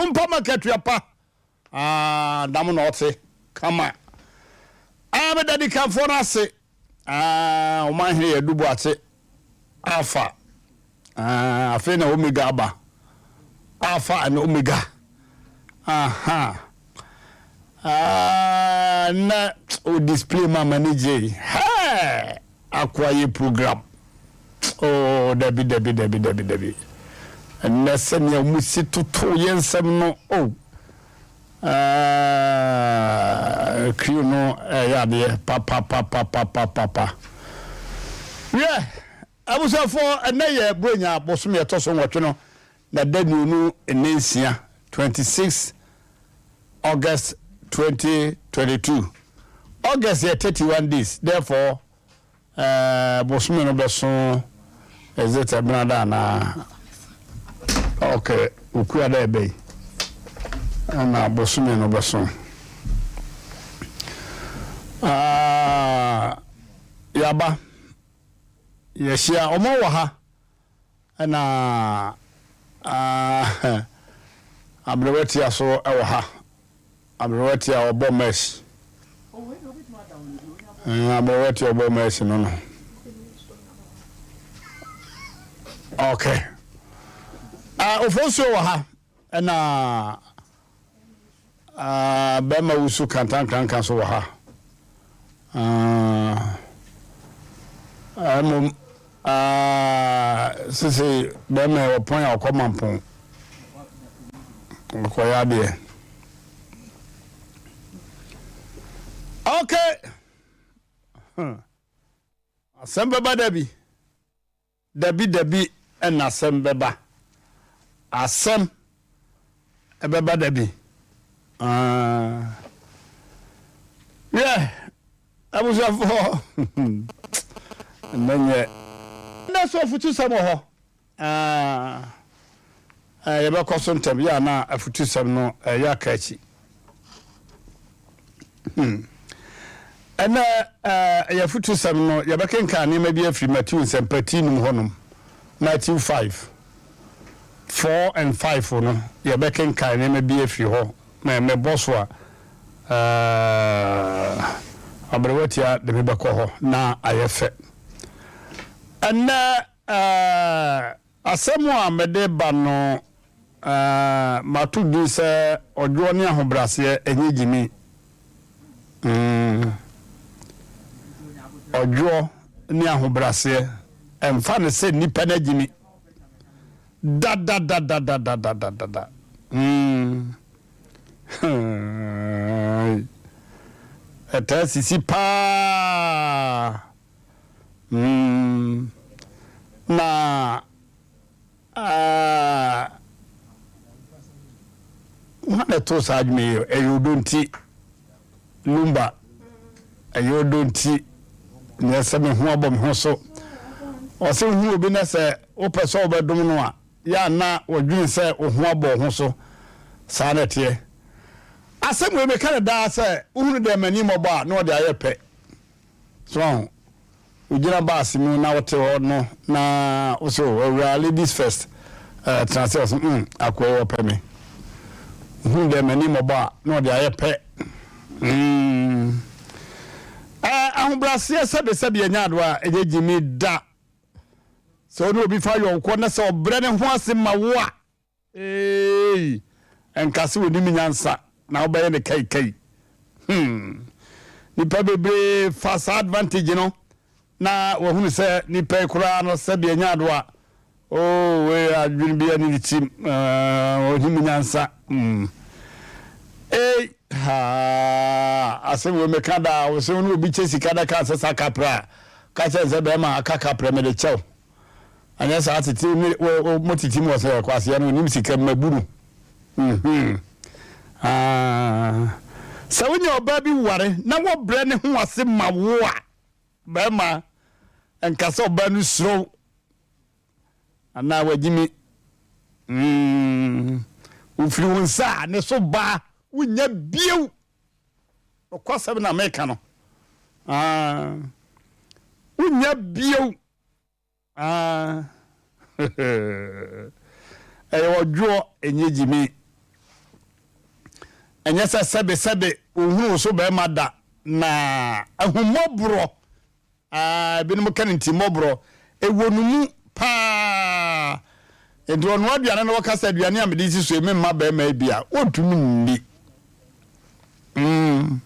Ɔtumpa ma katua pa. Ah, dam na ɔte. Kama. Ah, meda dikanfoɔ no ase. Ah, ɔman hene yɛ dubu ate. Alpha. Ah, afei na Omega aba. Alpha and Omega. Aha. Ah, na o display ma m'ani gye. Hey! Akoa yɛ program. Oh, dabi, dabi, dabi, dabi, dabi. Ɛnnɛ sɛnea wɔn si toto yɛn nsɛm no, oh. Ah, crew no ɛyɛ adeɛ papapapapapapa. Wiɛ, abusuafoɔ, ɛnnɛ yɛ Buronya bosome ɛtɔ so nwɔtwe no na da nnuonu nne nsia, 26 August 2022. August yɛ 31 days, therefore eh, bosome no bɛso, is it Ɛbenada anaa? Okay, Okuada ɛbɛ yi ɛna bosome no bɛso. Ah, yaba, yɛhyia, ɔmo wɔ ha. Ɛna ah aberewa tia so wɔ ha. Aberewa tia ɔbɔ mess. Eh, aberewa tia ɔbɔ mess no no. Okay. Ah, ofonsuo wɔ ha. Ɛna Ah, bɛrima wusu kantankranka nso wɔ ha. Ah, mmom, ah, sese bɛrima yɛ ɔpɔn a ɔkɔ mampɔn. Ɔkɔyɛ adeɛ. Okay. Hmm. Asɛm bɛba da bi. Dabi dabi na asɛm bɛba. Asɛm ɛbɛba dabi. Ah. Wiɛ, abusuafoɔ, nnɛ nyɛ. Nnɛ so afutusɛm wɔ hɔ. Ah, yɛbɛkɔ so ntɛm, yɛ a na afutusɛm no ɛyɛ aka akyi. Hmm. Ɛnɛ ɛyɛ afutusɛm no, yɛbɛkenkan nneɛma bi afiri Matthew nsɛmpa ti num hɔnom. Matthew 5, 4 and 5 no, yɛbɛkenkan nneɛma bi afiri hɔ. Mɛ mɛbɔ so a, aberewa tia de me bɛkɔ hɔ na ayɛ fɛ. Ɛnɛ Asɛm a mede ba no, mato din sɛ Ɔdwoɔ ne Ahobrɛaseɛ Ɛnyɛ Gyimi. Mm. Ɔdwoɔ ne Ahobrɛaseɛ, ɛmfa no sɛ nnipa no agyimi. Dadadadadadadadada. Mm. Ɛtaa sisi paa. Mm, na ah, hwan na ɛtoo saa adwuma yi? Ɛyɛ ɔdɔ nti, Lumba, ɛyɛ ɔdɔ nti, na ɛsɛ me ho abɔ me ho so. Ɔsɛ wohu obi na sɛ wopɛ sɛ wobɛdom no a, yɛ a na wɔdwene sɛ wo ho abɔ wo ho so. Saa na ɛteɛ. Asɛm wei meka no daa sɛ wohunu dɛ m'ani mmɔbɔ a na ɔde ayɛ pɛ. So wahu? Wogyina baase mu na wote hɔ no na wose oh awuraa ladies first eh, tena ase ɔse mm akoa yi ɔpɛ me. Ohunu dɛ m'ani mmɔbɔ a na ɔde ayɛ pɛ. Mm. Eh, ahobraseɛ sɛbesɛbe ɛnyɛ adoa a ɛnyɛ gyimi da. Sɛ wo ne obi fa yɔnkoɔ na sɛ ɔbrɛ ne ho ase ma wo a, Eeii nka sɛ onim nyansa na wobɛyɛ no kaikai hmm nipa bebree fa saa advantage no na wahunu sɛ nipa yi koraa no sɛbi ɛnyɛ adoa oh wei adwene bi ɛne ne tirim onim nyansa hmm ei haa asɛm wei meka daa wo sɛ wo ne obi kyɛ sika na ka sɛ sa kaprɛ a ka kyerɛ sɛ bɛrima aka kaprɛ mede kyɛw Anyɛ saa tete ne wo mo tete mu ɔsɛ kwasia no onim sika mmabu no. Mhm. Ah. Sɛ wonya ɔbaa bi ware na wɔbrɛ ne ho ase ma wo a, bɛrima nka sɛ ɔbaa no suro wo anaa wagyimi. Mm. Wofiri wo nsa a ne so baa wonya bio. Nokwasɛm na meka no. Ah. Wonya bio. Ah, ɛyɛ ɔdwoɔ, ɛnyɛ gyimi. Ɛnyɛ sɛ sɛbesɛbe ɔnhunu wo so barima da, na ahummɔborɔ, ah, ebinom ka no ntimmɔborɔ, ɛwɔ no mu paa. Enti ɔnoa aduane na wɔka sɛ aduane a mede si so yi memma barima yi bi a, ɔntumi nni. Mm.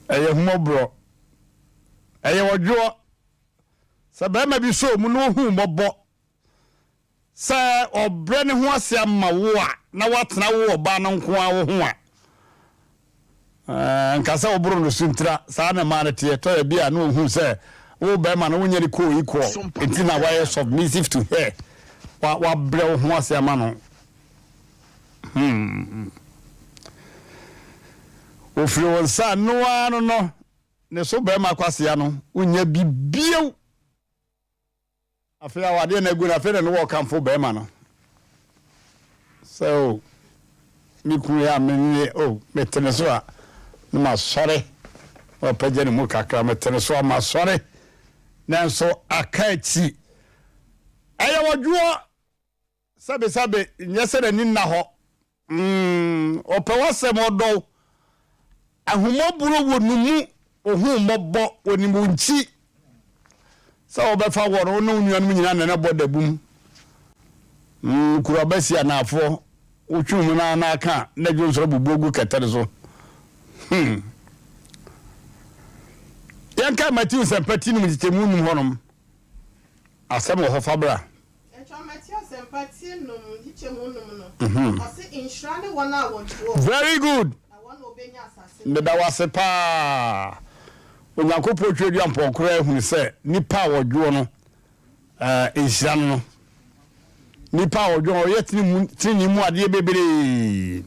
Ɛyɛ ahummɔborɔ. Ɛyɛ ɔdwoɔ. Sɛ barima bi sɔ mu na ɔhu mmɔbɔ Sɛ ɔbrɛ ne ho ase ama wo a, na watena wo ɔbaa no nko ara wo ho a, nka sɛ woboro no so ntira. Saa na mmaa no teɛ. Tɔ da bi a na ɔhu sɛ wo barima no wonyɛ ne co-equal, nti na wayɛ submissive to her. Wa wabrɛ wo ho ase ama no. Hmm. Ofiri wo nsa no ara no no, ne so barima kwasea no, wonnya bi bio. Afei awadeɛ no agu no, afei na ne wɔkamfo barima no sɛ o me kunu yɛ a menye o mete ne so a na masɔre na wapagya ne mu kakra mete ne so a masɔre nanso aka akyi ɛyɛ wɔdwoɔ Sɛbesɛbe, nyɛ sɛ n'ani nna hɔ. Mm, ɔpɛ w'asɛm, ɔdɔ wo. Ahummɔborɔ wɔ ne mu, ohu wo mmɔbɔ, onim wo nkyi. Sɛ wɔbɛfa wɔ no, wo ne wo nuanom nyinaa na na bɔ dabum. Mm, kuro abasi anaafoɔ, wotwe mu na na aka a, na dwonsɔrɔ bubu gu kɛtɛ no so. Hmm. Yɛnka Matthew nsɛmpa ti num nkyekyɛmu num hɔnom. Asɛm wɔ hɔ fa bra. Ɛtwa Mateo Asɛmpa ti num nkyekyɛmu num no, ɔse, Nhyira ne wɔn a wɔdwoɔ, Very good! na wɔn na wɔbɛnya asase no. Meda wo ase paa. Onyankopɔn Tweaduampɔn koraa hunu sɛ nnipa a wɔdwoɔ no, eh, nhyira no no. Nnipa a wɔdwoɔ no, wɔyɛ tenenee mu adeɛ bebree.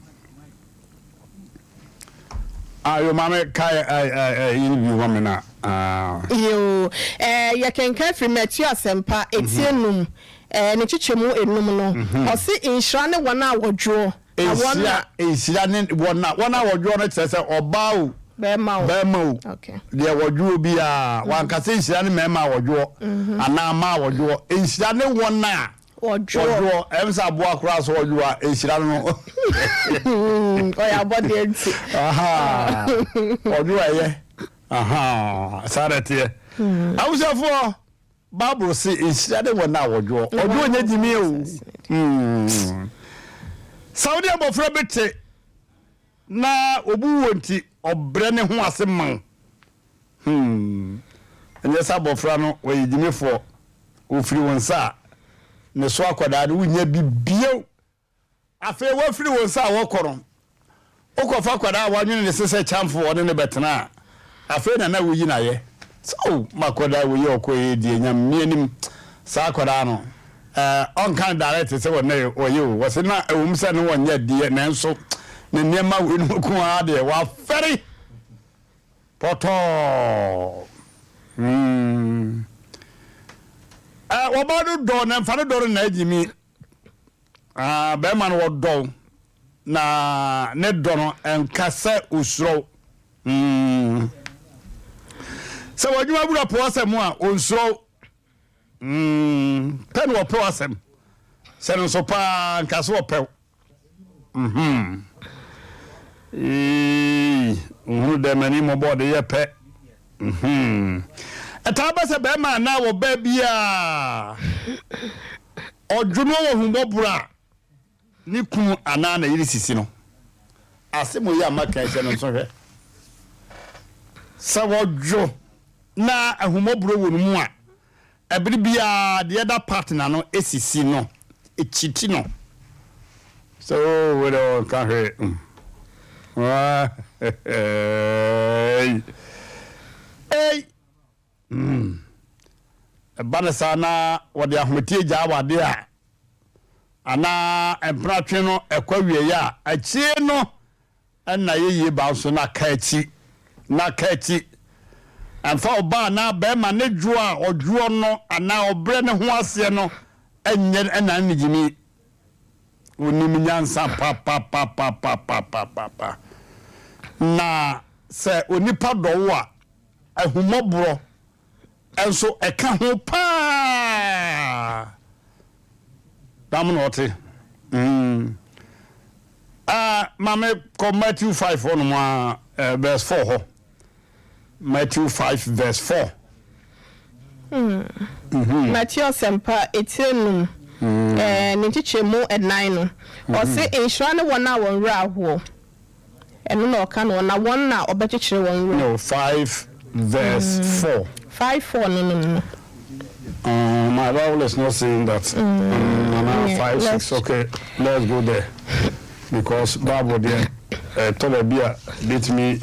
Ah, yo maame kae ɛyi no bio ma me na. Ah. Yoo, eh, yɛkenkan firi Mateo Asɛmpa, eti enum, eh, ne nkyekyɛmu enum no. Ɔse, Nhyira ne wɔn a wɔdwoɔ, na wɔn na. Nhyira, nhyira ne wɔn a, wɔn a wɔdwoɔ no kyerɛ sɛ ɔbaa o, Bɛrima o. bɛrima o, Okay. deɛ wɔdwoɔ biara, wanka sɛ nhyira ne mmarima a wɔdwoɔ, anaa mmaa a wɔdwoɔ, nhyira ne wɔn a. Ɔdwoɔ. Ɔdwoɔ, ɛm sɛ aboa koraa so ɔdwoɔ a, ɛnhyira no no. Ɔyɛ abɔdeɛ nti. Ɔdwoɔ ɛyɛ. Saa na ɛteɛ. Hmm. Abusuafoɔ, Bible se nhyira ne wɔn a wɔdwoɔ. Ɔdwoɔ nyɛ gyimi o. Hmm. Sɛ wode abɔfra bi te na obu wɔ nti, ɔbrɛ ne ho ase ma wo. Hmm. Ɛnyɛ sɛ abɔfra no ɔyɛ gyimifoɔ, ɔfiri wo nsa a, ne so akwadaa no wonnya bi bio. Afei wafiri wo nsa a wɔkɔ no, wokɔfa akwadaa a wanwene ne se sɛ kyamfo ɔne no bɛtena a, afei na na woyi no ayɛ. Sɛ o, m'akwadaa wei a ɔkɔeɛ yi deɛ Nyame anim, saa akwadaa no, eh, ɔnka no direct sɛ ɔne ɔyɛ o, wɔse na ɛwom sɛ ne ɔnyɛ deɛ, nanso ne nneɛma wei no nko ara deɛ, wafɛre. Pɔtɔɔ. Mm. Eh, wɔba no dɔ na mfa no dɔ no na agyi mi. Ah, bɛrima no wɔdɔ na ne dɔ no nka sɛ osuro. Mm. Sɛ wɔadwuma wura po asɛm a onsuro. Mm, pɛ na wɔpɛ asɛm. Sɛ no nso paa nka sɛ wɔpɛw. Mhm. Eii, ohunu dɛ m'ani mmɔbɔ de yɛ pɛ. Mhm. Ɛtaa ba sɛ bɛrima anaa ɔbaa biara ɔdwo no wɔ hummɔborɔ a ne kunu anaa ne yere sisi no. Asɛm yi a maka yi hyɛ no nso hwɛ. Sɛ wɔdwo na ahummɔborɔ wɔ no mu a, Bere biara the other partner no sisi no, kyiti no sɛ oh wei deɛ ɔnka hwee mm. Ei! Mm. Ɛba no saa na wɔde ahometeɛ gyaa wade a, anaa mpenatwe no ɛkɔ awieeɛ a, akyire no Nna yeye ba nso na ka akyi, na ka akyi. Ɛmfa ɔbaa anaa barima ne dwoɔ a ɔdwoɔ no anaa ɔbrɛ ne ho aseɛ no nyɛ ɛna ne gyimi. Ɔnim nyansa papapapapapapa. Na sɛ onipa dɔ wo a, ahummɔborɔ nso ɛka ho paa. Dam na ɔte. Mm. Ah, ma me kɔ Matthew 5 hɔ nom a, eh, verse 4 hɔ. Matthew 5 verse 4. Mateo Asɛmpa, etire num, eh, ne nkyekyɛmu ɛnan no, ɔse, Nhyira ne wɔn a wɔn werɛ ahoɔ. Ɛno na ɔka no, na wɔn na ɔbɛkyekyere wɔn werɛ. No, 5 verse 4. 5 4 no no no. My Bible is not saying that. Nana, 5 6, okay, let's go there. Because Bible there, ɛtɔ baabi a bɛtumi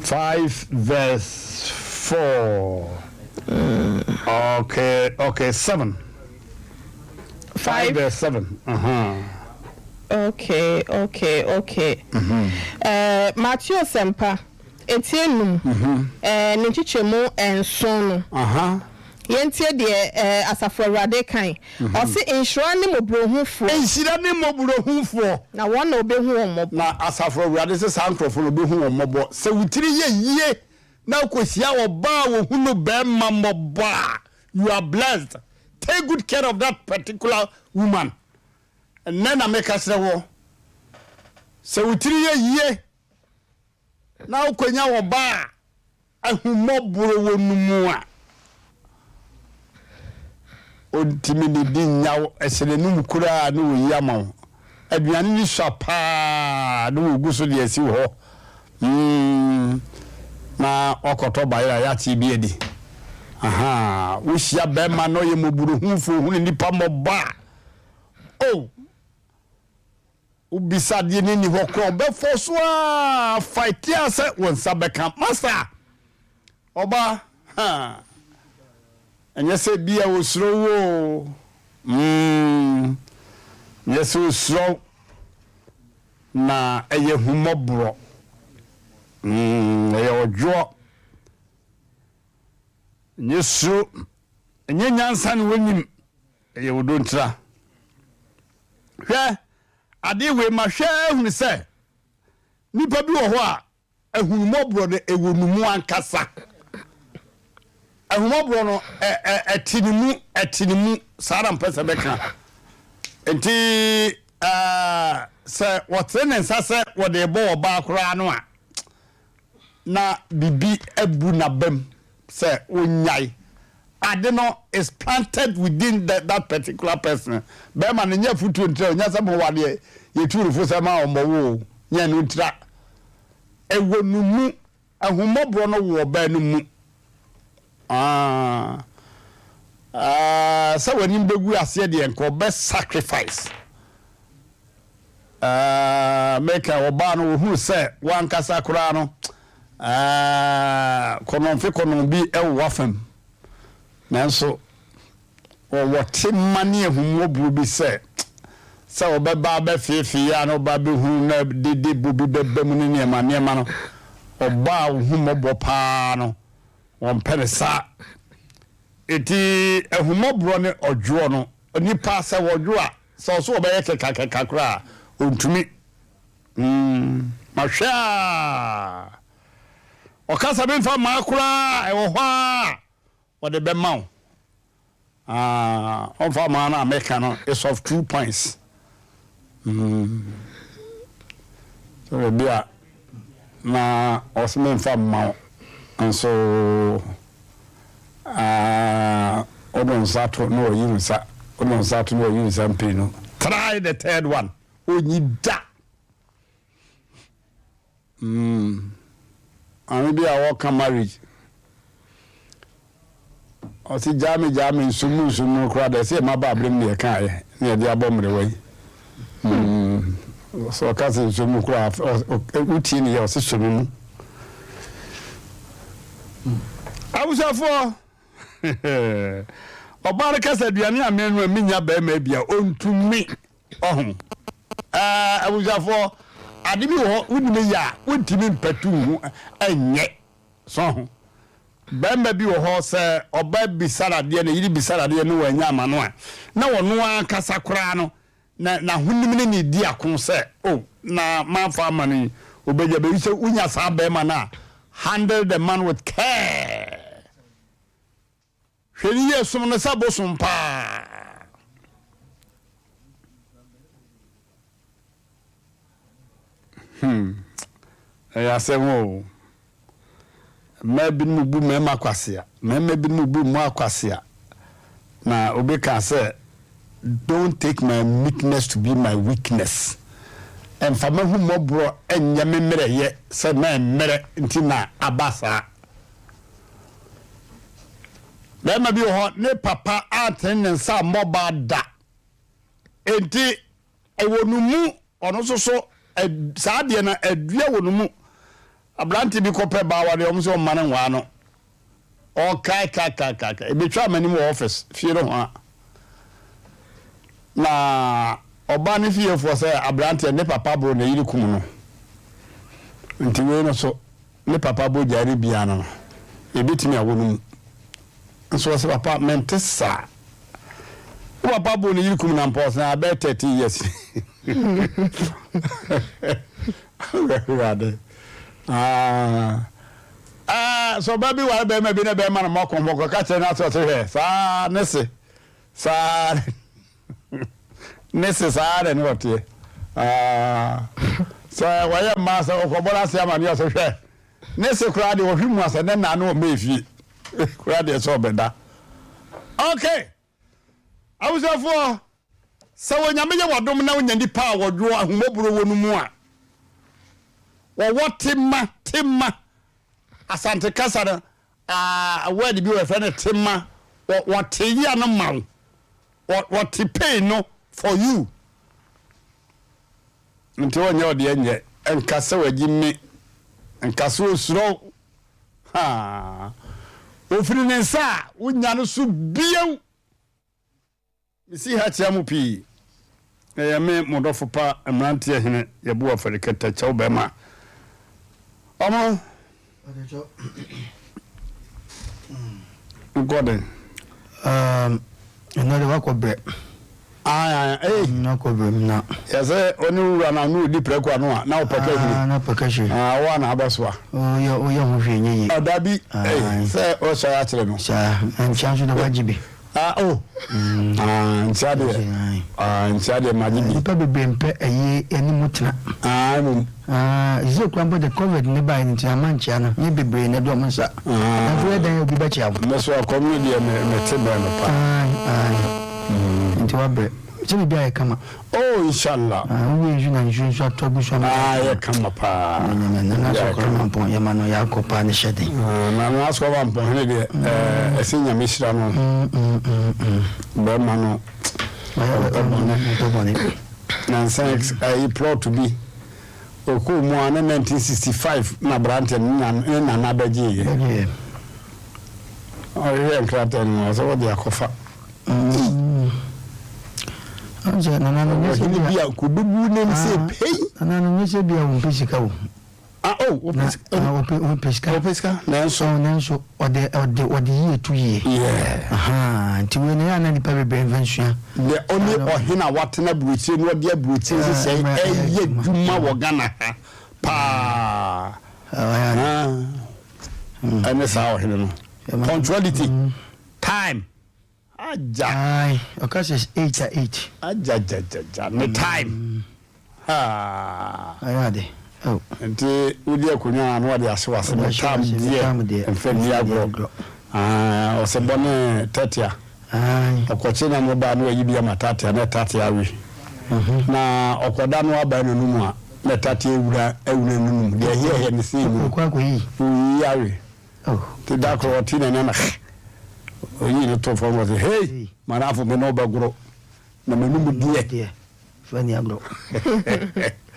5 verse 4. Okay, 7. 5 verse 7. Okay. Mateo Sɛmpa, etire num, ne nkyekyɛmu 7 no. Yɛntie deɛ Asafo Awurade kan. Ɔse, Nhyira ne mmɔborɔhufoɔ. Nhyira ne mmɔborɔhufoɔ. Na wɔn na wɔbɛhu wɔn mmɔbɔ. Na Asafo Awurade se saa nkurɔfoɔ no wɔbɛhu wɔn mmɔbɔ. Sɛ wo tiri yɛ yie na wokɔhyia ɔbaa a ɔhunu barima mmɔbɔ a, you are blessed. Take good care of that particular woman. Ɛnnɛ na meka kyerɛ wo, sɛ wo tiri yɛ yie na wokɔnya ɔbaa a ahummɔborɔ wɔ no mu a, ɔntumi ne di nnya wo, ɛhyɛ n'anum koraa na ɔyi ama wo. Aduane no sua paa na wɔgu so de asi wo hɔ. Na wakɔtɔ bayerɛ a yɛakye bi adi. Aha, wohyia bɛrima na ɔyɛ mmɔborɔhunufoɔ, ɔhunu nnipa mmɔbɔ a, oh, wobisa adeɛ no nni hɔ koraa, ɔbɛfɔ so a fight a sɛ wo nsa bɛka. Master, ɔba, ha, ɛnyɛ sɛ bi a osuro wo o, ɛnyɛ sɛ osuro wo, na ɛyɛ ahummɔborɔ, ɛyɛ ɔdwoɔ, ɛnyɛ suro, ɛnyɛ nyansa na wɔnim, ɛyɛ ɔdɔ ntira. Hwɛ, adeɛ wei mahwɛ ahunu sɛ nipa bi wɔ hɔ a ahummɔborɔ no ɛwɔ ne mu ankasa. Ahummɔborɔ no ɛte ne mu, ɛte ne mu, saa na mpɛ sɛ bɛka. Nti sɛ wɔtene ne nsa sɛ wɔde rebɔ ɔbaa koraa no a, na biribi abu n'abam sɛ ɔnyae. Ade no is planted within the, that particular person. Bɛrima no nyɛ afotuo ntira, ɔnya sɛ mmoa deɛ yɛtu no fo sɛ ma ɔmmɔ wo o, nyɛ no ntira. Ɛwɔ no mu, ahummɔborɔ no wɔ ɔbaa no mu. Ah, ah, sɛ w'anim bɛgu aseɛ deɛ nka ɔbɛ sacrifice. Ah, meka ɔbaa no wɔhunu sɛ wankasa koraa no ah, kɔnɔmfe kɔnɔm bi wɔ w'afam. Nanso wɔwɔ tema ne ahummɔborɔ bi sɛ sɛ wɔbɛba abɛfeefee a na ɔba bɛhunu na dede bo bi bɛba mu ne nneɛma nneɛma no, ɔbaa a ɔhu mmɔbɔ paa no, wɔmpɛ no saa. Enti ahummɔborɔ ne ɔdwoɔ no, onipa sɛ wɔdwo a, sɛ ɔso ɔbɛyɛ kɛkakɛka koraa a, ɔntumi. Mahwɛ a, ɔka sɛ memfa mmaa koraa a, ɛwɔ hɔ ara a, ɔde bɛma wo. Ah, ɔmfa mmaa no a meka no is of 2 points. So baabi a na ɔsɛ memfa mma wo nso, ah, wode wo nsa to na ɔyi wo nsa, wode wo nsa to na ɔyi wo nsa mprenu. Try the third one, ɔnyi da. Maame bi a ɔka marriage, ɔsi gyaa me gyaa me nsu mu nsu mu koraa deɛ ɛsɛ yɛ ba abere mu na yɛka ayɛ na yɛde abɔ mmerewa yi. So ɔka sɛ nsu mu koraa wotie ne yɛ ɔsi sɔ me mu. Abusuafoɔ, ɔbaa no kasa aduane a mɛnoa menya bɛrima bi a ɔntumi. Ɔho. Ɛɛ, abusuafoɔ, ade bi wɔ hɔ, wonim yɛ a, wontumi mpatu ho nyɛ. So ho. Barima bi wɔ hɔ, sɛ ɔba bisa no adeɛ, ne yere bisa no adeɛ na wannya ama no a, na ɔno ankasa koraa no, na n'ahonim ne no redi ako sɛ, Oh, na mamfa amma no yi, ɔbɛnya baabi. Sɛ wonya saa barima no a, handle the man with care. Hwɛ no yie, som no sɛ bosom paa. Hmm, ɛyɛ asɛm o. Mmaa binom bu mmarima kwasea, mmarima binom bu mmaa kwasea. Na obi kaa sɛ, Don't take my meekness to be my weakness. Ɛmfa m'ahummɔborɔ nyɛ me mmerɛyɛ sɛ mɛmmerɛ nti na aba saa. Barima bi wɔ hɔ, ne papa antene ne nsa ammɔ baa da. Enti ɛwɔ no mu, ɔno nso so saa adeɛ no adua wɔ no mu. Aberante bi kɔpɛ baa awareɛ, wɔn sɛ ɔmma no nwaa no. Ɔkae kae kae kae kae. Ebetwaa m'anim wɔ office fie no ho a. Na ɔbaa ne fiefoɔ sɛ aberanteɛ ne papa boro ne yere kum no. Nti wei no so ne papa bɔ gyae no biara no no, ebetumi awɔ no mu. Nso ɔsɛ papa mente saa. Wo papa boro ne yere kum no ampa ɔsɛ na abɛyɛ 13 years. Awurade. Ah. Ah, sɛ ɔbaa bi ware bɛrima bi na bɛrima no mmɔ kɔmpɔ kɔka kyerɛ no asɛ ɔse hwɛ saa ne se saa ne se saa na ne ɔteɛ. Ah, sɛ wɔyɛ mmaa sɛ ɔkɔbɔ no ase ama ne ɔse hwɛ ne se koraa deɛ ɔhwe mu asɛ ne naa ne ɔmɛ efie koraa deɛ sɛ ɔbɛda. Okay. Abusuafoɔ, sɛ Onyame yɛ w'adom na wonya nipa a wɔdwoɔ ahummɔborɔ wɔ no mu a, wɔwɔ tema, tema, Asante kasa no, ah, word bi wɔ yɛfrɛ no tema, wɔ, wɔte yea no ma wo, wɔ, wɔte pain no for you. Nti wɔnyɛ ɔdeɛ nyɛ, nka sɛ wagyi me, nka sɛ osuro wo, Haa! Ofiri ne nsa a wonya no so bio. Mesi ha kyia mo pii. Ɛyɛ me, mo dɔfo pa, mmeranteɛ hene, Yɛbo Afari Kɛtɛ Kyɛw Bɛrima. Ɔmo. Nkɔ den. Um, ɛnɛ de wakɔ brɛ. Ae ae ei. Na kɔ brɛ mu na. Yɛsɛ ɔne wo wura no a na ɔdi prɛko ano a na ɔpɛ ka hwiri. Ah, na ɔpɛ ka hwiri. Ah, wo a na abɛsoa. Ɔyɛ ɔyɛ ho hwee nyɛ yie. Ah, dabi. Ei, sɛ ɔhyɛ akyerɛ no. Saa, nkyia nso de wagye bi. Ah, oh. Mm. Ah, nkyia deɛ. Ah, nkyia deɛ magye bi. Nipa bebree mpɛ ɛyie ɛne mu tena. Ah, mmom. Ah, ɛsɛ kura mpo de covid ne baeɛ no nti ama nkyia no nyɛ bebree na ɛde wɔn nsa. Ah. Nanso yɛ dan obi bɛkyia wo. Mɛ so akɔm no deɛ mɛ mɛte bɛn no pa. Ae, ae. Nti wabrɛ. Sɛ biribi ayɛ kama. Oh, inshallah. Ah, wowie nso na nsuo nso atɔ agu so ama. Ah, yɛ kama paa. Nyame nana so kɔrɔ ma mpɔn yɛ ma no yɛ akɔ paa ne hyɛ den. Ah, nana so kɔrɔ ma mpɔn hene deɛ ɛɛ ɛsɛ nyame hyira no. Bɛrima no. Ɔmpɛ bɔne. Ɔmpɛ bɔne. Nansa ayi plot bi ɔkɔɔ mu a ne 1965 na aberanteɛ no ne nana bɛgyeeɛ. Ɔhwehwɛ nkrataa no mu ɔsɛ wɔde akɔfa. Ɔsɛ nana no nyɛ sɛ bi a kɔbɛbu ne sɛ pei. Nana no nyɛ sɛ bi a wɔmpɛ sika o. Ah oh, wɔpɛ sika. Na wɔpɛ wɔpɛ sika. Wɔpɛ sika. Nanso. Oh, nanso ɔde ɔde ɔde yie to yie. Yeah. Ahaa nti wei no yɛ ana nipa bebree nfa nsua. The only ɔhene a watena aburokyire na ɔde aburokyire nhyehyɛe ɛyɛ adwuma wɔ Ghana ha paa. Ɛne saa ɔhene no. Punctuality, time. Agya. Ae, ɔka sɛ eight a eight. Agyagyagya, ne time. Haa. Ayɛ ade. Oh. Nti wodi akonnwa a na wɔde ahye w'ase ne tam deɛ mfa nni agorɔ. Ah, ɔsɛ bɔ ne tɛtea. Ɔkɔkye na no ba na wayi bi ama tatea na tatea awe. Mhm. Na ɔkɔda no aba n'anum a na tatea awura awura n'anum. Deɛ ɛheɛ ɛheɛ ne sei mu. Ɔkɔ akɔyi. Oyi awe. Nti da koro ɔte n'ani na oyii no too fam ɔse, Hei, madamfo me ne wo bɛgoro na m'anum deɛ. Fɛ ni agorɔ.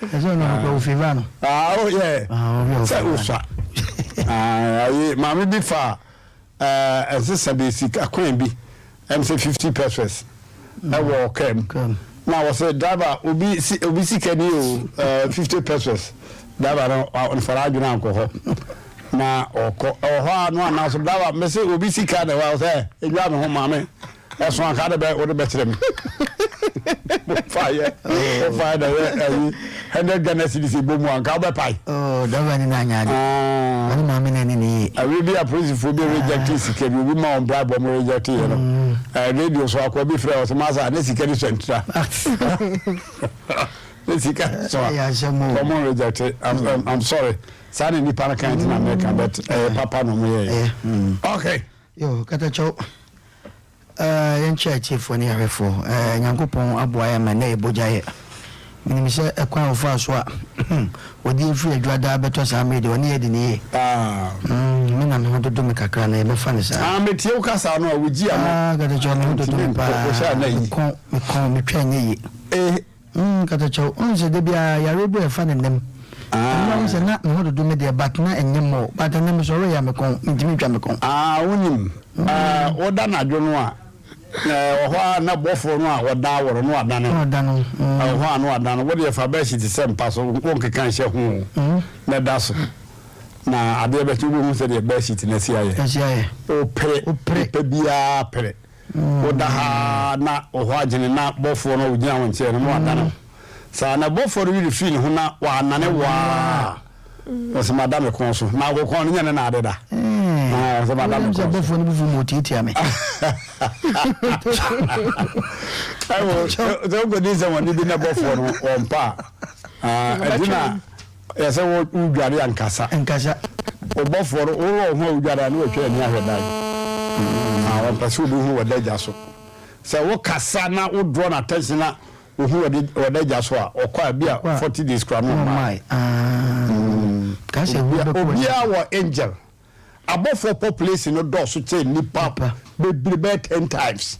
Ɛsɛ ɔno ɔkɔ wo favor no. Ah, oh yeah. Ah, ɔhwɛ wo Sɛ osua. Ah, ayi maame bi fa ɛɛ nsesa bi sika kwan bi ɛm sɛ 50 pesos ɛwɔ kaa mu. Na wɔsɛ driver obi si obi sika ni o ɛɛ 50 pesos driver no ɔnfara adwene ankɔ hɔ. Na ɔkɔ ɛwɔ hɔ a no anaa so driver mese obi sika na ɛwɔ sɛ edwa me ho maame ɛso anka de bɛ wode bɛkyerɛ me wofaeɛ wofaeɛ na ɛyɛ ayi hundred Ghana cedis ɛbɔ mu anka wobɛpae. Oh, driver ni na anya ade. Ah. Ɔne maame na ɛne ne yie. Awie bi a polisifoɔ bi reject sika bi obi ma wɔn bribe wɔn reject yɛ no. Mm. Eh, radio so akɔ bi frɛ ɔsɛ masa ne sika ni sɛntira. Ne sika so a Ɛyɛ asɛm o. Ɔmo reject. I'm, I'm sorry. Saa na nipa no kan ti na mɛka, but ɛyɛ papa na ɔmo yɛ. Ɛyɛ. Okay. Yo, katakyɛw. Eh, yɛnkyɛ atiefoɔ ne ahwɛfoɔ. Eh, Nyankopɔn aboa yɛ ma nnɛ yɛ bogya yɛ. Menim sɛ ɛkwan a wɔfaa so a wɔde yɛn firi adwuadaa bɛtɔ saa mmerɛ deɛ, ɔne yɛ adi ne yie. Ah. Me na me ho dodo me kakra na yɛbɛfa no saa. Ah, metie wo kasa no a wogyi ano. Ah, katakyɛw, me ho dodo me paa. Wohyɛ ana yi. Mekɔn, mekɔn, metwa nyɛ yie. Eh. Katakyɛw, wohu sɛ da biara yareɛ bi a ɛfa ne nam. Ah. Ɛno wohu sɛ na me ho dodo me deɛ, but na ɛnyɛ mmɔ. But ɛnnɛ mesɔre yɛ a mekɔn, mentumi ntwa me kɔn. Ah, wonim, eh, woda anadwo no a, eh, wɔ hɔ a na bɔfoɔ no a ɔdan wo no, na wadane wo. Na ɔda no, mm. Ɛwɔ hɔ a na wadane wo. Wodeɛ fa bɛɛhyit sɛ mpa so, wonkeka nhyɛ ho o, na da so. Na adeɛ bɛkye wobɛhu sɛdeɛ bɛɛhyit no asi ayɛ. Asi ayɛ. Wopere, Wopere. nipa biara pere. Woda ha ara na wo hɔ agyene na bɔfoɔ no a ɔgyina wo nkyɛn no na wadane wo. Saa na bɔfoɔ no werɛ fii ne ho na wannane wo ara. Ɔse mada me kɔn so. Na wo kɔn no nyɛ ne na adeda. Ah, ɔse mada me Wonim sɛ kɔn so. bɔfoɔ no bo fu ma ɔtiatia me. Ɛwɔ sɛ wokɔdi nsɛmmɔne bi na bɔfoɔ no ɔmpa a, ah, ɛnti na yɛ sɛ wodware a nkasa. Nkasa. Wo bɔfoɔ no, worɔ wo ho a wodware a na watwa n'ani ahwɛ dan. Ah, ɔmpɛ sɛ obi hu wɔ da gya so. Sɛ wokasa na wo draw n'attention na ohu wɔ da gya so a, ɔkɔ a bi a 40 days koraa na ɔmmae. Obiara wɔ angel. Abɔfoɔ population no dɔɔso kyɛn nnipa bebree bɛyɛ 10 times.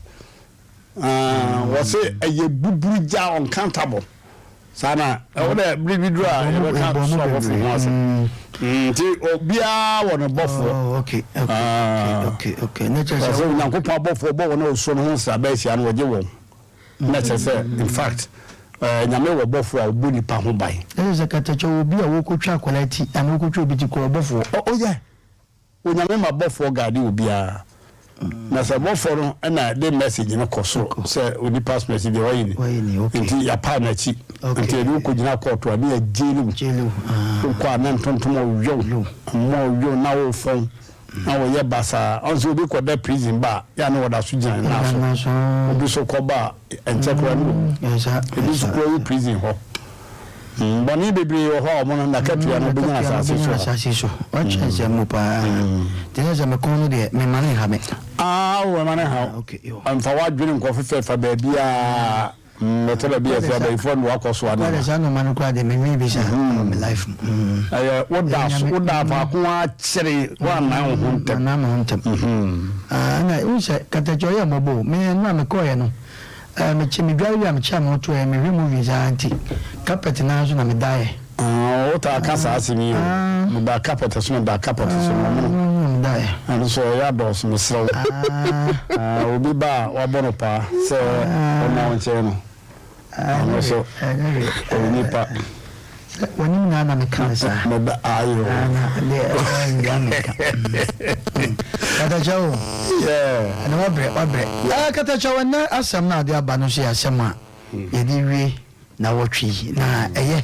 Ah, wɔse ɛyɛ buburu gya uncountable. Saa na ɛwɔ dɛ bere bi duru a yɛbɛka so abɔfo ho asɛm. Nti obiara wɔ ne bɔfoɔ. Oh, okay, okay, Ah. okay. Na kyerɛ Sɛ sɛ Onyankopɔn abɔfoɔ bɔ wɔn a osuro no ho nsraba ahyia no, wɔgye wɔn. Na kyerɛ sɛ, in fact, eh, Nyame wɔ bɔfoɔ a ɔbɔ nipa ho ban. Na kyerɛ sɛ katakyɛ wɔ obi a wɔkɔtwa akwadaa ti anaa wɔkɔtwa obi ti kɔ ɔbɔfoɔ. Oh, oh yeah. Onyame ma bɔfoɔ guide obiara. Na sɛ bɔfoɔ no na de message no kɔ soro sɛ onipa asomasi deɛ wayi ni, nti yɛapaa n'akyi, nti yɛde wo kɔgyina kɔɔto a ne yɛgyeli wo, wokɔ a na ntontom ɔwe wo, mmoa ɔwe wo na wofɔn na wɔyɛ basaa. Ɔn sɛ obi kɔda prison ba a, yɛ a na wɔda so gyina ne nan so, obi so kɔba a ɛnkyɛ koraa ne wawu, ebi nso koraa wu prison hɔ. Bɔne bebree wɔ hɔ a wɔn no n'akatua no wobɛnya no asase so ha. Asase so. Wakyerɛ nsɛm mu paa. Te sɛ sɛ me kɔn no deɛ, memma no nha me. Ah, wo mma no nha wo. Okay, yo. Mfa w'adwene nkɔ fefɛɛfa baabiara. Ɛtɔ da bi a ɛsɛ abayifoɔ no wakɔ so anaa. Kwade saa nneɛma no koraa deɛ menwene bi saa wɔ me life mu. Ɛyɛ woda so woda faako ara kyere woannan wo ho ntɛm. Mannan me ho ntɛm. Ah, ɛna wohu sɛ katakyie ɔyɛ mmɔbɔ o. Me ɛno a mekɔeɛ no. Eh, mekye, medware wie a mekyea me ho to ɛ, mehwɛ movies aa nti carpet no ara so na medaeɛ. Ah, wo taa ka saa asɛm yi o. Meda carpet so, meda carpet so, na ɔmono. Na medaeɛ. Ɛno nso ɛyɛ adɔɔso, mesrɛ wo. Ah, obi ba a wabɔ no paa sɛ ɔma wo nkyɛn no, ɔno nso ɔyɛ nipa. Sɛ w'anim na na meka no saa. Meda ayo. Na deɛ ɛyɛ meka. Katakyɛ o. Yeah. Ɛna wabrɛ wabrɛ. Ɛɛ katakyɛ o, ɛnɛ asɛm na ade aba no nso yɛ asɛm a yɛde wie na wɔtwe yi na ɛyɛ.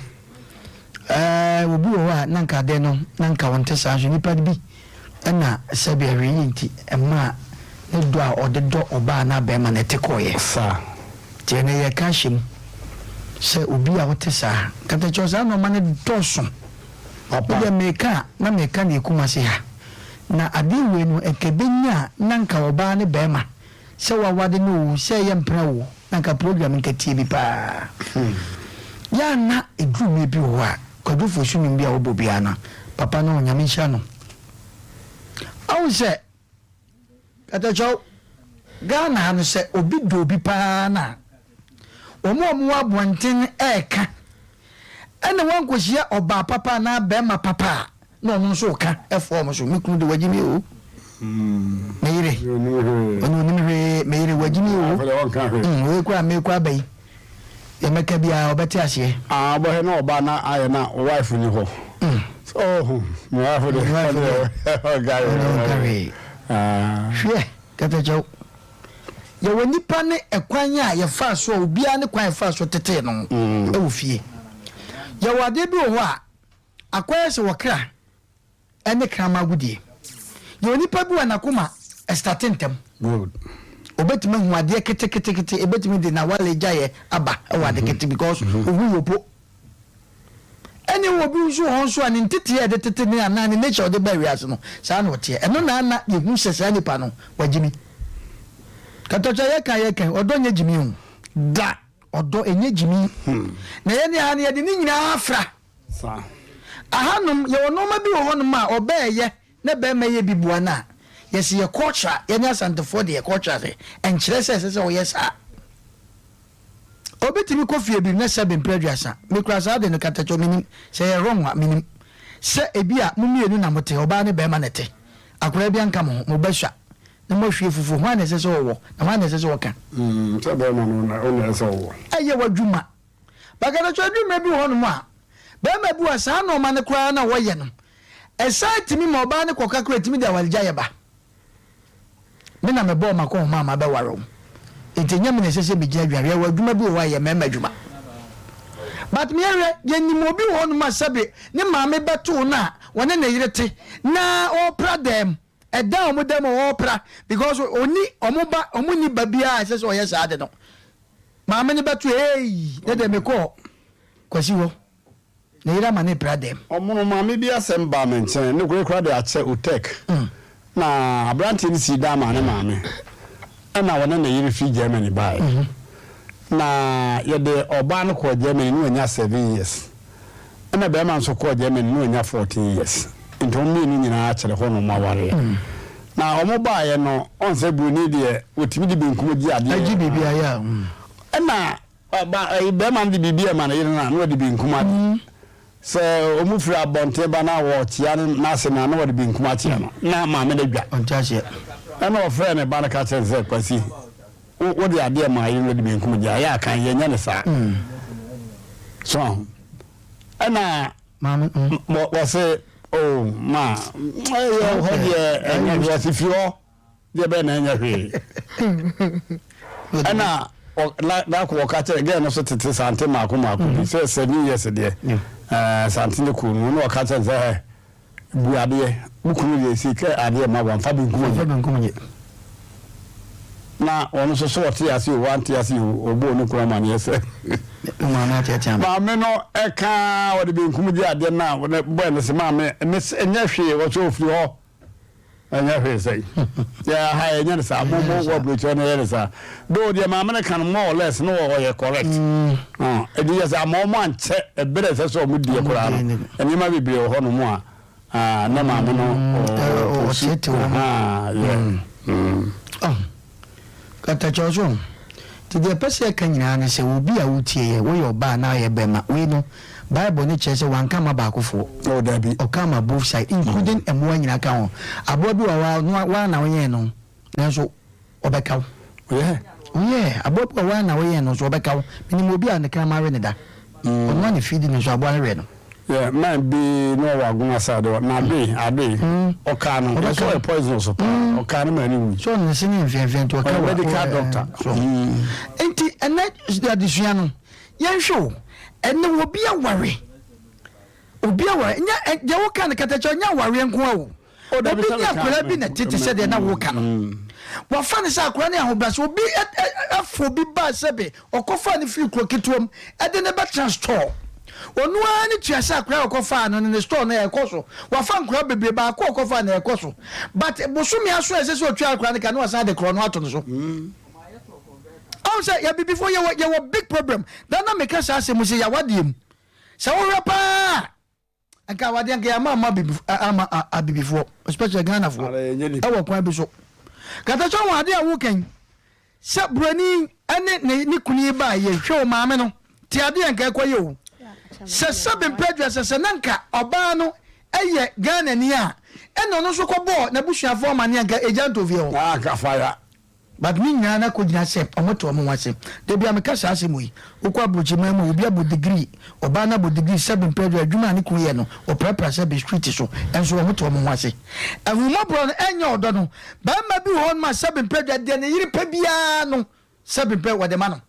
Ɛɛ obi wɔ hɔ a na nka adeɛ no na nka ɔnte saa nso nipa bi ɛna sɛbi ahwɛyie nti ɛmaa ne dɔ a ɔde dɔ ɔbaa anaa bɛrima no ɛte kɔɔeɛ. Saa. Nti ɛnɛ yɛka ahyɛ mu sɛ obi a wote saa, katakyɛ saa nnoɔma no dɔɔso. Papa. Wodeɛ meka a na meka neɛ Kumasi ha. Na adeɛ wei no nka ɛbɛnya a na nka ɔbaa ne bɛrima sɛ wawade no oo sɛ ɛyɛ mpena oo na nka program nka tie bi paa. Yɛ a na ɛduru mmerɛ bi wɔ hɔ a Kwadwo Fosu nnwom bi a wɔbɔ biara no papa no Nyame nhyira no. Ahu sɛ Katakyɛw, Ghana ha no sɛ obi dɔ obi paa no a, wɔn a wɔwɔ abɔnten reka, ɛna wankɔhyia ɔbaa papa anaa barima papa a, na ɔno nso reka ɛfoa wɔn so. Me kunu de wagye me o. Me yere, ɔno onim hwee, me yere wagye me o. Wei koraa mekɔ aba yi, deɛ mɛka biara ɔbɛte aseɛ. Ah, wobɛhwɛ na ɔbaa na ayɛ na wife ni hɔ. Oh, me wife de, ɔnka hwee. Hwɛ, katakyɛw. Yɛwɔ nipa ne ɛkwan a yɛfaa so a obiara ne kwan a yɛfaa so tetee no wɔ fie. Yɛwɔ adeɛ bi wɔ hɔ a akɔyɛ sɛ wɔkra ne kraman agodie. Yɛwɔ nipa bi wɔ n'akoma ɛstate ntɛm. Good. Obetumi ahu adeɛ ketekete, ebetumi de n'awale gyaeɛ aba wɔ ade kete because ohu yɛ opo. Ɛne wɔ obi nso wɔ hɔ nso a ne nteteɛ a yɛde tete ne anaa ne nature a ɔde baa wiase no, saa na ɔteɛ. Ɛno na na yɛhu sɛ saa nipa no, wagyimi. Katɔkyɛ yɛka a yɛka yi, ɔdɔ nyɛ gyimi o. Da! Ɔdɔ ɛnyɛ gyimi. Na yɛne ha no yɛde ne nyinaa fra. Ahanom, yɛwɔ nnoɔma bi wɔ hɔnom a ɔbaa ɛyɛ na barima yɛ bi boa no a, yɛse yɛ culture, yɛne Asantefoɔ deɛ culture sɛ, ɛnkyerɛ sɛ ɛsɛ sɛ woyɛ saa. Obi tumi kɔ fie bi na sɛbe mprɛ aduasa, me kura saa ade no katakyɛ menim, sɛ ɛyɛ wrong a menim, sɛ ebi a mo mmienu na mote, ɔbaa ne barima na ɛte, akwadaa bi anka mo ho, mo ba sua na moahwie fufuo, hwan na ɛsɛ sɛ ɔwɔ na hwan na ɛsɛ sɛ ɔka? Sɛ barima no na ɛsɛ sɛ ɔwɔ. Ɛyɛ w'adwuma. Bakatakyɛ ɛduru mmerɛ bi wɔ hɔnom a, barima bi wɔ a saa nnoɔma no koraa na ɔyɛ no, ɛsan tumi ma ɔbaa no kɔka koraa ɛtumi de awaregyaeɛ ba. Me na mebɔɔ m'akɔnhoma a mabɛware wo, enti ɛnyɛ me na ɛsɛ sɛ megyina dwa. Hwɛ, wɔ adwuma bi wɔ hɔ a ɛyɛ mmarima adwuma. But me hwɛ, yɛnim obi wɔ hɔnom a sɛbe ne maame bɛtoo no a ɔne ne yere te na ɔrepra dan mu. Ɛdan a wɔda mu a ɔrepra because ɔnni wɔn ba, wɔn nni ba biara a ɛsɛ sɛ ɔyɛ saa ade no. Maame no bɛto eii, ne deɛ mekɔɔ Kwasi hɔ. Ne yere ama no repra dɛm. Ɔmono maame bi asɛm baa me nkyɛn, ne kore koraa de akyɛ Otek. Na aberanteɛ no sii dan maa ne maame, ɛna ɔne ne yere firi Germany baeɛ. Na yɛde ɔbaa no kɔɔ Germany na wanya seven years, ɛna barima nso kɔɔ Germany na wanya 14 years. Nti wɔn mmienu nyinaa kyerɛ hɔ na wɔn awareɛ. Na wɔn baeɛ no, ɔn sɛ buroni deɛ wɔtumi de benkum gye adeɛ. Agye biribi ayɛ a. Ɛna Ɔba ɛyi bɛrima no de biribi ɛma ne yere no a na ɔde benkum ade. Sɛ wɔn firi abɔnten ba na wɔkyea no n'ase no a na wɔde benkum akyea no na maame no dwa. Ɔnte aseɛ. Ɛna ɔfrɛɛ ne ba no ka kyerɛ no sɛ Kwasi wo wode adeɛ maa yere no de benkum gye a yɛ akan yɛnyɛ no saa. So aho. Ɛna Maame mm. wɔse oh ma ɛyɛ hɔ deɛ ɛnyɛ hwee ɔse firi hɔ. Deɛ bɛyɛ na ɛnyɛ hwee. Ɛna dako wɔka kyerɛ gɛɛ no so tete sante mako mako bi sɛ 7 years deɛ ɛɛ sante ne kuu no na ɔka kyerɛ sɛ ɛ bu adeɛ wo kunu deɛ si kɛ adeɛ ma wɔn fa benkum nye na ɔno nso so ɔte ase o wante ase o ɔbɔɔ ne kunu amaneɛ sɛ maame no ɛka ɔde benkum gye adeɛ no a bɔɛ no sɛ maame ɛnyɛ hwee wɔsɛ ɔfiri hɔ. Ɛnyɛ hwee sɛn. Yɛ ha yɛnyɛ no saa. Mo mo wɔ aburokyerɛ no yɛ no saa. Though deɛ maame no ka no more or less no ɔyɛ correct. Ɛdi yɛ sɛ ama wɔn ankyɛ ɛberɛ ɛsɛ sɛ wɔn diɛ koraa no. Nneɛma bebree wɔ hɔ nom a na maame no ɔsi. Yɛ. Katakyɛ so. Nti deɛ ɛpɛ sɛ yɛka nyinaa ne sɛ obi a wotie yɛ, woyɛ ɔbaa anaa woyɛ bɛrima, wei no Bible no kyerɛ sɛ wanka amma baakofoɔ. Oh, dabi. Ɔka ama both side including mmoa nyinaa ka ho. Aboa bi wɔ hɔ a, ɔno woara na woyɛn no nanso ɔbɛka wo. Yeah. Oh yeah, aboa bi wɔ hɔ woara na woyɛn no nso ɔbɛka wo. Menim obi a ne kraman we ne da. Ɔno ara na feedi no nso aboa no we no. Yeah, man bi na ɔwɔ Agona side hɔ, na adoe, adoe, ɔkaa no, Ɔbɛka ɛsɛ wo. ɔyɛ poisonous paa, ɔkaa no ma ne wui. So ɔno ne se ne mfeamfea nti ɔka Ɔyɛ wa. medical doctor. So. Nti ɛnɛ adesua no, yɛnhwɛ o, ɛnɛ obi aware, obi aware, nyɛ deɛ woka no katakyɛ, nyɛ awareɛ nko ara o. Oh, dabi, Obi sɛ ne meka akwadaa bi na ɛte te sɛ deɛ na woka no. Wafa no sɛ akwadaa no yɛ ahobrɛase. Obi afa obi baa sɛbe ɔkɔfaa no firi kuro ketewa mu de no bɛtena store. Ɔno ara ne tua sɛ akwadaa a ɔkɔfaa no no ne store no ɛrekɔ so. Wafa nkwadaa bebree, baako a ɔkɔfaa no ɛrekɔ so. But bosome aso a ɛsɛ sɛ ɔtua akwadaa no ka no wasan de korɔ no ato no so. Ɔhu sɛ yɛ abibifoɔ yɛwɔ yɛwɔ big problem. Da na meka saa asɛm sɛ yɛawadeɛ mu. Sɛ wohwɛ paa Nka awadeɛ nka yɛama ama abibi ama abibifoɔ especially Ghanafoɔ ɛwɔ kwan bi so. Katakyɛ ho adeɛ a woka yi sɛ buroni ɛne ne ne kunu yi baa yɛ hwɛ o maame no te adeɛ nka ɛkɔ yɛ o sɛ sɛbe mpɛ adwa sɛ sɛ na nka ɔbaa no ɛyɛ Ghanani a ɛna ɔno nso kɔ bɔɔ n'abusuafoɔ amaneɛ nka egya ntɔ fie hɔ. Ah nka fire. But ne nyinaa na kɔgyina sɛ ɔmo te ɔmo ho ase. Da biara meka saa asɛm wei, wokɔ abrokyiman mu a obi abɔ degree, ɔbaa no abɔ degree sɛbe mpɛ adwuma, adwuma a ne kunu yɛ no ɔprapra sɛbe street so, nso ɔmo te ɔmo ho ase. Ahummɔborɔ no ɛnyɛ ɔdɔ no. Barima bi wɔ hɔ nom a sɛbe mpɛ adwuma, deɛ ne yere pɛ biara no sɛbe mpɛ wɔde ma no.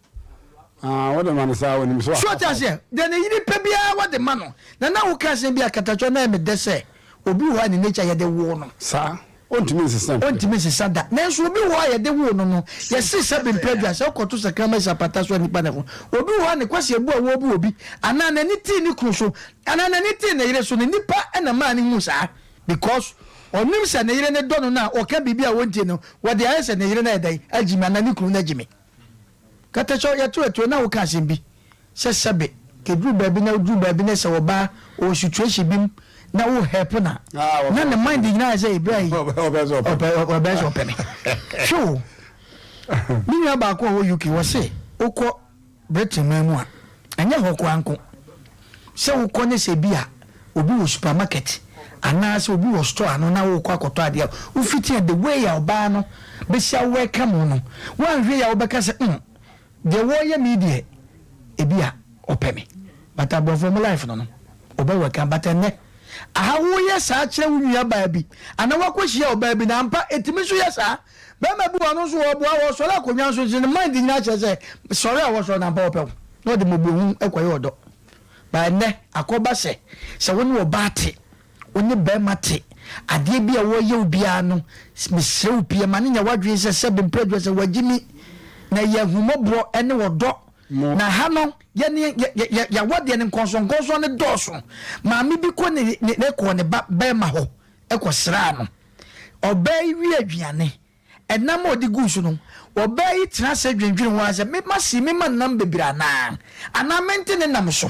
Ah, wode ma no saa onim so So ɔte aseɛ? Deɛ ne yere pɛ biara wɔde ma no. Na na woka asɛm bi a Katakyɔ na ɛyɛ me dɛ sɛ obi wɔ hɔ a ne nature yɛde woo no. Saa. Ɔntumi nsesa. Ɔntumi nsesa da. Nanso obi wɔ hɔ a yɛde woo no no, yɛse sɛ bempɛ dwa, sɛ wokɔto sakraman si apata so a nnipa na ɛho. Obi wɔ hɔ a ne kwasi abu a wɔrebu obi, anaa n'ani tee ne kunu so, anaa n'ani tee ne yere so no, nnipa na ɛmaa no huu saa. Because ɔnim sɛ ne yere no dɔ no no a, ɔka biribi a ɔntie no, wɔde ayɛ sɛ ne yere no ayɛ dɛn? Agyi me anaa ne kunu no agyi me. Katakyɛ yɛto atuo na woka asɛm bi sɛ sɛbe kɛduru baabi na woduru baabi na sɛ ɔbaa ɔwɔ situation bi mu na wo help na na ne mind nyinaa yɛ sɛ ebira yi ɔbɛ sɛ ɔpɛ me. Hwɛ o, me nua baako a ɔwɔ UK wɔse wokɔ Britain man mu a, ɛnyɛ hɔ koraa nko. Sɛ wokɔ ne sɛ bi a obi wɔ supermarket anaa sɛ obi wɔ store ano na wokɔ akɔtɔ adeɛ a, wofiti a the way a ɔbaa no bɛsi a welcome wo no, woanhwɛ yie a wobɛka sɛ mm deɛ wɔreyɛ me yi deɛ ebi a ɔpɛ me. But aborɔfo wɔn life no no, wɔbɛ welcome but ɛnnɛ aha woyɛ saa kyerɛ wo nua baa bi anaa woakɔhyia ɔbaa bi na ampa ɛtumi nso yɛ saa. Bɛrima bi wɔ hɔ no nso ɔboa wɔsɔre akonnwa nso nso ne mind nyinaa kyerɛ sɛ sɔre a wɔsɔre no ampa ɔpɛ wo na ɔde mmɔborɔhu kɔyɛ ɔdɔ. But ɛnnɛ akɔba sɛ sɛ wo ne ɔbaa te, wo ne bɛrima te, adeɛ bi a wɔyɛ wo biara no mesrɛ wo pii ma no nyɛ w'adwene sɛ sɛbe mprɛ adwuma sɛ wagye mi na ɛyɛ ahummɔborɔ ne ɔdɔ. Na ha no yɛne yɛawadeɛ no nkɔnsɔnkɔnsɔn no dɔɔso. Maame bi kɔ ne ne kɔɔ ne ba bɛrima hɔ kɔsraa no. Ɔbaa yi wie aduane, ɛnam a ɔde guu so no, ɔbaa yi tena ase dwendwene ho ara sɛ, Me masi mema nam bebree anaa? Anaa mente ne nam so?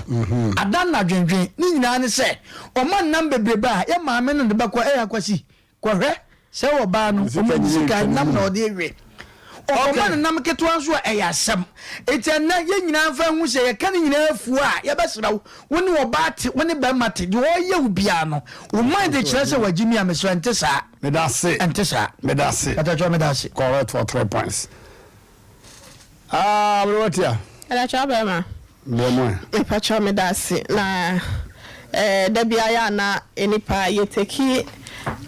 Adan na dwendwen. Ne nyinaa ne sɛ, ɔma nam bebrebe a, yɛ maame no de bɛkɔ, Ɛɛ Akwasi, kɔhwɛ sɛ ɔbaa no, ɔma ne sika, nam na ɔde rewe. Ɔkɔma no nam ketewa nso a, ɛyɛ asɛm. Enti ɛnnɛ, yɛn nyinaa mfa nhu sɛ yɛka ne nyinaa fua a, yɛbɛsrɛ wo, wo ne ɔbaa te, wo ne barima te, deɛ ɔreyɛ wo biara no, wo mind kyerɛ sɛ wagye mi a, mesrɛ, ɛnte saa. Meda ase. Ɛnte saa. Meda ase. Katakyɛ, meda ase. Correct for 3 points. Ah, aberewa tia. Katakyɛ bɛrima. Deɛ mo ɛ. Mepakyɛw meda ase na eh, da biara yɛ a na nnipa yɛ take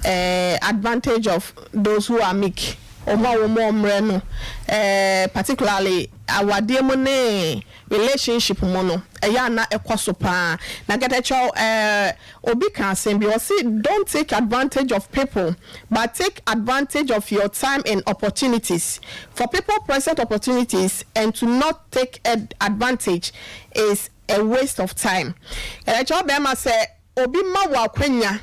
eh, advantage of those who are meek, wɔn a wɔn mmerɛ no eh, particularly awadeɛ mu ne relationship mu no ɛyɛ a na ɛkɔ so paa. Na kɛtɛkyɛw eh, obi ka asɛm bi ɔse, "Don't take advantage of people, but take advantage of your time and opportunities, for people present opportunities and to not take advantage is a waste of time." Kɛtɛkyɛw bɛrima, sɛ obi ma wo akwanya,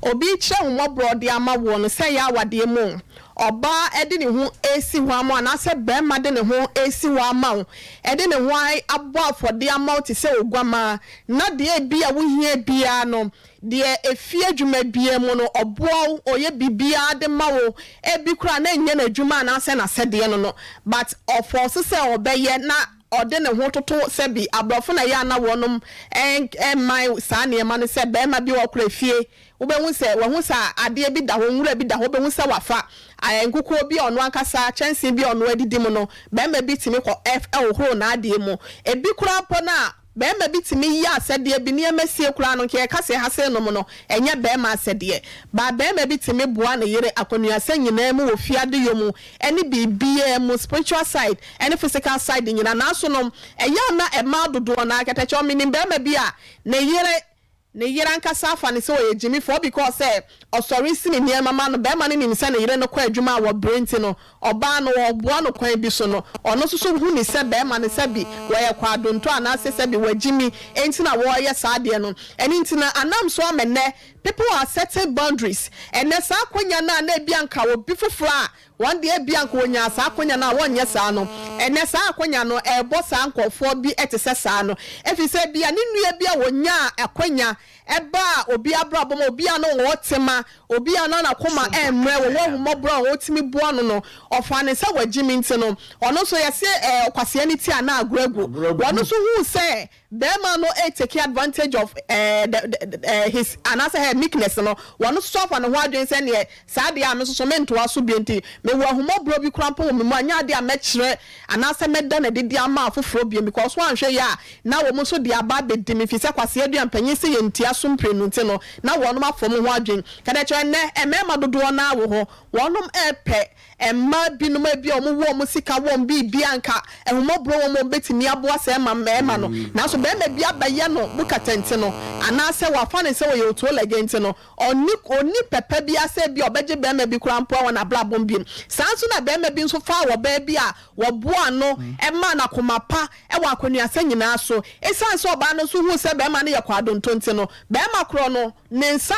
obi kyerɛ wo mmɔborɔ de ama wo no, sɛ ɛyɛ awadeɛ mu, ɔbaa de ne ho esi hɔ ama wo, anaasɛ bɛrima de ne ho esi hɔ ama wo, ɛde ne ho abɔ afɔde ama wo te sɛ oguamaa, na deɛ ebi a wohia biara no, deɛ efie adwuma biara mu no, ɔboa wo, ɔyɛ biribiara de ma wo, ebi koraa na ɛnyɛ n'adwuma anaasɛ n'asɛdeɛ no, but ɔfɔɔso sɛ ɔbɛyɛ na ɔde ne ho toto sɛbi aborɔfo na ɛyɛ ana wɔnom ɛmman saa nneɛma no sɛ bɛrima bi ɔkora fie, wobɛhu sɛ wahu sɛ adeɛ bi da hɔ, nwura bi da hɔ, wobɛhu sɛ wafa nkukuo bi a ɔno ankasa, kyɛnsee bi a ɔno adidi mu no, bɛrima bi tumi kɔ ɛhohoro n'adeɛ mu. Ebi koraa mpo no a bɛrima bi tumi yɛ asɛdeɛ bi, nneɛma sie koraa no, nka yɛka sɛ ha sɛ nom no ɛnyɛ bɛrima asɛdeɛ baa, bɛrima bi tumi boa ne yere akɔnuasɛ nyinaa mu wɔ fie adeyɔ mu ɛne biribiara mu, spiritual side ɛne physical side nyinaa. Nanso no ɛyɛ a na ɛmaa dodoɔ na akɛtɛkyɛ ɔmenim bɛrima bi a ne yere ankasa afa ne sɛ ɔyɛ gyimifoɔ because sɛ ɔsɔre si ne nneɛma ma no. Bɛrima no nim sɛ ne yere no kɔ adwuma a wɔbrɛ nti no, ɔbaa no ɔboa no kwan bi so no, ɔno nso so hu ne sɛ bɛrima no sɛ bi wɔyɛ kwadonto anaasɛ sɛ bi wɔagyimi nti na wɔreyɛ saa adeɛ no. Ɛno nti na anam so ama nnɛ people are setting boundaries. Ɛnɛ saa akonnwa no a na ebi anka obi foforɔ a wɔn deɛ ebi anka wɔnya saa akonnwa no a wɔnyɛ saa no, ɛnɛ saa akonnwa no ɛrebɔ saa nkɔfoɔ bi ɛte sɛ saa no, efi sɛ bia ne nua bi a wɔnya akonnwa ɛbaa obi abrabɔ mu, obi a no wɔ tema, obi a na n'akoma ɛmmerɛ wɔwɔ ahomɔborɔ a wɔtumi boa no, ɔfa ne sɛ wɔagye mi nti no, ɔno nso yɛsɛ ɔkwaseɛ ne ti a na agorɔ agu. Wɔn nso hu sɛ bɛrima no take advantage of his anaasɛ her meekness no, wɔn nso so afa ne ho adwene sɛ neɛ saa deɛ a me nso so mentoa so bio. Nti mewɔ ahomɔborɔ bi koraa mpo wɔ me mu a nyɛ adeɛ a mɛkyerɛ anaasɛ mɛda n'adidi ama afoforɔ bio, because wɔanhwɛ yie a na wɔn nso de aba abɛdi me fi sɛ kwaseɛ dua mpanyin sɛ yɛntia. so mprenu nti no, na wɔnom afɔm ho adwen. Kɛdɛkyerɛ nnɛ, mmarima dodoɔ no ara wɔ hɔ, wɔnom repɛ mmaa binom a ebia wɔn wɔ wɔn sika, wɔn biribiara, anka ahummɔborɔ wɔ mu a wɔbɛtumi aboa saa mma mmarima no. Nanso barima bi abɛyɛ no bukata nti no, anaasɛ wafa no sɛ ɔyɛ otuolɛge nti no, ɔnni ɔnni pɛ pa biara sɛ ebia ɔbɛgye barima bi koraa mpo wɔ n'abrabɔ mu bio. Saa ara nso na barima bi nso faa ɔbaa bi a wɔboaa no maa no akoma pa wɔ akwannuasa nyinaa so. Esiane sɛ ɔbaa no nso huu sɛ barima no yɛ kwaadonto nti no, barima korɔ no, ne nsa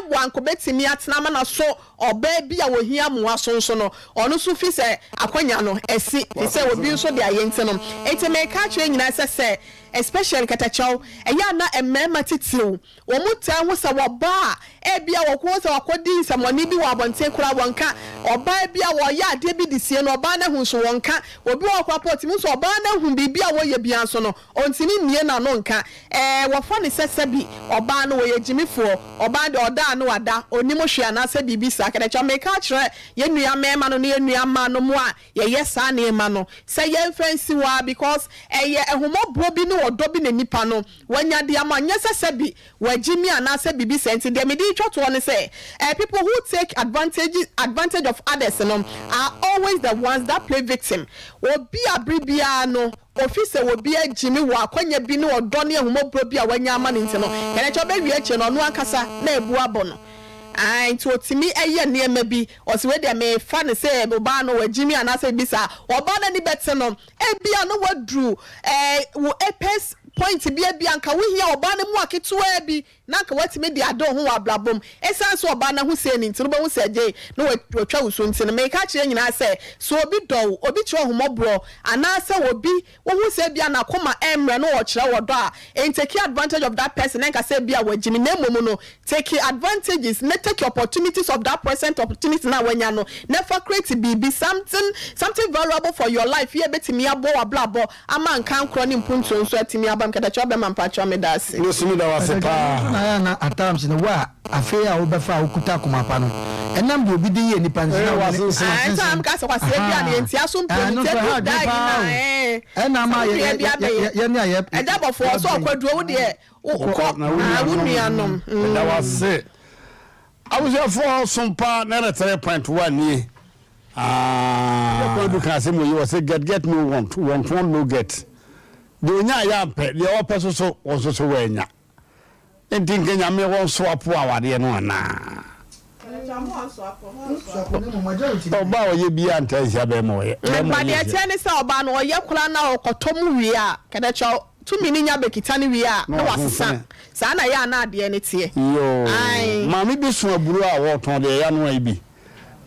wɔ anka obetumi atena ama no aso ɔbaa bi a ohia mmoa so nso no, ɔno nso fi sɛ akwanya no asi, te sɛ obi nso de ayɛ nti no. Enti meka akyerɛ nyinaa sɛ sɛ, especially katakyɛw, ɛyɛ a na mmarima titiriw, wɔn taa hu sɛ wɔba a, ebia wɔkɔhu sɛ wɔakɔdi nsɛmmɔne bi wɔ abɔnten koraa wɔnka, ɔbaa bi a wɔreyɛ adeɛ bi de sie no, ɔbaa no ahu nso wɔnka, obi wɔ hɔ koraa mpo a ɔtumi hu sɛ ɔbaa no ahu biribi a wɔreyɛ biara nso no, Ɔntumi mmue n'ano nka. Ɛɛ, wɔfa no sɛ sɛbi ɔbaa no, ɔyɛ gyimifoɔ, ɔbaa deɛ ɔda a na wada, ɔnnim hwee anaasɛ biribi saa. Kɛdɛkyɛ, mereka akyerɛ yɛn nua mmarima no ne yɛn nua mmaa no mo a yɛyɛ saa nneɛma no sɛ yɛmfa nsi hɔ ara because ɛyɛ ahummɔborɔ bi ne ɔdɔ bi na nipa no wanya de ama, nyɛ sɛ sɛbi wagyimi anaasɛ biribi saa nti. Deɛ mede retwa toɔ ne sɛ, ɛɛ, people who take advantage advantage of others no are always the ones that play victim. Obi a bere biara no Ofi sɛ obi agye me wɔ akwanya bi ne ɔdɔ ne ahummɔborɔ bi a wanya ama no nti no, ɛno akyi ɔbɛwie akyire no, ɔno ankasa na abu abɔ no. Aane, nti ɔtumi yɛ nneɛma bi, ɔse wei deɛ mefa no sɛ ɔbaa no wagye me anaasɛ biribi saa. Ɔbaa no ani bɛte no, ebia na waduru eh, wo apex point bi, ebia anka wohia ɔbaa no mmoa ketewaa bi na anka woatumi de ade wo ho wɔ abrabɔ mu. Esiane sɛ ɔbaa no ahu sei no nti no, wobɛhu sɛ agye na watwa wo so nti no, mereka akyerɛ yɛn nyinaa sɛ, sɛ obi dɔ wo, obi kyerɛ wo ahummɔborɔ, anaasɛ obi, wohu sɛ ebia n'akoma ɛmmrɛ na ɔrekyerɛ wo ɔdɔ a, ntake advantage of that person na nka sɛ ebia wagye me, na mmom no, take advantages na take opportunities of that present opportunity no a woanya no na fa create biribi, something, something valuable for your life yi a ɛbɛtumi aboa w'abrabɔ Ama nkankorɔ ne mpuntuo nso atumi aba mu. Katakyɛ ɔbɛma mpakyɛw meda ase. Me nso meda wo ase Katakyɛ paa. nso na ayɛ a na at times no wo a afei a wobɛfa a wokuta akoma pa no ɛnam deɛ obi de yɛ nipa nti Ee na wode ne wasensen. Ah, ɛnti a wasensen meka sɛ kwasea bi a ne ahaa yɛntia so mpo ɛno no nso nti ɛha ɛdu adwene daa yi paa na o ɛɛ ɛna sɛ ama wo yɛ nua yɛ bi yɛ abɛyɛ yɛ yɛne a yɛ agya bɔfoɔ sɛ yɛabrɛ ɔkɔ aduro wo deɛ wo Kɔ kɔ na wo ah wo nuanom. nuanom Meda wo mm. ase. Abusuafoɔ Sompa 93.1 nie. Ah. Kwadu ka asɛm wɔ yi wɔ sɛ get get no want, want want no get. Deɛ ɔnya yɛ ampɛ, deɛ ɔpɛ so so wɔn nso so wɔanya. Nti nka Nyame wɔn so apo awadeɛ no anaa? Ɔbaa a ɔyɛ biara ntaa nhyia bɛrima ɔyɛ. Bɛrima Ba ɔyɛ deɛ nhyia. ɛteɛ ne sɛ ɔbaa no ɔyɛ koraa na ɔkɔtɔ mu wie a, kɛdɛkyɛw tumi no nya bɛkita no wie a Na na wasesa. wasensene. Saa na ɛyɛ a na adeɛ no teɛ. Yoo. Ae. Maame bi so aburo a wɔtɔn deɛ yɛanoa yi bi.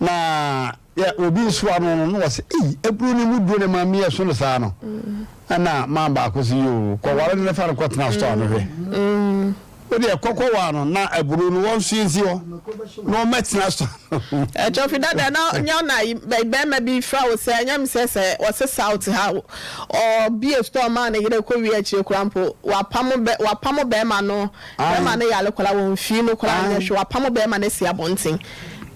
Na yɛ obi nso ano no na wɔsɛ ei aburo no mu duro na maame yɛ so no saa no. Ɛna maa baako sɛ yoo kɔware no na fa no kɔtena store no hwɛ. Wo deɛ kɔkɔ waa no na aburo no wɔn nso nsi hɔ na wɔn mɛtena so. Ɛkyɛ fi dada na nyɛ na bɛrima bi fra wo sɛ ɛnyɛ mi sɛ sɛ wɔse south ha ɔbie store maa ne yere kɔ wie akyire koraa mpo wapamo bɛ wapamo bɛrima no bɛrima no yare koraa wɔn fie no koraa nyɛ hwɛ wapamo bɛrima no asi abɔnten.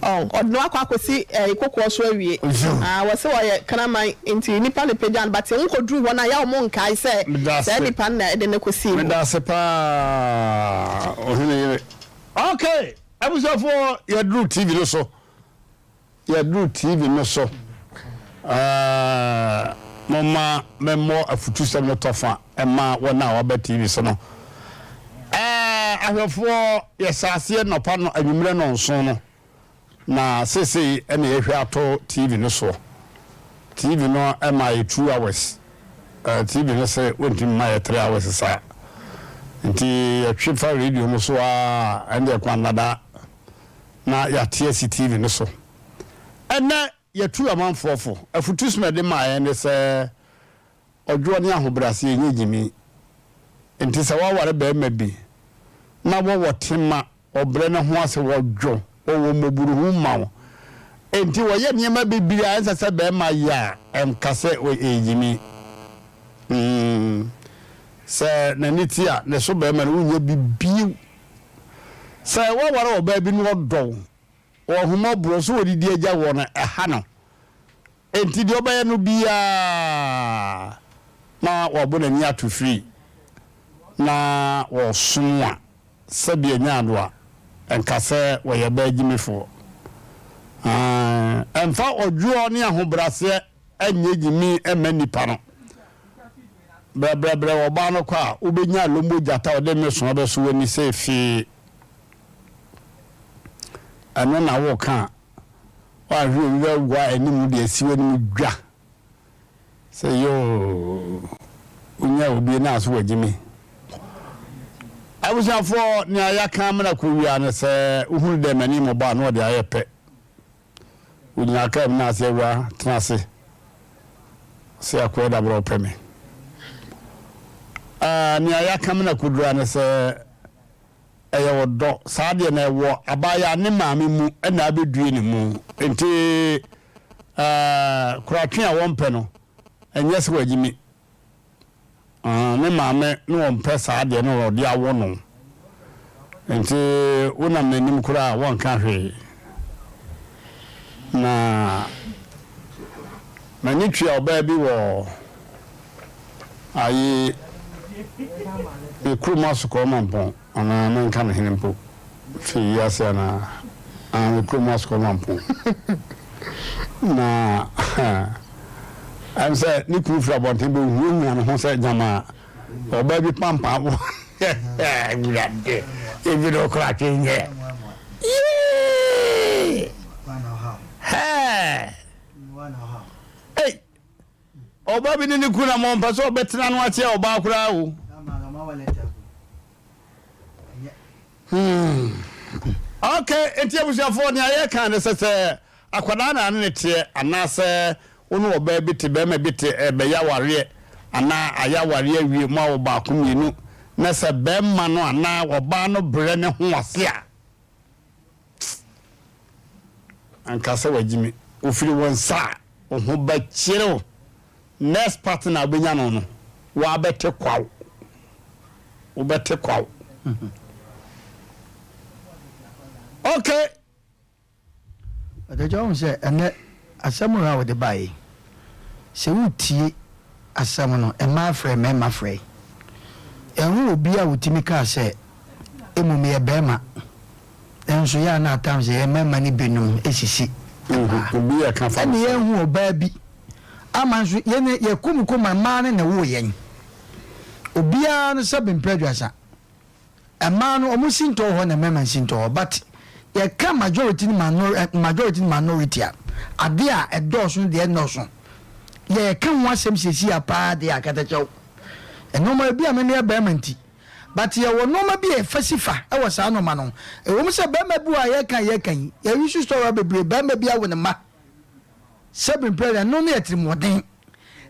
Ɔn, ɔde no akɔ akɔsi ɛɛ kokoɔ so awie. Ah, wɔse ɔyɛ kraman nti nipa na pagya no, but wɔn kɔduru hɔ no a, yɛ a wɔn nkae sɛ saa nipa no na ɛde no kɔsii hɔ. Medase paa ɔhene yere. Ok abusuafoɔ yɛduru TV no so yɛduru TV no so ɛɛ momma memmɔ afutusɛm no tɔfa ɛma wɔn a wɔaba TV so no ɛɛ ahwɛfoɔ yɛhyɛ aseɛ nnɔpa no anwummerɛ nnɔnson no na seesei ɛna yɛhwɛ ato TV no soɔ TV no ɛma yɛ 2 hours ɛɛ TV no sɛ wɔntumi ma yɛ 3 hours saa nti yɛtwe fa radio no so a ɛnde ɛkwan dada na yɛate asi TV no so ɛnɛ yɛtu amanfoɔ fo afutusɛm a ɛde maa yɛn ne sɛ Ɔdwoɔ ne ahobrɛaseɛ nyɛ gyimi. Enti sɛ woaware barima bi na wɔwɔ tema, ɔbrɛ ne ho ase, ɔdwo, ɔwɔ mmɔborohunu ma wo, enti ɔyɛ nneɛma bebree a ɛnsɛ sɛ barima yɛ a, ɛnka sɛ ɛyɛ gyimi. Mm. Sɛ n'ani te a, ne so barima no wonnya bi bio. Sɛ woaware ɔbaa bi na ɔdɔ wo, ɔwɔ ahummɔborɔ, sɛ ɔdidi agya woɔ no, ɛha no. Enti deɛ ɔbɛyɛ no biara na wabɔ n'ani ato firi na ɔresom a. sɛbi ɛnyɛ ano a, ɛnka sɛ wɔyɛ bɛɛ gyimifoɔ. Ɛmfa ɔdwoɔ ne ahobraseɛ nyɛ gyimi mma nnipa no. Brɛbrɛbrɛ ɔbaa no kɔ a, wobɛnya lombo gyata a ɔde mmesoa bɛso w'ani sɛ fee. Ɛno na woka a, woanhwɛ obi bɛwa anim de asi w'anim dwa sɛ yoo, wonya obi na so wagye mi. Abusuafoɔ, nea yɛaka amena kɔwia ne sɛ wohunu dɛ m'ani mmɔbɔ a na ɔde ayɛ pɛ. Wogyina kaa mu na ase awura tena ase sɛ akoa da berɛ ɔpɛ me. Nea yɛaka amena kɔdura ne sɛ ɛyɛ ɔdɔ. Saa deɛ na ɛwɔ abaayewa ne maame mu na abɛdue ne mu. Nti koratwe a wɔmpɛ no, ɛnyɛ sɛ wagyimi. Ne maame na ɔmpɛ saa deɛ no na ɔde awo no. Nti wonam n'anim koraa a wɔnka hwee. Na m'ani tua ɔbaa bi wɔ ayi me kurom asokɔɔ mampɔn anaa menka no hene mpo fi wiase anaa ah me kurom asokɔɔ mampɔn na ɛm sɛ ne kunu firi abɔnten bɛ huahua ne ho sɛ gyama ɔbaa bi pampa wɔ wurade ebi no kora twe nyɛ yee hɛɛ ei Ɔbaa bi ne ne kunu na ma ɔmpɛ sɛ ɔbɛtena no akyɛ ɔbaa koraa o. Hmm. Okay, nti abusuafoɔ nea yɛka ne sɛ sɛ akwadaa na ne ne teɛ anaasɛ wo ne ɔbaa bi te bɛrima bi te ɛbɛyɛ awareɛ anaa ayɛ awareɛ awie mu awo baako mmienu na sɛ bɛrima no anaa ɔbaa no brɛ ne ho ase a Anka sɛ wagye me. Ofiri wo nsa a, wo ho bɛkyere wo. Next partner a wobɛnya no no, woabɛte kwaw. Wobɛte kwaw. Okay. Ɔdɛgya wohu sɛ ɛnɛ asɛm a wode baeɛ yi, sɛ wotie asɛm no, mmaa frɛ mmarima frɛ. Yɛnhu obi a ɔtumi kaa sɛ mmom meyɛ barima. Nanso yɛ a na at times yɛn mmarima no binom sisi mmaa. Ɛnna yɛnhu ɔbaa bi ama nso yɛn yɛkum koma mmaa no na ɛwoo yɛn. Obiara no sɛbe mpɛ aduasa. Mmaa no wɔn sintɔ wɔ hɔ na mmarima nsintɔ wɔ hɔ but yɛka majority ne minor majority ne minority a adeɛ a ɛdɔɔso no deɛ ɛnnɔɔso. Yɛka ho asɛm siesie a paa deɛ akatakyɛw. Nneɛma ebi a mɛmeyɛ barima nti But yɛwɔ nnoɔma bi a yɛfa si fa wɔ saa nnoɔma no ho. Ɛwɔ mu sɛ barima bi wɔ a yɛka a yɛka yi, yɛ use story bebree, barima bi awo ne mma sɛbi mprɛ ɛno no yɛ atirimuɔden.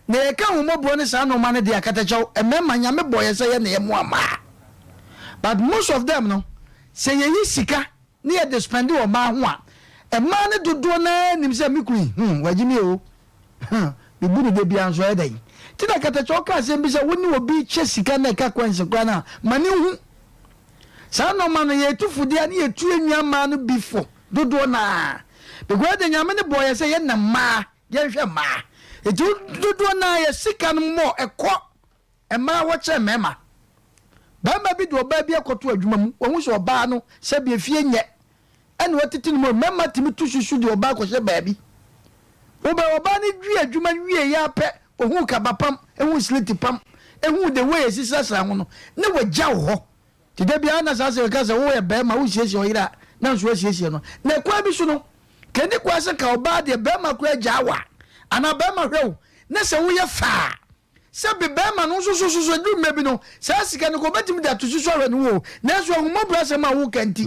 Na yɛka ahummɔborɔ ne saa nnoɔma no deɛ akatakyɛw, mmarima Nyame bɔɔ yɛn sɛ yɛn na yɛmmoa mmaa. But most of them no, sɛ yɛyi sika ne yɛde spɛnde wɔ mmaa ho a, mmaa no dodoɔ no ara nim sɛ me kunu yi, hmm, wagye me o, hmm, mebu no da biara nso ɔyɛ dɛn? Nti na Katakyɛ ɔka asɛm bi sɛ wo ne obi rekyɛ sika na ɛka coins koraa no a, ma no nhu. Saa nnoɔma no yɛtu fo deɛ a ne yɛtu yɛn nua mmaa no bi fo dodoɔ no ara. Because ɛdeɛ Nyame no bɔɔ yɛn sɛ yɛn na mmaa, yɛnhwɛ mmaa. Nti dodoɔ no ara yɛ sika no mmɔ ɛkɔ Mmaa wɔkyɛn mmarima. Barima bi de ɔbaa bi akɔto adwuma mu, wahu sɛ ɔbaa no sɛbi efie nyɛ, ɛna watete ne mu. Mmarima tumi tu susu de ɔbaa kɔhyɛ baabi. Wobɛ ɔbaa no wie adwuma wie yɛ ara pɛ, ohuu kaba pam, ehuu sliti pam, ehuu the way esi srasra ho no, na wagyaw hɔ. Nti da biara na saa asɛm yi ka sɛ woyɛ barima wosiesie ɔyere a na nso wasiesie no. Na ɛkwan bi so no, ka ɛni kwan sɛ ka ɔbaa deɛ barima koraa gyaa wo a, anaa barima hwɛ wo na sɛ woyɛ fɛ a, Sɛ be bɛɛma no nso so so ɛduru mmerɛ bi no saa sika no nka ɔbɛtumi de ato susu ahwɛ ne ho o, nanso ahummɔborɔ asɛm a woka nti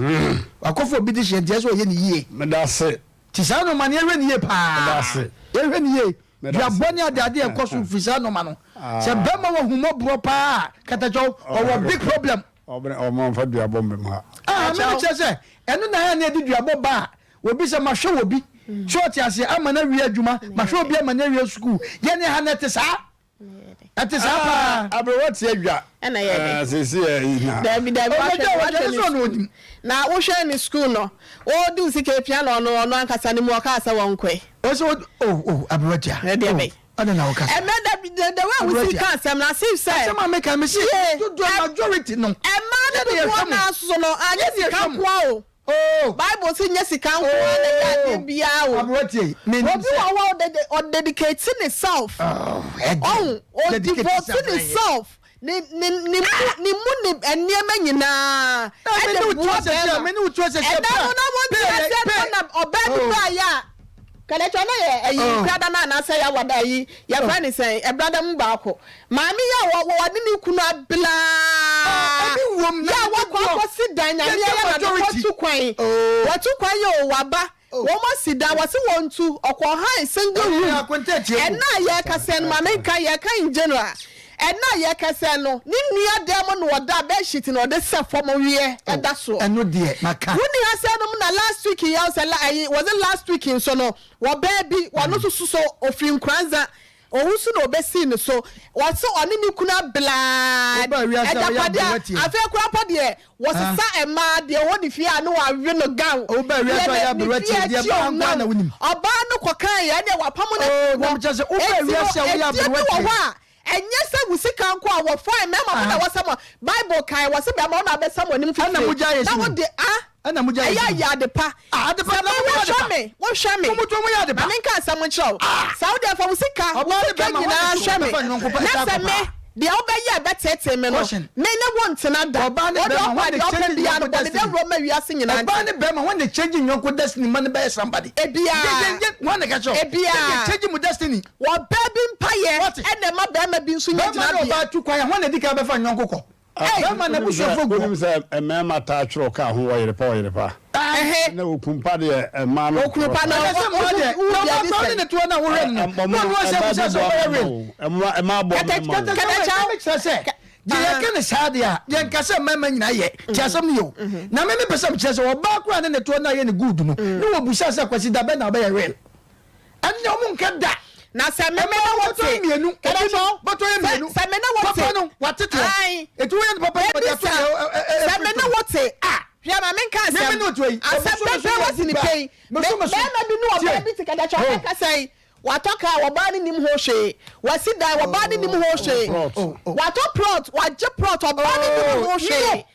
wakɔfa obi de hyeɛ nti ɛsɛ sɛ ɔyɛ ne yie. Medase. Nti saa nnoɔma no yɛnhwɛ no yie paa. Medase. Yɛnhwɛ no yie. Medase. Duabɔ ne adeade a ɛkɔ so firi saa nnoɔma no. Sɛ bɛɛma wɔ ahummɔborɔ paa a, katakyɛw, ɔwɔ big problem. Ɔbɛn ɔmo nfa duabɔ mbɛ mu ha. Ah, me mekyerɛ sɛ ɛno na ɛyɛ na yɛde duabɔ ba a, obi sɛ mahwɛ obi, so ɔte aseɛ, ama no awie adwuma, mahwɛ obi ama no awie sukuu, yɛne ha no ɛte saa, ɛte saa paa. Aberewa te adwa. Ɛna yɛ dɛ. Sisi yɛ yi na. Dabi dabi Ɔbɛgya wahwɛ ɔgya wahwɛ ne ne sɛ ɔno sukuu onim. na wohwɛ ne sukuu no ɔdi wo sika epia na ɔno ɔno ankasa ne mu ɔkaa sɛ wɔnkɔɛ. Ɔsɛ o o aberewa tia. Ɛdeɛ bɛn. Adɛn na woka saa? Ɛnɛ da the way a wosi ka asɛm no as if sɛ. Asɛm a meka mese Yie dodoɔ majority no. Ɛmaa Mmaa no Yɛde dodoɔ yɛhwɛ mo. no ara nso no, anyɛ Yɛde sika yɛhwɛ mo. nko ara o. Oh. Bible se nyɛ sika nko ara na ɛyɛ adeɛ biara o. Aberewa tie, menim Obi sɛ. wɔ hɔ a ɔdede ɔdedicate ne self. Oh, ɛdeɛn? Ɔhu, Dedicate ɔdevote self ne na ɛyɛ. self, ne ne ne mu ne mu ne nneɛma nyinaa Na me ne ɛde wo tu boa asɛsɛ a, bɛrima. me ne wo tu asɛsɛ Ɛda pɛ a, no na wɔnte pɛ yɛ- aseɛ no pɛ- na ɔbaa bi Oh. baeɛ a, Kɛlɛkyɛ ɔno yɛ ɛyi Oh. nkrada no anaasɛ yawada ayi yɛfrɛ ne sɛn ɛbrada mu baako maame yi a wɔ wɔne ne kunu abelaa Oh, ebi wom na yɛ a ebi wɔkɔ wɔ. akɔsi dan nyame Yɛnyɛ ayɛ na de majority. wɔtu kwan Oh. wɔtu kwan yɛ o waba Oh. wɔn asi dan wɔsi wɔn tu ɔkɔ han single Ɛyɛ room akonta atie mu. ɛna a yɛkasa no maame nka yɛka in general ɛna a yɛkasa no ne nua dan mu na ɔda bedsheet na ɔde sɛ fam wiɛ ɛda soɔ. Ɛno deɛ maka. Wonni ha sɛ nom na last week yi sɛ la ayi was it last week nso no wɔbaa bi wɔno nso so so ofiri Nkoranza owu so na obesii ne so wɔse ɔne ne kunu abelaa Wobaa wiase a woyɛ agyapadeɛ aberewa tie. afei koraa mpo deɛ wɔsesa mmaa deɛ ɔwɔ ne fie a ne wawe no gown Wobaa wiase a deɛ woyɛ ne ne aberewa fie tie deɛ akyi baa nko ara na ɔnam wonim. ɔbaa no kɔkaa yɛ ɛneɛ wapamo no Oh, afiri na hɔ mekyerɛ sɛ wobaa enti no wiase a woyɛ ɛdeɛ bi aberewa wɔ tie. hɔ a Ɛnyɛ sɛ wo sika nko a wɔ fine mɛma mo na wɔsɛ mo bible kae wɔse bɛma wo na abɛsa mo anim Ɛna fifire mogya ayɛ na si wo mu. de a Ɛna mogya ayɛ ɛyɛ si mu. ayɛ ade pa Ah, ade pa sɛ na me mo yɛ ade wohwɛ pa. me wohwɛ me Mo mo to mo yɛ ade pa. ma menka asɛm nkyerɛ wo Ah! sɛ wo deɛ fa wo sika wo Ɔbaa ne sika bɛrima, nyinaa wɔn de hwɛ me so, wɔbɛfa nyɔnko pa na ɛda sɛ akɔ me paa. deɛ wobɛyɛ a ɛbɛteetee me no Caution. me ne wo ntena da Ɔbaa ne wo deɛ bɛrima, ɔpɛ wɔn de deɛ ɔpɛ change biara no nyɔnko bɔ ne destiny. dawuro ma wiase nyinaa Ɔbaa nte ne bɛrima wɔn de change nyɔnko destiny ma ne bɛyɛ somebody. Ebiaa. Yɛ yɛ yɛ wɔn na ka kyerɛ wo. Ebiaa. Yɛ de change mo destiny. Ɔbaa bi mpaeɛ Wate? na ɛma barima bi nso nya Bɛrima ne gyinabea. ɔbaa tu kwan a, hwan na edi kan bɛfa nyɔnko kɔ? Ei! Bɛrima na abusuafoɔ gu Wonim hɔ. sɛ mmarima taa twerɛ kaa ho ɔyere pa ɔyere pa. Ɛhe? Na okun pa deɛ mmaa no Okunu pa no, Ɛnɛ sɛ mmaa deɛ, wo na deɛ ɔbaa ne koraa sɛn? ne ne toɔ no a wohwɛ no no, na ɔno ɔsɛ Mmaa bisa bi sɛ boa ɔbɛyɛ mmarima real. o. Mmaa boa mmarima o. Kɛtɛ sɛ wei, mekyerɛ sɛ, deɛ yɛka no saa deɛ a, yɛnka sɛ mmarima nyinaa yɛ. Te asɛm no yie o. Na me mepɛ sɛ mekyerɛ sɛ ɔbaa koraa ne ne toɔ no ayɛ no good no, ne wɔbusa sɛ Kwasi da bɛn na wobɛyɛ real? Ɛnneɛ ɔmo nka da. Na sɛ me me ne wo te. Ɛmmaa bɔtɔ yɛ mmienu. Kɛdɛ so. Bɔtɔ yɛ mmienu. Sɛ me ne wo te. Papa no watete hɔ. Ae. Eti woyɛ no papa no wɔde ato deɛ ɛ ɛ ɛ. Sɛ me ne wo te. Ah. Hwɛ ma me nka asɛm. Me me ne wo te yi. Asɛm pɛpɛ wɔ si ne pɛ yi. Bɛɛma bi ne ɔbaa bi te kɛdɛ kyɛ ɔbɛka sɛn. Watɔ kaa ɔbaa no nim ho hwee. Wasi dan ɔbaa no nim ho hwee. Watɔ plot wagye plot ɔbaa no nim ho hwee.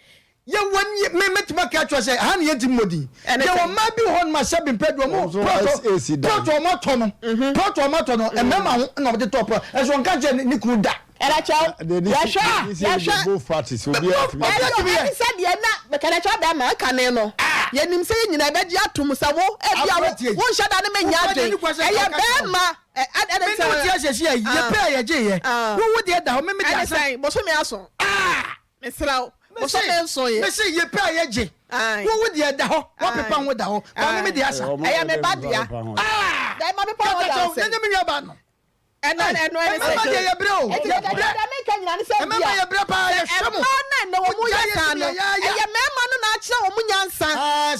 Yɛwɔ nie me mɛtumi aka akyerɛ sɛ ha ne yɛntumi mmɔ din. Ɛne Yɛwɔ sɛn? mmaa bi wɔ hɔnom a sɛbi mpɛ deɛ ɔmo Wɔn nso plɔtɔ AC dan. plɔtɔ ɔmo atɔ no plɔtɔ ɔmo atɔ no mmarima ho na ɔde tɔ plɔt ɛnso ɔnka nkyerɛ ne ne kunu da. Ɛdɛkyɛw, Deɛ ne si yɛhwɛ a, ne si yɛ yɛhwɛ. both parties obiara tumi Ɛyɛ yɛ. Obiara tumi yɛ. ɛne sɛ deɛ na kɛdɛkyɛw bɛrima ɛkane no yɛnim sɛ yɛn nyinaa ɛbɛgye atom sɛ wo ebia wo Aberanteɛ yi. wonhyɛ da ne me nyɛ Wokura deɛ adwen ne kwan sɛ ɛyɛ ɔka kyerɛ wo. bɛrima ɛ ɛ ɛne Me ne wo te sɛ asɛsi a yɛpɛ a yɛgye yɛ. Ah. Wo wo deɛ da hɔ me me deɛ ɛne asa. sɛn bosome aso. Ah! Mesrɛ wo, bosome nson yɛ. Mese yɛ pɛ a yɛgye. Wo wo deɛ da hɔ, woapepa ho da hɔ. Ba me me deɛ asa. Ɛyɛ me ba dea. Dɛn ma pepa ho da sɛ. Nyɛ me nua ba no. Ɛno ɛno ɛne sɛ. Mmarima deɛ yɛbrɛ o. Yɛbrɛ. Deɛ meka nyina ne sɛ bia. Mmarima yɛbrɛ paa yɛhwɛ mo. Mmaa no ɛnɛ wɔn yɛ saa no. Ɛyɛ mmarima no na akyerɛ wɔn nyansa.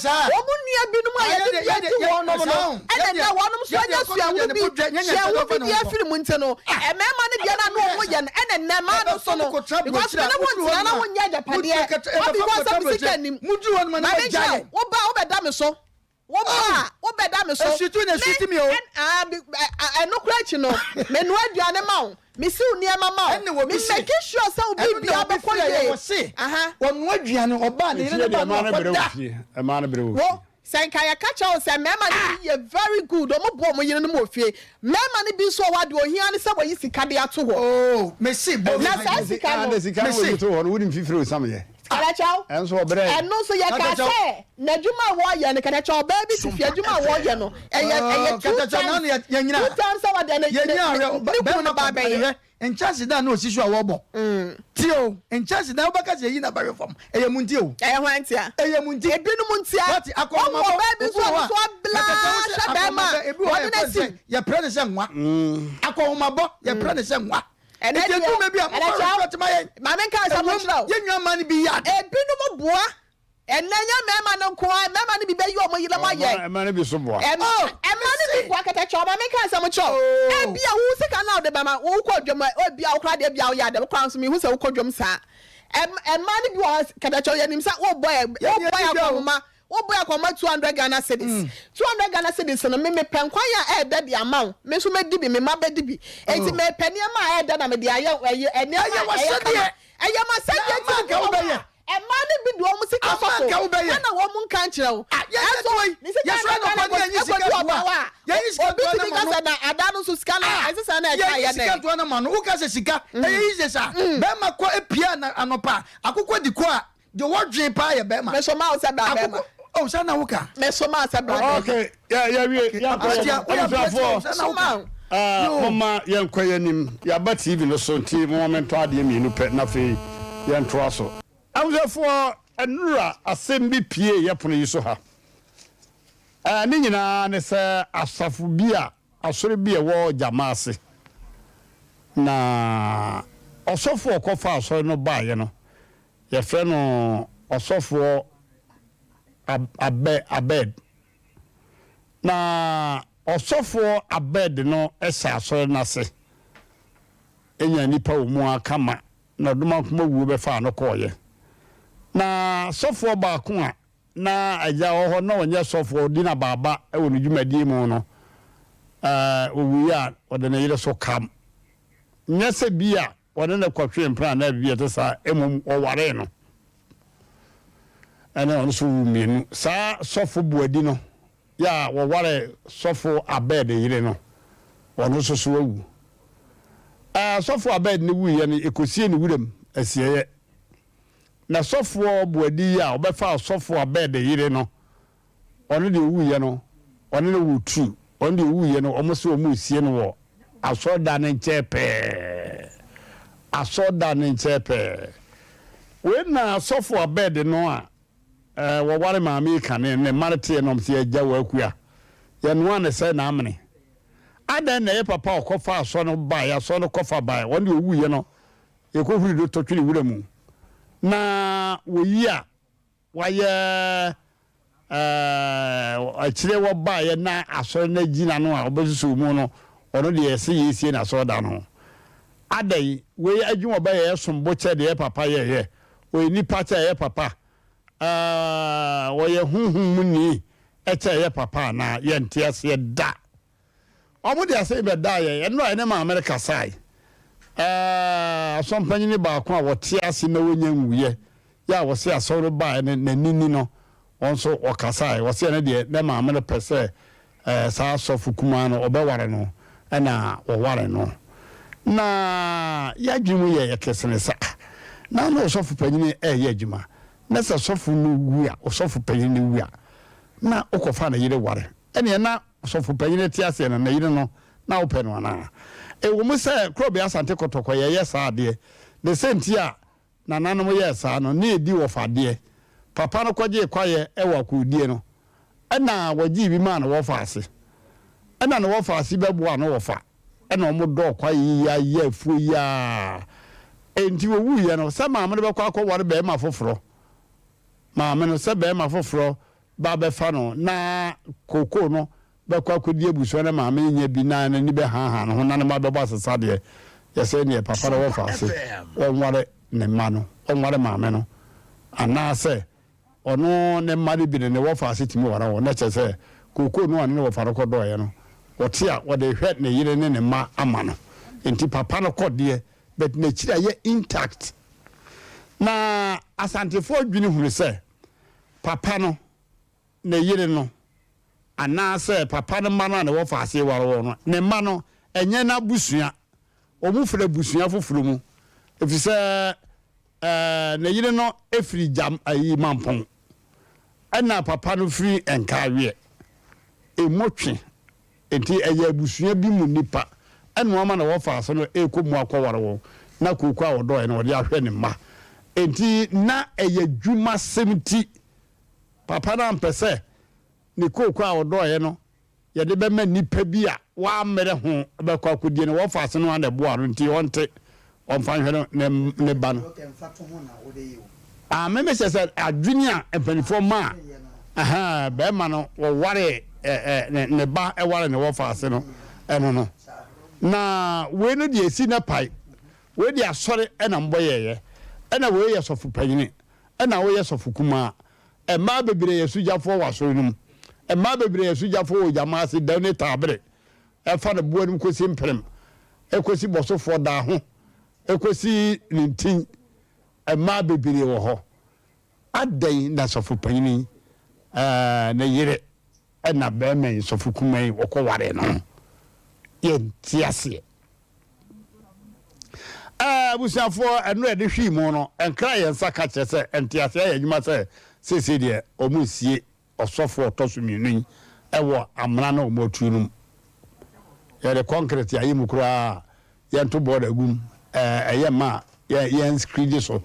Wɔn nua binom a yɛde bi adi wɔn nom no. Ɛna ɛnɛ wɔn nso anya suahunu bi suahunu bi de afiri mu nti no. Mmarima no deɛ no a na wɔn yɛ no ɛna nnɛ mmaa no nso no because me ne wo ntena na wonyɛ agyapadeɛ wabi hɔ sɛ me sika nnim ma me nkyerɛ wo ba a wobɛda me so wo ba a wobɛda me so me ɛno kora akyi no menoa aduane ma wo mesiw nneɛma ma wo me make sure sɛ wo biribiara bɛkɔ yie ɔnoa aduane ɔbaa ne yere ne ba no akɔda wo Sɛ nka yɛka kyerɛ wo sɛ mmarima no bi yɛ very good, wɔn boa wɔn yerenom wɔ fie. Mmarima no bi nso wɔ hɔ a deɛ ohia ne sɛ wɔyi sika de ato hɔ. Oh, mese bɔ Na saa sika no. Na sika no wɔyi to hɔ no, wonim fifiri osam yɛ. Kadakyɛw. Ɛnso ɔbrɛ. Ɛno nso yɛka sɛ n'adwuma a wɔyɛ no kadakyɛw ɔbaa bi te fie adwuma a wɔyɛ no ɛyɛ ɛyɛ two times two times sɛ wɔde ne ne kunu no ba abɛyɛ. Nkyɛnsedan na osi so a wɔbɔ. Tie o, nkyɛnsedan wobɛka sɛ eyi na bɛwe fam. Ɛyɛ mu nti o. Ɛyɛ hwan ntia? Ɛyɛ mu nti. Ebinom ntia. Wate, akɔnɔmabɔ. Wɔn ɔbaa bi nso a ɔno nso abla hwɛ bɛrima a wɔde no asi. Yɛprɛ ne sɛ nwa. Akɔnhomabɔ, yɛprɛ ne sɛ nwa. Ɛnɛ Nti deɛ, eduru baabi a, ɛnɛ momfa kyɛw, respect ma yɛn. Maame nka asɛm Ɛwom, nkyerɛ wo. yɛn nua mmaa no bi yɛ ade. Ebinom boa. Ɛnnɛ ɛnyɛ mmarima no nko ara, mmarima no bi bɛyi wɔn yerenom ayɛ. Mmaa no bi nso boa. Mmaa no bi boa kɛtɛ kyɛw, ma menka asɛm nkyerɛ wo. Ebia wo sika no a wode bɛma, wokɔ dwam a, ebia wo koraa deɛ ebia woyɛ ade, wo koraa nso mehu sɛ wokɔ dwam saa. Mmaa no bi wɔ hɔ kɛtɛ kyɛw, yɛnim sɛ wobɔ ɛ, wobɔ yɛ akɔnhoma, wobɔ yɛ akɔnhoma 200 Ghana cedis. 200 Ghana cedis no, me mepɛ nkwan a ɛɛdɛ de ama wo, me nso mɛdi bi, me mma bɛdi bi. Enti mepɛ nneɛma a ɛɛdɛ na mede ayɛ, ɛyɛ, nneɛma a ɛyɛ kama. Ɛyɛ m'asɛdeɛ nti na mewɔ hɔ a. Mmaa no. Anka wobɛyɛ. Ɛna wɔn nka nkyerɛ wo. Ah, yɛn Ɛnso yɛn ne sika yɛsrɛ no anɔpa ne yɛnyi sika ɛkɔdu ntoa. ɔbaa hɔ a, Yɛnyi sika obi ntoa tumi no ka ma no. sɛ na ada no nso sika no Ah, ɛsesa na ɛka yɛnyi yɛ sika dɛn. ntoa no ma no. Woka sɛ sika ɛyɛ easy saa. Bɛrima kɔ epia na anɔpa akokɔ di kɔ a deɛ wɔdwen paa yɛ bɛrima. Mesoma wo sɛ bra bɛrima. Akokɔ oh saa na woka. Mesoma wo sɛ bra bɛrima. Okay, yɛ yɛwie yɛnkɔ Aberanteɛ, yɛn woyɛ aberanteɛ abusuafoɔ. o, saa na woka. Soma wo. Ah, Yo. momma yɛnkɔ yɛn anim. Yɛaba TV no so nti momma mentɔ adeɛ mmienu pɛ na afei yɛntoa so. Abusuafoɔ, nnora asɛm bi pue yɛ pono yi so ha. Eh, ne nyinaa ne sɛ asafo bi a, asɔre bi a ɛwɔ Gyama ase, na ɔsɔfo a ɔkɔfaa asɔre no baeɛ no, yɛfrɛ no ɔsɔfoɔ Ab, Abɛ, Abed. Na ɔsɔfoɔ Abed no hyɛ asɔre no ase, nya nnipa wɔ mu ara kama, na Ɔdomankoma wuo bɛfaa no kɔeɛ. Na sɔfoɔ baako a na agya wɔ hɔ na ɔnyɛ sɔfoɔ, ɔdi n'abaaba wɔ ne dwumadie mu no, ɔwuiɛ a, ɔde ne yere so kam. Nyɛ sɛ bi a wɔne no kɔtwee mpena anaa biribi a ɛte saa, mmom wɔwaree no. Ɛne ɔno nso woo mmienu. Saa sɔfo Boadi no yɛ a wɔwaree sɔfo Abed yere no, ɔno nso so awu. Sɔfo Abed no wuiɛ no, yɛkɔsiee no wuram asieeɛ. Na sɔfoɔ Boadi yi a ɔbɛfaa sɔfo Abed yere no, ɔno deɛ ɔwuiɛ no, ɔne no woo tu. Ɔno deɛ ɔwuiɛ no, wɔn se wɔn resie no wɔ asɔredan no nkyɛn pɛɛ. Asɔredan no nkyɛn pɛɛ. Wei na sɔfo Abed no a wɔware maame yi kane ne mma no teɛ na wɔn se agya wɔ akua. Yɛnoa ne sɛ n'amene. Adɛn na ɛyɛ papa a ɔkɔfa asɔre no baeɛ, asɔre no kɔfa baeɛ, ɔno deɛ ɔwuiɛ no, yɛkɔhuri do tɔ twene wura mu. Na wɔyi a Wɔayɛ akyire wɔbaeɛ na asɔre no agyina no a wɔbɛsusu mu no, ɔno deɛ ɛsɛ yɛsie no asɔredan no ho. Adɛn, wei adwuma ɔbɛyɛ ɛsom bo kyɛ deɛ papa yɛeɛ? Ɔyɛ nipa kyɛ ɛyɛ papa? Ɔyɛ honhom mu ni kyɛ ɛyɛ papa anaa? Yɛnte aseɛ da. Wɔde asɛm yi bɛdaa yɛn. Ɛno a yɛne maame no kasae. Ɛɛ, asɔmpanyini baako a wɔte ase na wɔnya nwuiɛ yɛ a wɔse asɔre no baeɛ no n'ani ni no, wɔn nso wɔkasae. Wɔse ɛno deɛ ne maame no pɛ sɛ ɛɛ saa sɔfo kumaa no ɔbɛware no ɛna wɔware no. Na yɛadwene mu yɛ yɛ kesene sɛ ah, na na ɔsɔfo panyini ɛreyɛ adwuma na sɛ sɔfo no wu a, ɔsɔfo panyini no wu a, na wokɔfa ne yere ware. Ɛneɛ na Ɔsɔfopanyin te aseɛ no, ne yere no, na wopɛ no anaa? Ɛwɔ mu sɛ Korɔbea Asante Kɔtɔkɔ yɛyɛ saa adeɛ, ne sɛ nti a nananom yɛɛ saa no, ne ɛdi wɔfa adeɛ. Papa no kɔgyee kwaeɛ wɔ akoodie no, ɛna wɔgyee bi maa ne wɔfa ase. Ɛna ne wɔfa ase bɛboaa ne wɔfa, ɛna wɔn dɔɔ kwaeɛ yi ara yɛɛ afuo yi ara. Enti wɔwuiɛ no, sɛ maame no bɛkɔ akɔware barima foforɔ, maame no, sɛ barima foforɔ ba bɛfa no na kookoo no bɛkɔ akɔdi abusua na maame no nya bi na n'ani bɛhaahaa ne ho na ne mma bɛbɔ asesa deɛ, yɛsɛ neɛ papa no wɔfa ase wɔnware ne mma no, wɔnware maame no anaasɛ ɔno ne mma no bi no ne wɔfa ase tumi ware wɔn na kyerɛ sɛ kookoo no a ɔne ne wɔfa no kɔdɔeɛ no wɔte a wɔde hwɛ ne yere ne ne mma ama no nti papa no kɔ deɛ but n'akyiri ayɛ intact na Asantefoɔ dwene hunu sɛ papa no, ne yere no, anaasɛ papa no mma no a ne wɔfa ase ware wɔn no, ne mma no, ɛnyɛ n'abusua. Wɔfiri abusua foforɔ mu, ɛfiri sɛ ɛɛ ne yere no firi gyam ayi mampɔn, ɛna papa no firi nkaaweɛ. Emu twe. Enti ɛyɛ abusua bi mu nnipa na wɔama na wɔfaa ase no rekɔ mu akɔware wɔn, na kooko a ɔdɔeɛ no ɔde ahwɛ ne mma. Enti na ɛyɛ adwumasɛm nti papa no ampɛ sɛ ne kooko a ɔdɔeɛ no yɛde bɛma nnipa bi a wɔammrɛ ho bɛkɔ akɔdie no. Wɔfaa ase no ara na ɛboaa no nti ɔnte ɔmfa nhwɛ no ne ne ba no. Ah, me mehyɛ sɛ adwene a mpanimfoɔ maa ɛhɛn bɛrima no wɔware ɛ ɛ ne ba ɛware ne wɔfa ase no ɛno no na wei no deɛ esi na pae wei deɛ asɔre ɛna mbɔ yɛɛyɛ ɛna wei yɛ sɔfo panyini ɛna woyɛ sɔfo kumaa mmaa bebree yɛ sogyafoɔ wɔ asɔre no mu mmaa bebree yɛ sogyafoɔ wɔ gyama ase dɛw ne taabere ɛfa ne boɔ no mu kɔsi mprem, ɛkɔsi bɔsofoɔ daa ho, ɛkɔsi ne ntin, mmaa bebree wɔ hɔ. Adɛn na sɔfo panyin yi ne yere na barima yi, sɔfo kumaa yi, wɔkɔwaree no? Yɛnte aseɛ. Abusuafoɔ, ɛno a ɛde hwii mu no, ɛnkra yɛn nsa ka kyerɛ sɛ nteaseɛ ayɛ adwuma sɛ seesei deɛ wɔresie ɔsɔfo a ɔtɔ so mmienu yi wɔ amena no a wɔatu no mu. Yɛde kɔnkrɛt ayɛ mu koraa a, yɛnto bɔɔda gu mu, ɛyɛ mma a yɛn skrigye so,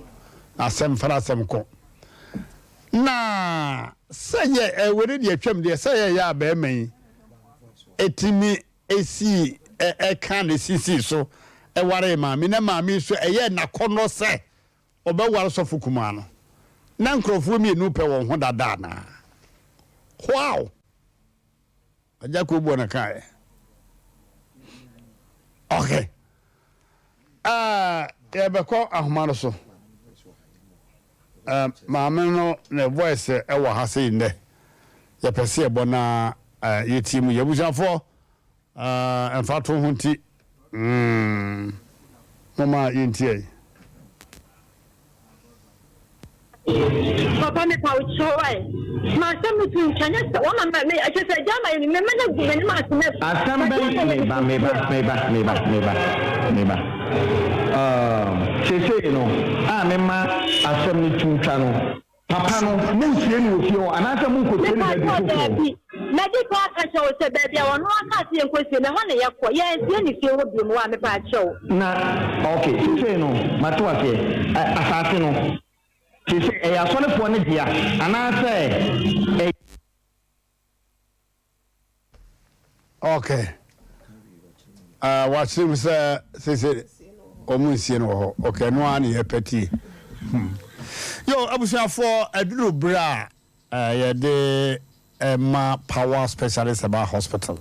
na asɛm fa n'asɛm kɔ. Na sɛ yɛ wei ne deɛ atwam deɛ, sɛ yɛyɛ a bɛrima yi ɛtumi ɛsii ɛka ne sisii so ɛwaree maame, na maame nso ɛyɛ n'akɔnnɔ sɛ Ɔbɛware sɔfo kumaa no. Na nkurɔfoɔ mmienu pɛ wɔn ho dada anaa? Wow! Agya Koboɔ na kaeɛ. Okay. Uh, yɛbɛkɔ ahoma no so. Uh, maame no ne voice ɛwɔ ha sei nnɛ. Yɛpɛ sɛ yɛbɔ na uh, yɛtie mu. Yɛabusuafoɔ, Ah, mfatoho nti, mm, momma yɛntie yi. Papa me pa wo kyɛw ae. Ma asɛm no to ntwa nyɛ sɛ wama me me ɛkyɛ sɛ agya ama yɛ me mɛma no agu m'anim ase mɛ. Asɛm bɛn meba meba meba meba meba meba um, seesei no a mema asɛm no to twa no Papa no, monsie no wɔ fie hɔ anaasɛ monkɔsie no baabi Mepakyɛw, foforɔ? daabi. Madi kan aka akyerɛ wo sɛ baabi a ɔno ara kaa sɛ yɛnkɔsie no, ɛhɔ na yɛkɔ. Yɛansie no fie hɔ bio, wa? Mepakyɛw. Na, ok, seesei no, mate wo aseɛ. Ɛ, asase no, seesei ɛyɛ asɔrefoɔ no dea anaasɛ ɛyɛ. Okay. Uh, wakyerɛ mu sɛ sese wɔn nsie no wɔ hɔ. Okay, ɛno ara na yɛpɛ tie. Hmm. Yo, abusuafoɔ, aduru berɛ a uh, yɛde ma Power Specialist Herbal Hospital.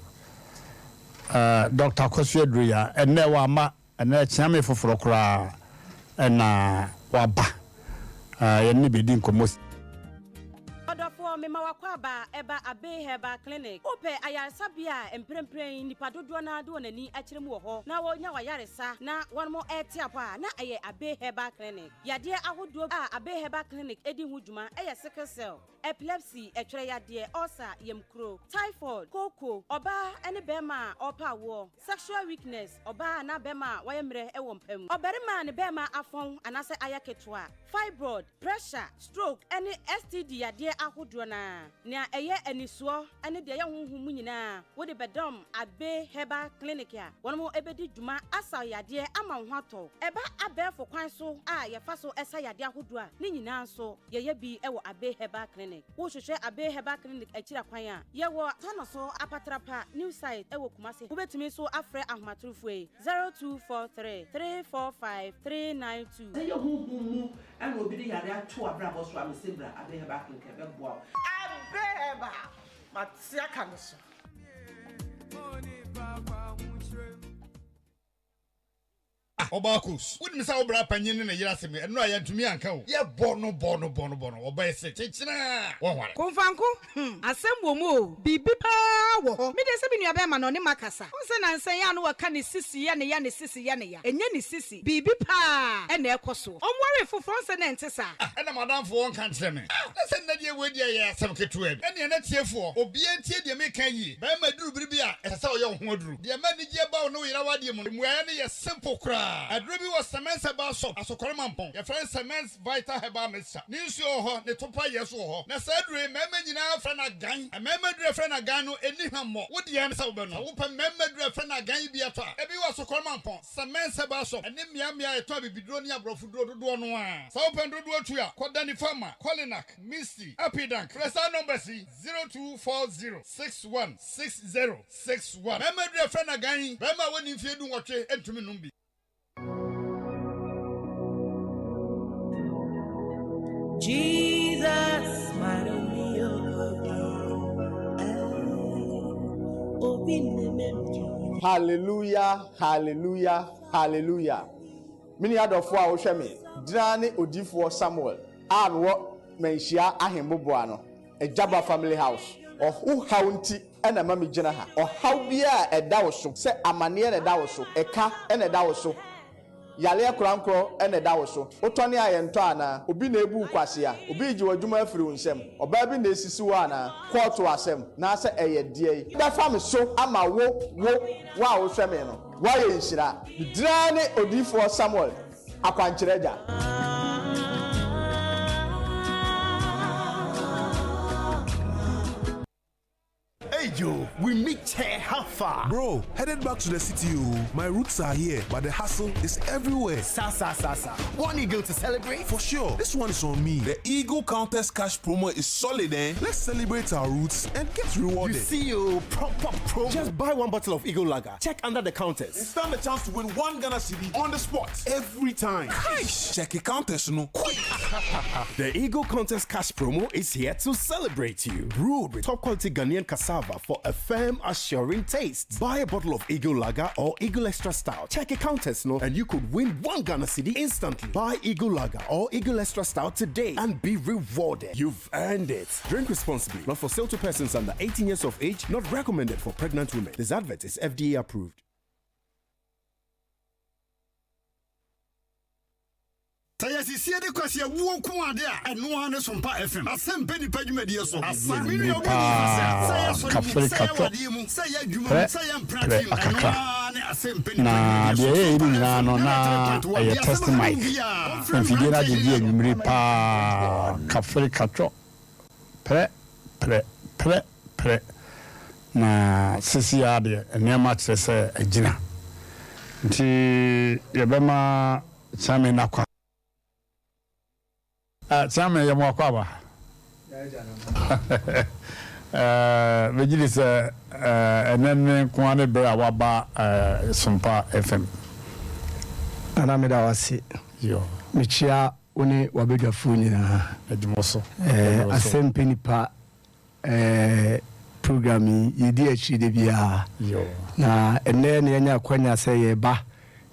Uh, Dr. Kwasi Aduroya, ɛnnɛ wama Ɛnnɛ kyeame foforɔ koraa na waba. Yɛne no bɛdi nkɔmmɔ. Ɔdɔfoɔ, mema w'akwaaba ɛba Abbey Herbal Clinic. Wopɛ ayaresabea a mprempren nnipa dodoɔ no ara de wɔn ani akyerɛ mu wɔ hɔ na wɔnya w'ayaresa na wɔn rete apɔ a, na ɛyɛ Abbey Herbal Clinic. Yadeɛ ahodoɔ a Abbey Herbal Clinic di ho dwuma yɛ sickle cell, epilepsy, ɛtwerɛ yadeɛ, ulcer, yamkuro, typhoid, kooko, ɔbaa ne barima a ɔrepɛ awoɔ, Sexual weakness, ɔbaa anaa bɛrima a wayɛ mmerɛ wɔ mpa mu, ɔbarima a ne bɛrima afɔn anaasɛ ayɛ ketewa, fibroid, pressure, stroke ne STD yadeɛ ahodoɔ no ara. Nea ɛyɛ anisoɔ ne deɛ ɛyɛ honhom mu nyinaa wode bɛdɔm Agbe Herbal Clinic a wɔn bɛdi dwuma asa wo yadeɛ ama wo ho atɔ wo. Ɛba abɛɛfo kwan so a yɛfa so sa yadeɛ ahodoɔ a, ne nyinaa nso yɛyɛ bi wɔ Agbe Herbal Clinic. Wohwehwɛ Abbey Herbal Clinic akyiri akwan a, yɛwɔ Tanoso Apatrapa New Site wɔ Kumasi. Wobɛtumi nso afrɛ ahomatorofoɔ yi, 0243 345 392. Sɛ ɛyɛ honhom mu na obi de yare ato w'abrabɔ so a, mese bra Abbey Herbal Clinic ɛbɛboa wo. Abbey Herbal, mate aka no so. Ah ɔbaa Kos, wonim sɛ wo bra panyin ne ne yere asɛm yi, ɛno a yɛantumi anka o. Yɛbɔ no bɔ no bɔ no bɔ no, ɔbaa yi se kyekyena a, wɔnware. Komfanko, hmm, asɛm wɔ mu o, biribi paa wɔ hɔ. Me deɛ sɛ me nua bɛɛma no ɔne makasa. Wohu sɛ nansa yi a na wɔka ne sisi yɛ ne ya, ne sisi yɛ ne ya. Ɛnyɛ ne sisi, biribi paa na ɛkɔ soɔ. Ɔnwaree foforɔ, wohu sɛ na ɛnte saa. Ah, ɛna m'adamfo ɔnka nkyerɛ me. Ah, na sɛ nnɛ deɛ wei deɛ ɛyɛ asɛm ketewa bi. Ɛnneɛ na tiefoɔ, obiara ntie deɛ meka yie. Barima duru bere bi a, ɛsɛ sɛ ɔyɛ wo ho aduru. Deɛ ɛma anigyeɛ ba wo ne wo yere awadeɛ mu no, mmuaeɛ no yɛ simple koraa. Aduro bi wɔ Semens Herbal Shop, Asokore Mampong. Yɛfrɛ no Semens Vital Herbal Mixture. Ne nsuo wɔ hɔ, ne topa yɛ nso wɔ hɔ. Na saa aduro yi, mmarima nyinaa frɛ no agan. Mmarima aduro a yɛfrɛ no agan no, ɛnni hwammɔ. Wo deɛ ne sɛ wobɛnom. Sɛ wopɛ mmarima aduro a yɛfrɛ no agan yi bi atɔ a, ebi wɔ Asokore Mampong, Semens Herbal Shop, ɛne mmeammea a yɛtɔn abibiduro ne aborɔfoduro dodoɔ no ara. Sɛ wopɛ no dodoɔ tu a, kɔ Danny Pharma, Kolinak, Misty, Apidank. Frɛ saa numbers yi, 0240 61 60 61. Barima aduru a yɛfrɛ no agan yi, barima a wadi mfeɛ dunwɔtwe ntumi nnom bi. Jesus, Hallelujah, hallelujah, hallelujah. Me nua dɔfo a wohwɛ me, gyina ne odiyifoɔ Samuel a mewɔ Manhyia Ahemboboa no, Agyaba Family House. Wo haw nti na ɛma migyina ha. Ɔhaw biara a ɛda wo so, sɛ amanneɛ na ɛda wo so, ɛka na ɛda wo so, Yareɛ korankorɔ na ɛda wo so. Wotɔne a yɛntɔ anaa? Obi na ebu wo kwasea? Obi regye w'adwuma afiri wo nsam? Ɔbaa bi na esisi wo anaa? Kɔɔto asɛm, naasɛ ɛyɛ deɛn? Bɛfa me so ama wo, wo, wo a wohwɛ me no, woayɛ nhyira. Me din ara ne Odiyifoɔ Samuel Akwankyerɛ Agya. Hey Joe, we meet here, how far? Bro, headed back to the city, oh. My roots are here, but the hustle is everywhere. Sa sa sa sa. One eagle to celebrate? For sure. This one is on me. The Eagle Countess Cash promo is solid, eh? Let's celebrate our roots and get rewarded. You see, oh, proper promo. Just buy one bottle of Eagle Lager. Check under the counters. And stand a chance to win one Ghana cedi on the spot every time. Cash! Check the counters, no. Quick! the Eagle Contest Cash promo is here to celebrate you. Brewed with top quality Ghanaian cassava for a firm, assuring taste. Buy a bottle of Eagle Lager or Eagle Extra Stout. Check a counters, no, and you could win one Ghana cedi instantly. Buy Eagle Lager or Eagle Extra Stout today and be rewarded. You've earned it. Drink responsibly. Not for sale to persons under 18 years of age. Not recommended for pregnant women. This advert is FDA approved. Sɛ yɛsisie de kwasi awuo nko ade a, ɛno ara ne Sompa FM. Asɛmpɛ nipa dwumadie so. Asa, me nua obi nni ha sɛ, sɛ yɛ asɔre mu, sɛ yɛ wadeɛ mu, sɛ yɛ adwuma mu, sɛ yɛ mprate mu, ɛno ara ne Asɛmpɛ nipa Na dwumadie deɛ so. ɛyɛeɛ no Sompa nyinaa FM, no, na 93.1, ɛyɛ deɛ asɛm test ha mic. no biara, ɔmfrɛ Mfidie no mmeranteɛ agyegye yi. anwummere paa, kafere katwɔ, prɛ, prɛ, prɛ, prɛ. Na seesei ara deɛ, nneɛma kyerɛ sɛ agyina. Nti yɛbɛma Kyame n'akwa. Ah, Kyame, yɛ mo akwaaba. Eh, megye di sɛ eh, ɛnɛ ne nko ara ne berɛ a waba eh, Sompa FM. Nana meda wo ase. Yo. Mekyia wo ne w'abadwafoɔ nyinaa. Adwuma so. Eh, asɛmpɛ nipa Eh, program yi yɛdi akyiri da biara. Na ɛnnɛ na yɛanya akwanya sɛ yɛreba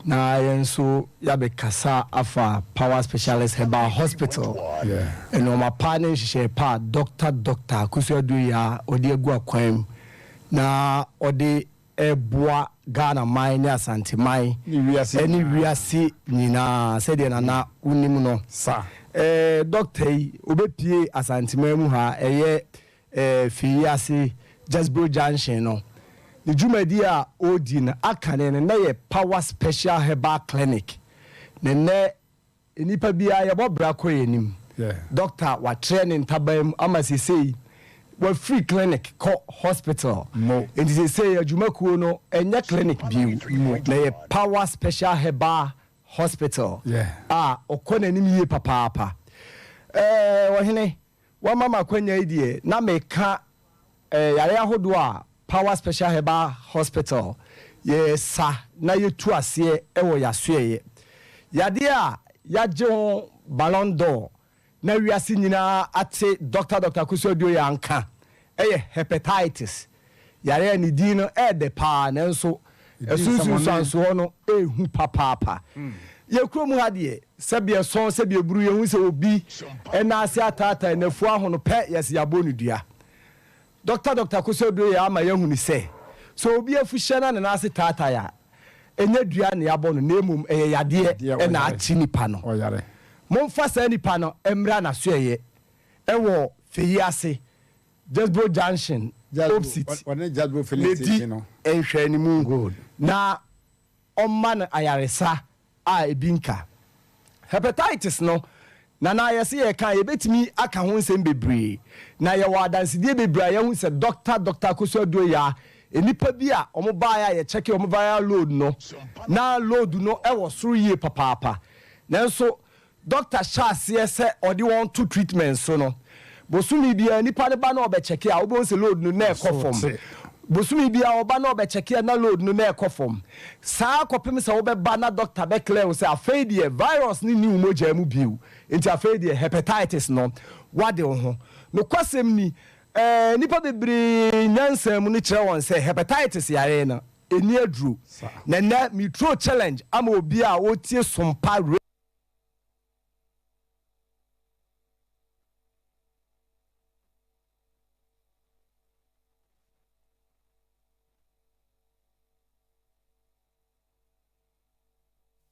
na yɛn nso yɛabɛkasa afa Power Specialist Herbal Hospital. Nnoɔma pa ne nhyehyɛe pa a Dɔkta Dɔkta Akosua Aduoyaa ɔde agu akwan mu na ɔde reboa Ghana man ne Asante man ne wiase nyinaa sɛdeɛ Nana wonim no. Dɔkta yi ɔbɛpue Asanteman mu ha ɛyɛ Feyiase Jasbro Junction no. Ne dwumadie a ɔredi no akane no na yɛ Power Special Herbal Clinic na nnɛ Nnipa biara yɛbɔ bra kɔ yɛn anim. Doctor watrɛ ne ntaban mu ama sesei wafiri clinic kɔ hospital. Nti sesei adwumakuo no ɛnyɛ clinic bio na ɛyɛ Power Special Herbal Hospital a ɔkɔ n'anim yie papaapa. Ɛɛ ɔhene wama me akwanya yi deɛ na meka Yare ahodoɔ a Power Special Herbal Hospital yɛ sa na yɛtu aseɛ wɔ y'asoɛeɛ. Yadeɛ a yagye ho Ballon d'Or na wiase nyinaa ate Dɔkta Dɔkta Kusu Aduoyah nka yɛ Hepatitis. Yareɛ a ne din no yɛ dɛ paa nanso ɛso nsunsuansoɔ no yɛ hu papaapa. Yɛ kurom ha deɛ sɛbi ɛsɔn sɛbi ɛburu yɛhu sɛ obi nan ase ataataa n'afu ahono pɛ yɛse yɛabɔ no dua. Dɔkta Dɔkta Koso Aduoyɛ ama yɛahunu sɛ, sɛ obi afuhyɛ na ne nan ase taatae a, ɛnyɛ dua na yɛabɔ no na mmom ɛyɛ yadeɛ na akye nipa no. Momfa saa nipa no mmra n'asoɛeɛ wɔ Feyi ase, Jesbo Junction, opsit, Medi nhwɛanimu na ɔmma no ayaresa a ebi nka. Hepatitis no, Nana yɛse yɛreka a yɛbɛtumi aka ho nsɛm bebree. Na yɛwɔ adansedie bebree a yɛahu sɛ Dɔkta Dɔkta Akosua Aduoyaa, nnipa bi a wɔn baeɛ a yɛkyɛke wɔn viral load no, na load no wɔ soro yie papaapa. Nanso Dɔkta hyɛ aseɛ sɛ ɔde wɔn to treatment so no, bosome biara nipa no ba na ɔbɛkyɛke a, wobɛhu sɛ load no na ɛkɔ fam. Bosome biara ɔba na ɔbɛkyɛke a na load no na ɛkɔ fam. Saa ara kɔpem sɛ wobɛba na dɔkta bɛ clear wo sɛ afei deɛ virus no nni wo mogyaa mu bio, nti afei deɛ hepatitis no wade wo ho. Nokwasɛm ni, eh, nnipa bebree nyansa mu no kyerɛ wɔn sɛ hepatitis yare no ɛnni aduro. Na nnɛ me throw challenge ama obi a ɔretie Sompa.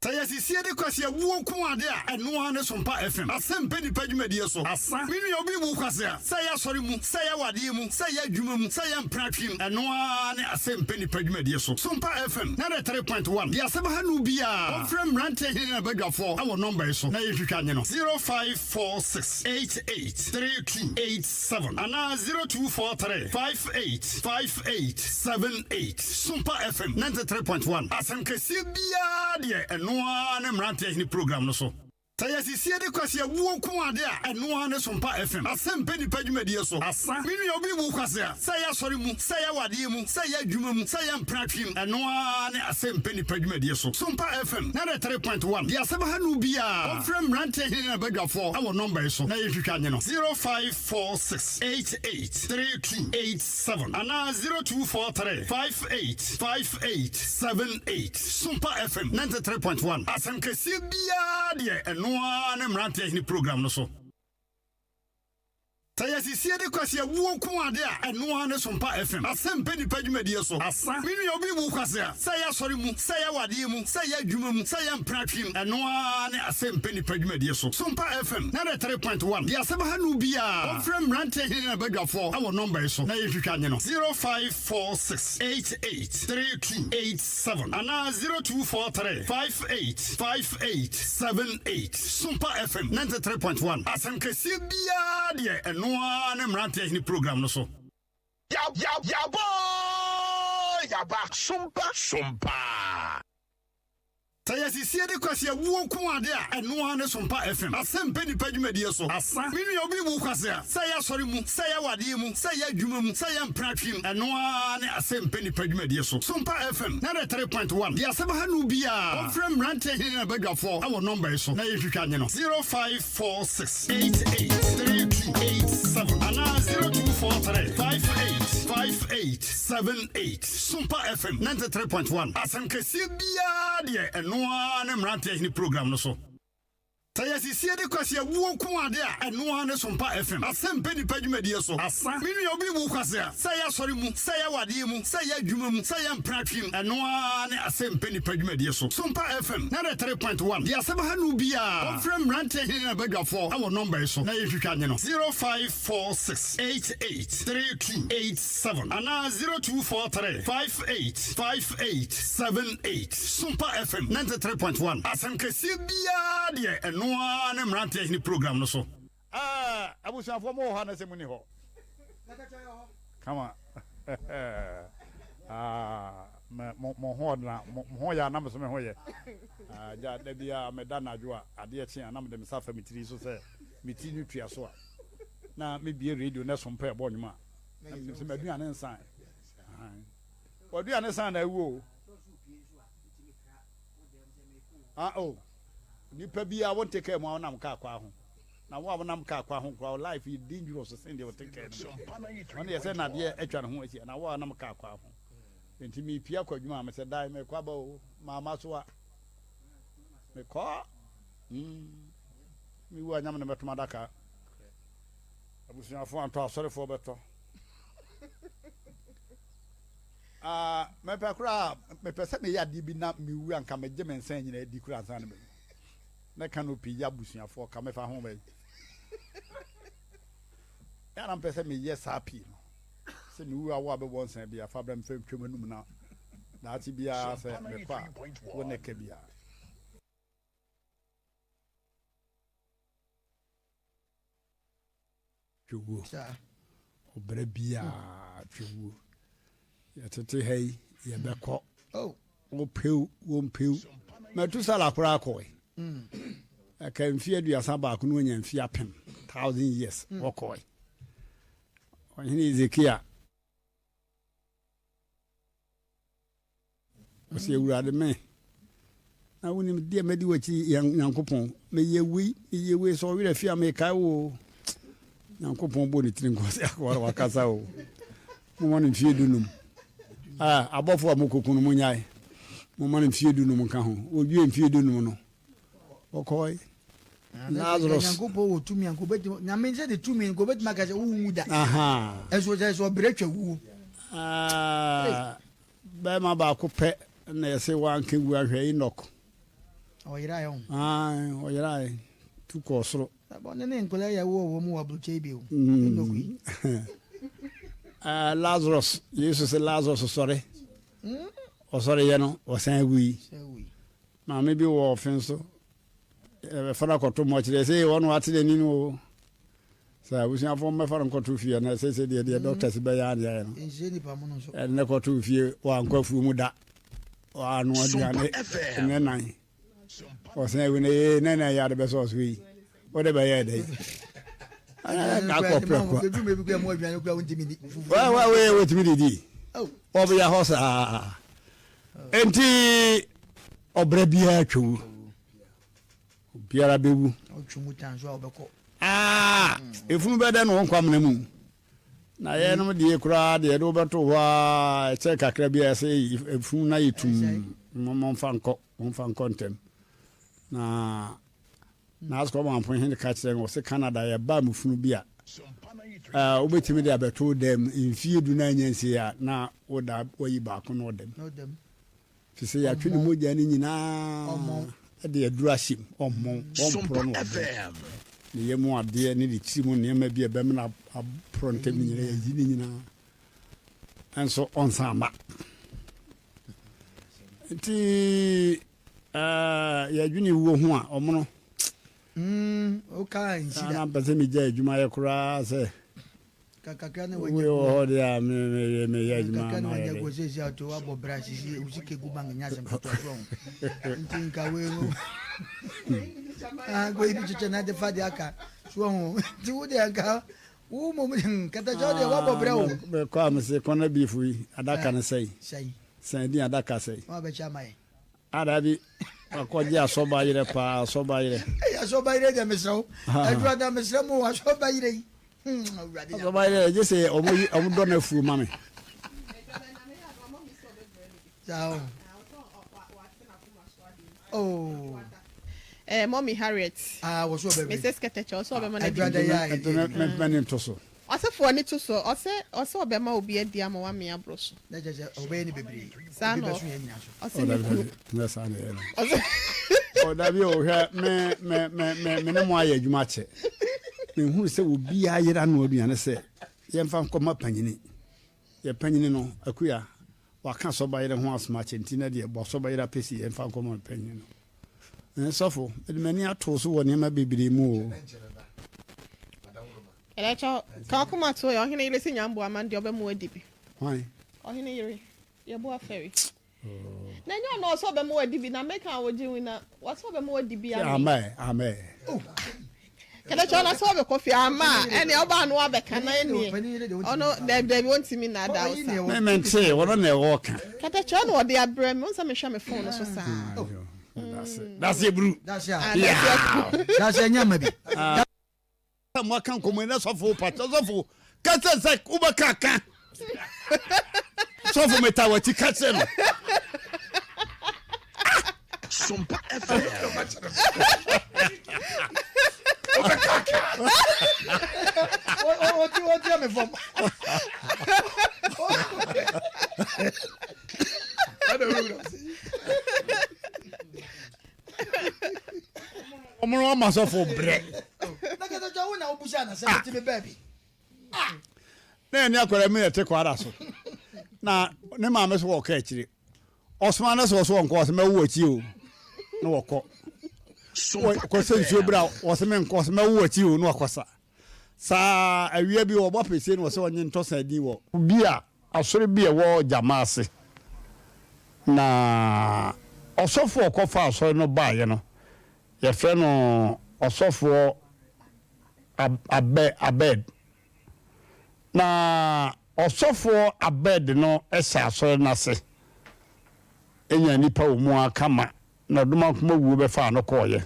Sɛ yɛsisi. sisie de kwasi awuo nko ade a, ɛno ara ne Sompa FM. Asɛm pɛ nipa dwumadie so. Asa. Me nua obi bu kwasea, sɛ ɛyɛ asɔre mu, sɛ ɛyɛ awadeɛ mu, sɛ ɛyɛ adwuma mu, sɛ ɛyɛ mpratwe mu, ɛno ara ne asɛm pɛ nipa dwumadie so. Sompa FM 93.1 deɛ asɛm ha no biara, ɔmfrɛ mmeranteɛ hene ne n'abadwafoɔ wɔ nɔmba yi so na yɛntwitwa nye no, 0546 88 3287 anaa 0243 58 5878. Sompa FM 93.1, asɛm kɛseɛ biara deɛ ɛno ara ne Mmeranteɛ Hene program no so. Sɛ yɛsisie de kwasea wuo nko ade a, ɛno ara ne Sompa FM. Asɛm pɛ nipa dwumadie so. Asa. Me nua obi wu kwasea, sɛ ɛyɛ asɔre mu, sɛ ɛyɛ awadeɛ mu, sɛ ɛyɛ adwuma mu, sɛ ɛyɛ mpratwe mu, ɛno ara ne Asɛm pɛ nipa dwumadie so. Sompa FM 93.1 deɛ asɛm ha no biara, ɔmfrɛ Mmeranteɛ Hene ne n'abadwafoɔ wɔ nɔmba yi so na yɛntwitwa nye no, 0546 88 3287 anaa 0243 58 5878. Sompa FM 93.1, asɛm kɛseɛ biara deɛ ɛno ara ne Mmeranteɛ Hene program no so. Sɛ yɛsisie de kwasea wuo nko ade a, ɛno ara ne Sompa FM. Asɛm pɛ nipa dwumadie so. Asa. Me nua obi wu kwasea, sɛ ɛyɛ asɔre mu, sɛ ɛyɛ awadeɛ mu, sɛ ɛyɛ adwuma mu, sɛ ɛyɛ mpratwe mu, ɛno ara ne Asɛm pɛ nipa dwumadie so. Sompa FM 93.1 deɛ asɛm ha no biara, ɔmfrɛ Mmeranteɛ Hene ne n'abadwafoɔ wɔ nɔmba yi so na yɛntwitwa nye no, 0546 88 3287 anaa 0243 58 5878. Sompa FM 93.1, asɛm kɛseɛ biara deɛ ɛno ara ne Mmeranteɛ Hene program no so. Yabɔ oo yaba sompa sompa. Sɛ yɛsisie de kwasea wuo nko ade a, ɛno ara ne Sompa FM. Asɛm pɛ nipa dwumadie so. Asa. Me nua obi wu kwasea, sɛ ɛyɛ asɔre mu, sɛ ɛyɛ awadeɛ mu, sɛ ɛyɛ adwuma mu, sɛ ɛyɛ mpratwe mu, ɛno ara ne Asɛm pɛ nipa dwumadie so. Sompa FM 93.1 deɛ asɛm ha no biara, ɔmfrɛ Mmeranteɛ Hene ne n'abadwafoɔ wɔ nɔmba yi so na yɛntwitwa nye no, 0546 88 3287 anaa 0243 58 5878. Sompa FM 93.1, asɛm kɛseɛ biara deɛ ɛno ara ne Mmeranteɛ Hene program no so. Sɛ yɛsisie de kwasea wuo nko ade a, ɛno ara ne Sompa FM. Asɛm pɛ nipa dwumadie so. Asa. Me nua obi wu kwasea, sɛ ɛyɛ asɔre mu, sɛ ɛyɛ awadeɛ mu, sɛ ɛyɛ adwuma mu, sɛ ɛyɛ mpratwe mu, ɛno ara ne Asɛm pɛ nipa dwumadie so. Sompa FM 93.1 deɛ asɛm ha no biara, ɔmfrɛ Mmeranteɛ Hene ne n'abadwafoɔ wɔ nɔmba yi so na yɛntwitwa nye no, 0546 88 3287 anaa 0243 58 5878. Sompa FM 93.1, asɛm kɛseɛ biara deɛ ɛno ara ne Mmeranteɛ Hene program no so. Ah, abusuafoɔ mo wɔ hɔ anasɛ mo ni hɔ? Kama. Ah, mo mo ho ɔdena, mo ho yɛ anam so me ho yɛ. Ah, gya da biara meda anadwo a adeɛ kye a na mede me nsa fa me tiri so sɛ me ti no tua so a na mebie radio na Sompa ɛbɔ nnwom a na menim sɛ m'aduane nsan. W'aduane san na awu o. Ah oh. Nipa bi a wonte kaa mu a wonam kaa kwa ho. Na wo a wonam kaa kwa ho koraa wo life yɛ dangerous sen deɛ wote kaa no mu. Ɔno yɛ sɛ nadeɛ atwa ne ho ahyia na wo a wonam kaa kwa ho. Nti mepia kɔ adwuma a mesɛ dan mekɔ aba o maama so a mekɔ. Mm. Mewu anyam ne mɛtom adaka. Abusuafoɔ antɔ asɔrefoɔ bɛtɔ. Ah, mepɛ koraa, mepɛ sɛ meyɛ adeɛ bi na mewu a nka megye me nsa nyinaa di koraa ansa na mewu. Na canopy yɛ abusuafoɔ ka mefa ho bɛyi. Yɛ na mepɛ sɛ meyɛ saa pii no. Sɛ mewu a wo a bɛbɔ nsa bi afa brɛ mfa ntwam anum na daakye biara sɛ mekɔ a wo ne ka biara. Twewuo. Ɔbrɛ biara twewuo. Yɛtete ha yi, yɛbɛkɔ. Oh. Wopew, wompew. Mɛtusala koraa kɔe. Mm. Ɛka mfe 31 no wanya mfe 1000, 1000 years, mm. wɔkɔe. Ɔhene Hezekia Ɔse, Awurade me, na wonim deɛ madi w'akyi Nyankopɔn, meyɛ wei, meyɛ wei, sɛ ɔwerɛ fi a mekae wo o. Nyankopɔn bɔ ne tiri nkɔ sɛ akoa wakasa o. Momma no mfie dunum. Ah, abɔfo a mokɔku no monyae. Momma no mfie dunum nka ho. Wɔwie mfie dunum no, wɔkɔe. Lazarus. Nyankopɔn wɔ tumi a nka obetumi Nyame sɛ de tumi nka obetumi aka sɛ wonwu da. Ɛnso sɛ sɛ ɔbrɛ twa wuo. Ah, bɛrima baako pɛ na yɛsɛ wanka wu ahwɛ Enoch. Ɔyeraeɛ ho. Ae, ɔyeraeɛ tu kɔɔ soro. Ɔne ne nkwadaa yi a ɛwɔ wɔn mu wɔ aburokyɛ yi bi o. Enoch yi. Eh, Lazarus, Yesu sɛ Lazarus sɔre. Ɔsɔre yɛ no, ɔsan wui. Maame bi wɔ ɔfe nso, ɛfa no akɔto mmɔkyerɛ sɛ wɔn wate n'ani no o. Sɛ abusuafoɔ mmɛfa no nkɔto fie na ɛsɛ sɛ deɛ deɛ doctors bɛyɛ adeɛ ayɛ no. Ɛde ne kɔto fie wankɔ afuo mu da. Wano aduane ne nan. Ɔsan awu no ee na na yɛ ade bɛsɛ ɔso yi. Wode bɛyɛ dɛ yi. Kakɔ prɛko. Wa wa wei wotumi didi. Ɔbɛyɛ hɔ saa. Enti ɔbrɛ biara twɛwu. Obiara bɛwu. Ah, efunu bɛdɛ no wo nkwamena mu. Na yɛnom deɛ koraa deɛ yɛde wobɛto hɔ a ɛkyɛ kakra bi a ɛsɛ efunu no ayɛ tum. Momfa nkɔ, momfa nkɔ ntɛm. Na na asukɔ mampo hene ka kyerɛ no ɔsɛ Canada yɛba mu funu bi a wobɛtumi de abɛto dɛm mfie du na anya nsie a na woda wayi baako na ɔdɛm. Te sɛ yɛatwe ne mogya no nyinaa de aduru ahyɛ mu, ɔmmɔn, wɔmporɔ no ɔbɛn. Ne yam adeɛ ne ne tiri mu nneɛma bi a ɛbɛmena aporɔ ntɛm no nyinaa, yɛyi ne nyinaa. Nso ɔnsan mma. Nti yɛdwene wuo ho a, ɔmono. Na mpɛ sɛ megya adwuma yɛ koraa sɛ Kakra na wanya wɔ hɔ deɛ a meyɛ adwuma kakra na wanya gu sɛ sɛ ato abɔ bra sisi wo sika gu bank nyɛ asɛm ketewa so ho nti nka wei no ah go ibi kyekyɛ na de fa de aka so ho nti wo deɛ nka wo mom katakyɛ wo deɛ wabɔ bra o mekɔ a mese kɔnɔ beef yi adaka no sɛn sɛn din adaka sɛn wabɛkyɛ ama yɛ Ah dabi, wakɔgye asɔba yerɛ paa, asɔba yerɛ. Ei asɔba yerɛ deɛ mesrɛ wo, Awurade mesrɛ mo asɔba yerɛ yi. Hmm, Awurade Nyankopɔn. Asɔba yerɛ gye sɛ ɔmo yi ɔmo dɔ n'afuo ma me. Saa o. Oh. Eh, mommy Harriet. Ah, wɔ so ɔbɛbrɛ. Mrs. Keteche, ɔsɛ ɔbɛma no adi. Adwada yi a. Nti mɛ ne nto so. Ɔse fo ani to so ɔse ɔse ɔbɛma obi adi ama wamee aboro so. Na kyerɛ sɛ ɔbɛyɛ no bebree. Saa Ebi na bɛso yɛn nyinaa so. ɔse ne kunu. Nyɛ saa na ɛyɛ no. Ɔse. Oh dabi o hwɛ me me me me me ne mo ayɛ adwuma akyɛ. Menhunu sɛ obiara yere anoa aduane sɛ yɛmfa nkɔma panyini. Yɛ panyini no Akuya waka sɔba yere ho asɛm akyɛ nti na deɛ bɔ sɔba yere apɛsi yɛmfa nkɔma panyini no. Eh, sɔfo, mede m'ani ato so wɔ nneɛma bebree mu o. Ɛdɛkyɛ, ka ɔkoma to ɛ, ɔhene yere se nya mboa ma no deɛ ɔbɛma wadi bi. Hwan? Ɔhene yere, yɛboa fɛre. Na ɛnyɛ ɔno ɔsɛ ɔbɛma wadi bi, na meka a wɔgye wi na wɔsɛ ɔbɛma wadi bi ame. Ama ɛ, ama ɛ. Kɛdɛkyɛ ɔno sɛ ɔbɛkɔ fie ama a, ɛneɛ ɔbaa no wabɛka na ɛneɛ ɔno daabi daabi ɔntumi nnaadaa wo saa. Me mente, ɔno na ɛwɔ ka. Kɛdɛkyɛ ɔno ɔde abrɛ me, ɔnsɛ mehwɛ me phone no so saa. Dase eburu. Dase a. Dase anya ma bi. Mo aka nkɔmɔ yi na sɔfo pa sɔfo kasa sɛ wobɛka ka sɔfo meta wakyi ka kyerɛ no. Sompa FM. Wobɛka ka. Ɔti ɔti ɛmi fam. Ɔmo no ɔma sɔfo brɛ. Na kata kyɛ wo na wobusa na sɛ mete me baabi. Ah! Na ɛne akwadaa mi na ɛte kwara so. Na ne maame so wɔka akyire. Ɔsoma no sɛ ɔso ɔnkɔ ɔsɛ mɛwo akyi o. Na wɔkɔ. Kɔsɛ nsuo bra ɔsɛ menkɔ ɔsɛ mɛwo akyi o na wakɔsa. Saa awia bi ɔbɔ apɛsie na ɔsɛ ɔnye ntɔsa din wɔ. Bi a Asɔre bi a ɛwɔ Gyama ase, na ɔsɔfoɔ a ɔkɔfaa asɔre no baeɛ no, yɛfrɛ no Ɔsɔfoɔ Abɛ, Abed. Na Ɔsɔfoɔ Abed no hyɛ asɔre no ase, nyaa nnipa wɔ mu ara kama, na Ɔdomankoma wuo bɛfaa no kɔeɛ.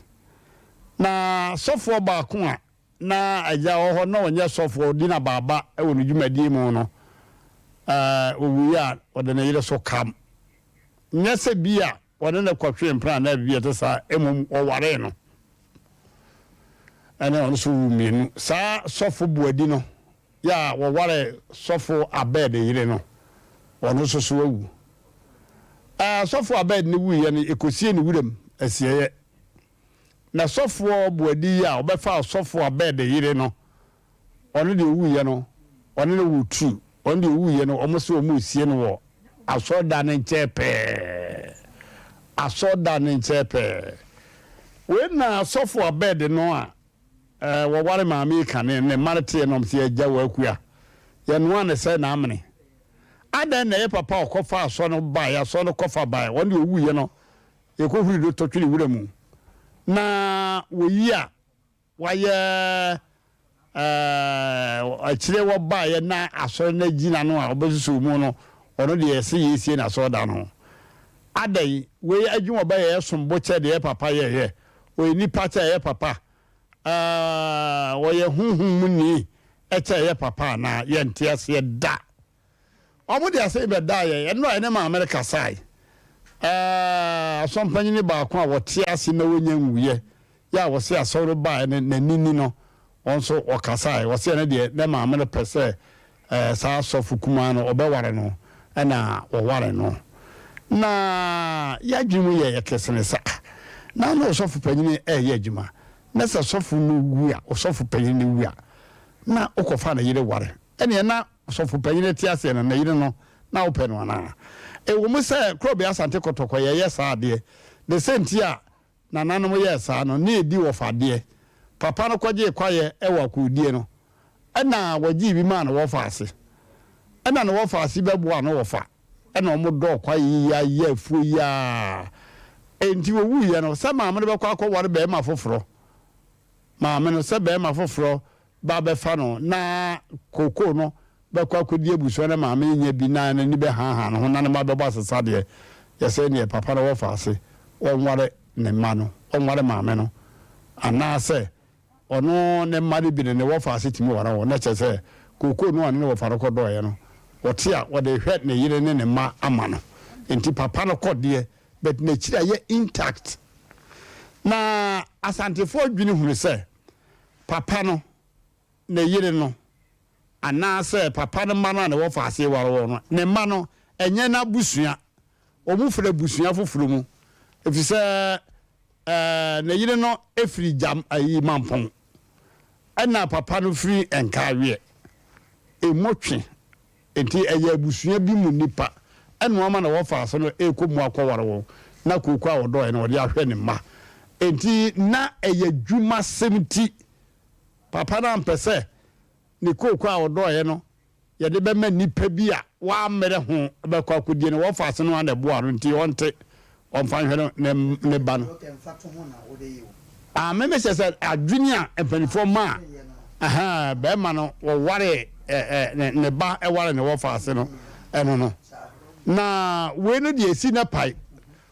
Na sɔfoɔ baako a na agya wɔ hɔ na ɔnyɛ sɔfoɔ, ɔdi na baaba wɔ ne dwumadie mu no, ɔwuiɛ a, ɔde ne yere so kam. Nyɛ sɛ bi a ɔne no kɔtwee mpena anaa biribi a ɛte saa, mmom ɔwaree no. Ɛne ɔno nso woo mmienu. Saa sɔfo Boadi no yɛ a wɔwaree sɔfo Abed yere no, ɔno nso so awu. Sɔfo Abed no wuiɛ no, yɛkɔsiee no wuram asieeɛ. Na sɔfoɔ Boadi yi a ɔbɛfaa ɔsɔfoɔ Abed yere no, ɔno deɛ ɔwuiɛ no, ɔne no woo tu. Ɔno deɛ ɔwuiɛ no, wɔn se wɔn resie no wɔ asɔredan no nkyɛn pɛɛ. Asɔredan no nkyɛn pɛɛ. Wei na sɔfo Abed no a wɔware maame yi kane no, ne mma no teɛ na wɔn se, Agya wɔ akua, yɛnoa no sɛ n'amene. Adɛn na ɛyɛ papa a ɔkɔfa asɔ no baeɛ, asɔ no kɔfa baeɛ, ɔno deɛ ɔwuiɛ no, yɛkɔhuri no tɔ twene wura mu, na wɔyi a Wayɛ ɛɛ akyire wɔbaeɛ na asɔre no agyina no a ɔbɛsusu mu no, ɔno deɛ ɛsɛ yɛsie no asɔredan no ho. Adɛn, wei adwuma ɔbɛyɛ ɛsom bo kyɛ deɛ papa yɛeɛ? Ɔyɛ nipa kyɛ ɛyɛ papa? Ɛɛ ɔyɛ honhom mu ni kyɛ ɛyɛ papa anaa? Yɛnte aseɛ da. Wɔde asɛm yi bɛdaa yɛn. Ɛno a yɛne maame no kasae. Ɛɛ, asɔmpanyini baako a wɔte ase na wɔnya nwuiɛ yɛ a wɔse asɔre no baeɛ no n'ani ni no, wɔn nso wɔkasae. Wɔse ɛno deɛ ne maame no pɛ sɛ ɛɛ saa sɔfo kumaa no ɔbɛware no ɛna wɔware no. Na yɛadwene mu yɛ yɛ kesene sɛ ah, na na ɔsɔfo panyini ɛreyɛ adwuma na sɛ sɔfo no wu a, ɔsɔfo panyini no wu a, na wokɔfa ne yere ware. Ɛneɛ na Ɔsɔfo panyin te aseɛ no, ne yere no, na wopɛ no anaa? Ɛwɔ mu sɛ Korɔbea Asante Kɔtɔkɔ yɛyɛ saa adeɛ, ne sɛ nti a nananom yɛɛ saa no, ne ɛdi wɔfa adeɛ. Papa no kɔgyee kwaeɛ wɔ akoodie no, ɛna wɔgyee bi maa no wɔfa ase. Ɛna ne wɔfa ase bɛboaa no wɔfa, ɛna wɔn dɔɔ kwaeɛ yi ara yɛɛ afuo yi ara. Enti wɔwuiɛ no, sɛ maame no bɛkɔ akɔware barima foforɔ, maame no, sɛ barima foforɔ ba bɛfa no na kookoo no bɛkɔ akɔdi abusua na maame no nya bi na n'ani bɛhaahaa ne ho na ne mma bɛbɔ asesa deɛ, yɛsɛ neɛ papa no wɔ faase ɔnware ne mma no, ɔnware maame no anaasɛ ɔno ne mma no bi no ne wɔ faase tumi ware wɔn na kyerɛ sɛ kookoo no a ɔne ne wɔfa no kɔdɔeɛ no ɔte a ɔde hwɛ ne yere ne ne mma ama no nti papa no kɔ deɛ but n'akyiri ayɛ intact na Asantefoɔ dwene hunu sɛ papa no, ne yere no, anaasɛ papa no mma no a ne wɔfa ase ware wɔn no, ne mma no, ɛnyɛ n'abusua. Wɔfiri abusua foforɔ mu, ɛfiri sɛ ɛɛ ne yere no firi gyam ayi mampɔn, ɛna papa no firi nkaaweɛ. Emu twe. Enti ɛyɛ abusua bi mu nnipa na wɔama na wɔfaa so no rekɔ mu akɔware wɔn, na kooko a ɔdɔeɛ no ɔde ahwɛ ne mma. Enti na ɛyɛ adwumasɛm nti papa no ampɛ sɛ ne kooko a ɔdɔeɛ no yɛde bɛma nnipa bi a wɔammrɛ ho bɛkɔ akɔdie no. Wɔfaa so no ara na ɛboaa no nti ɔnte ɔmfa nhwɛ no ne ne ba no. Ah, me mehyɛ sɛ adwene a mpanimfoɔ maa ɛhɛn bɛrima no wɔware ɛ ɛ ne ba ɛware ne wɔfa ase no ɛno no na wei no deɛ esi na pae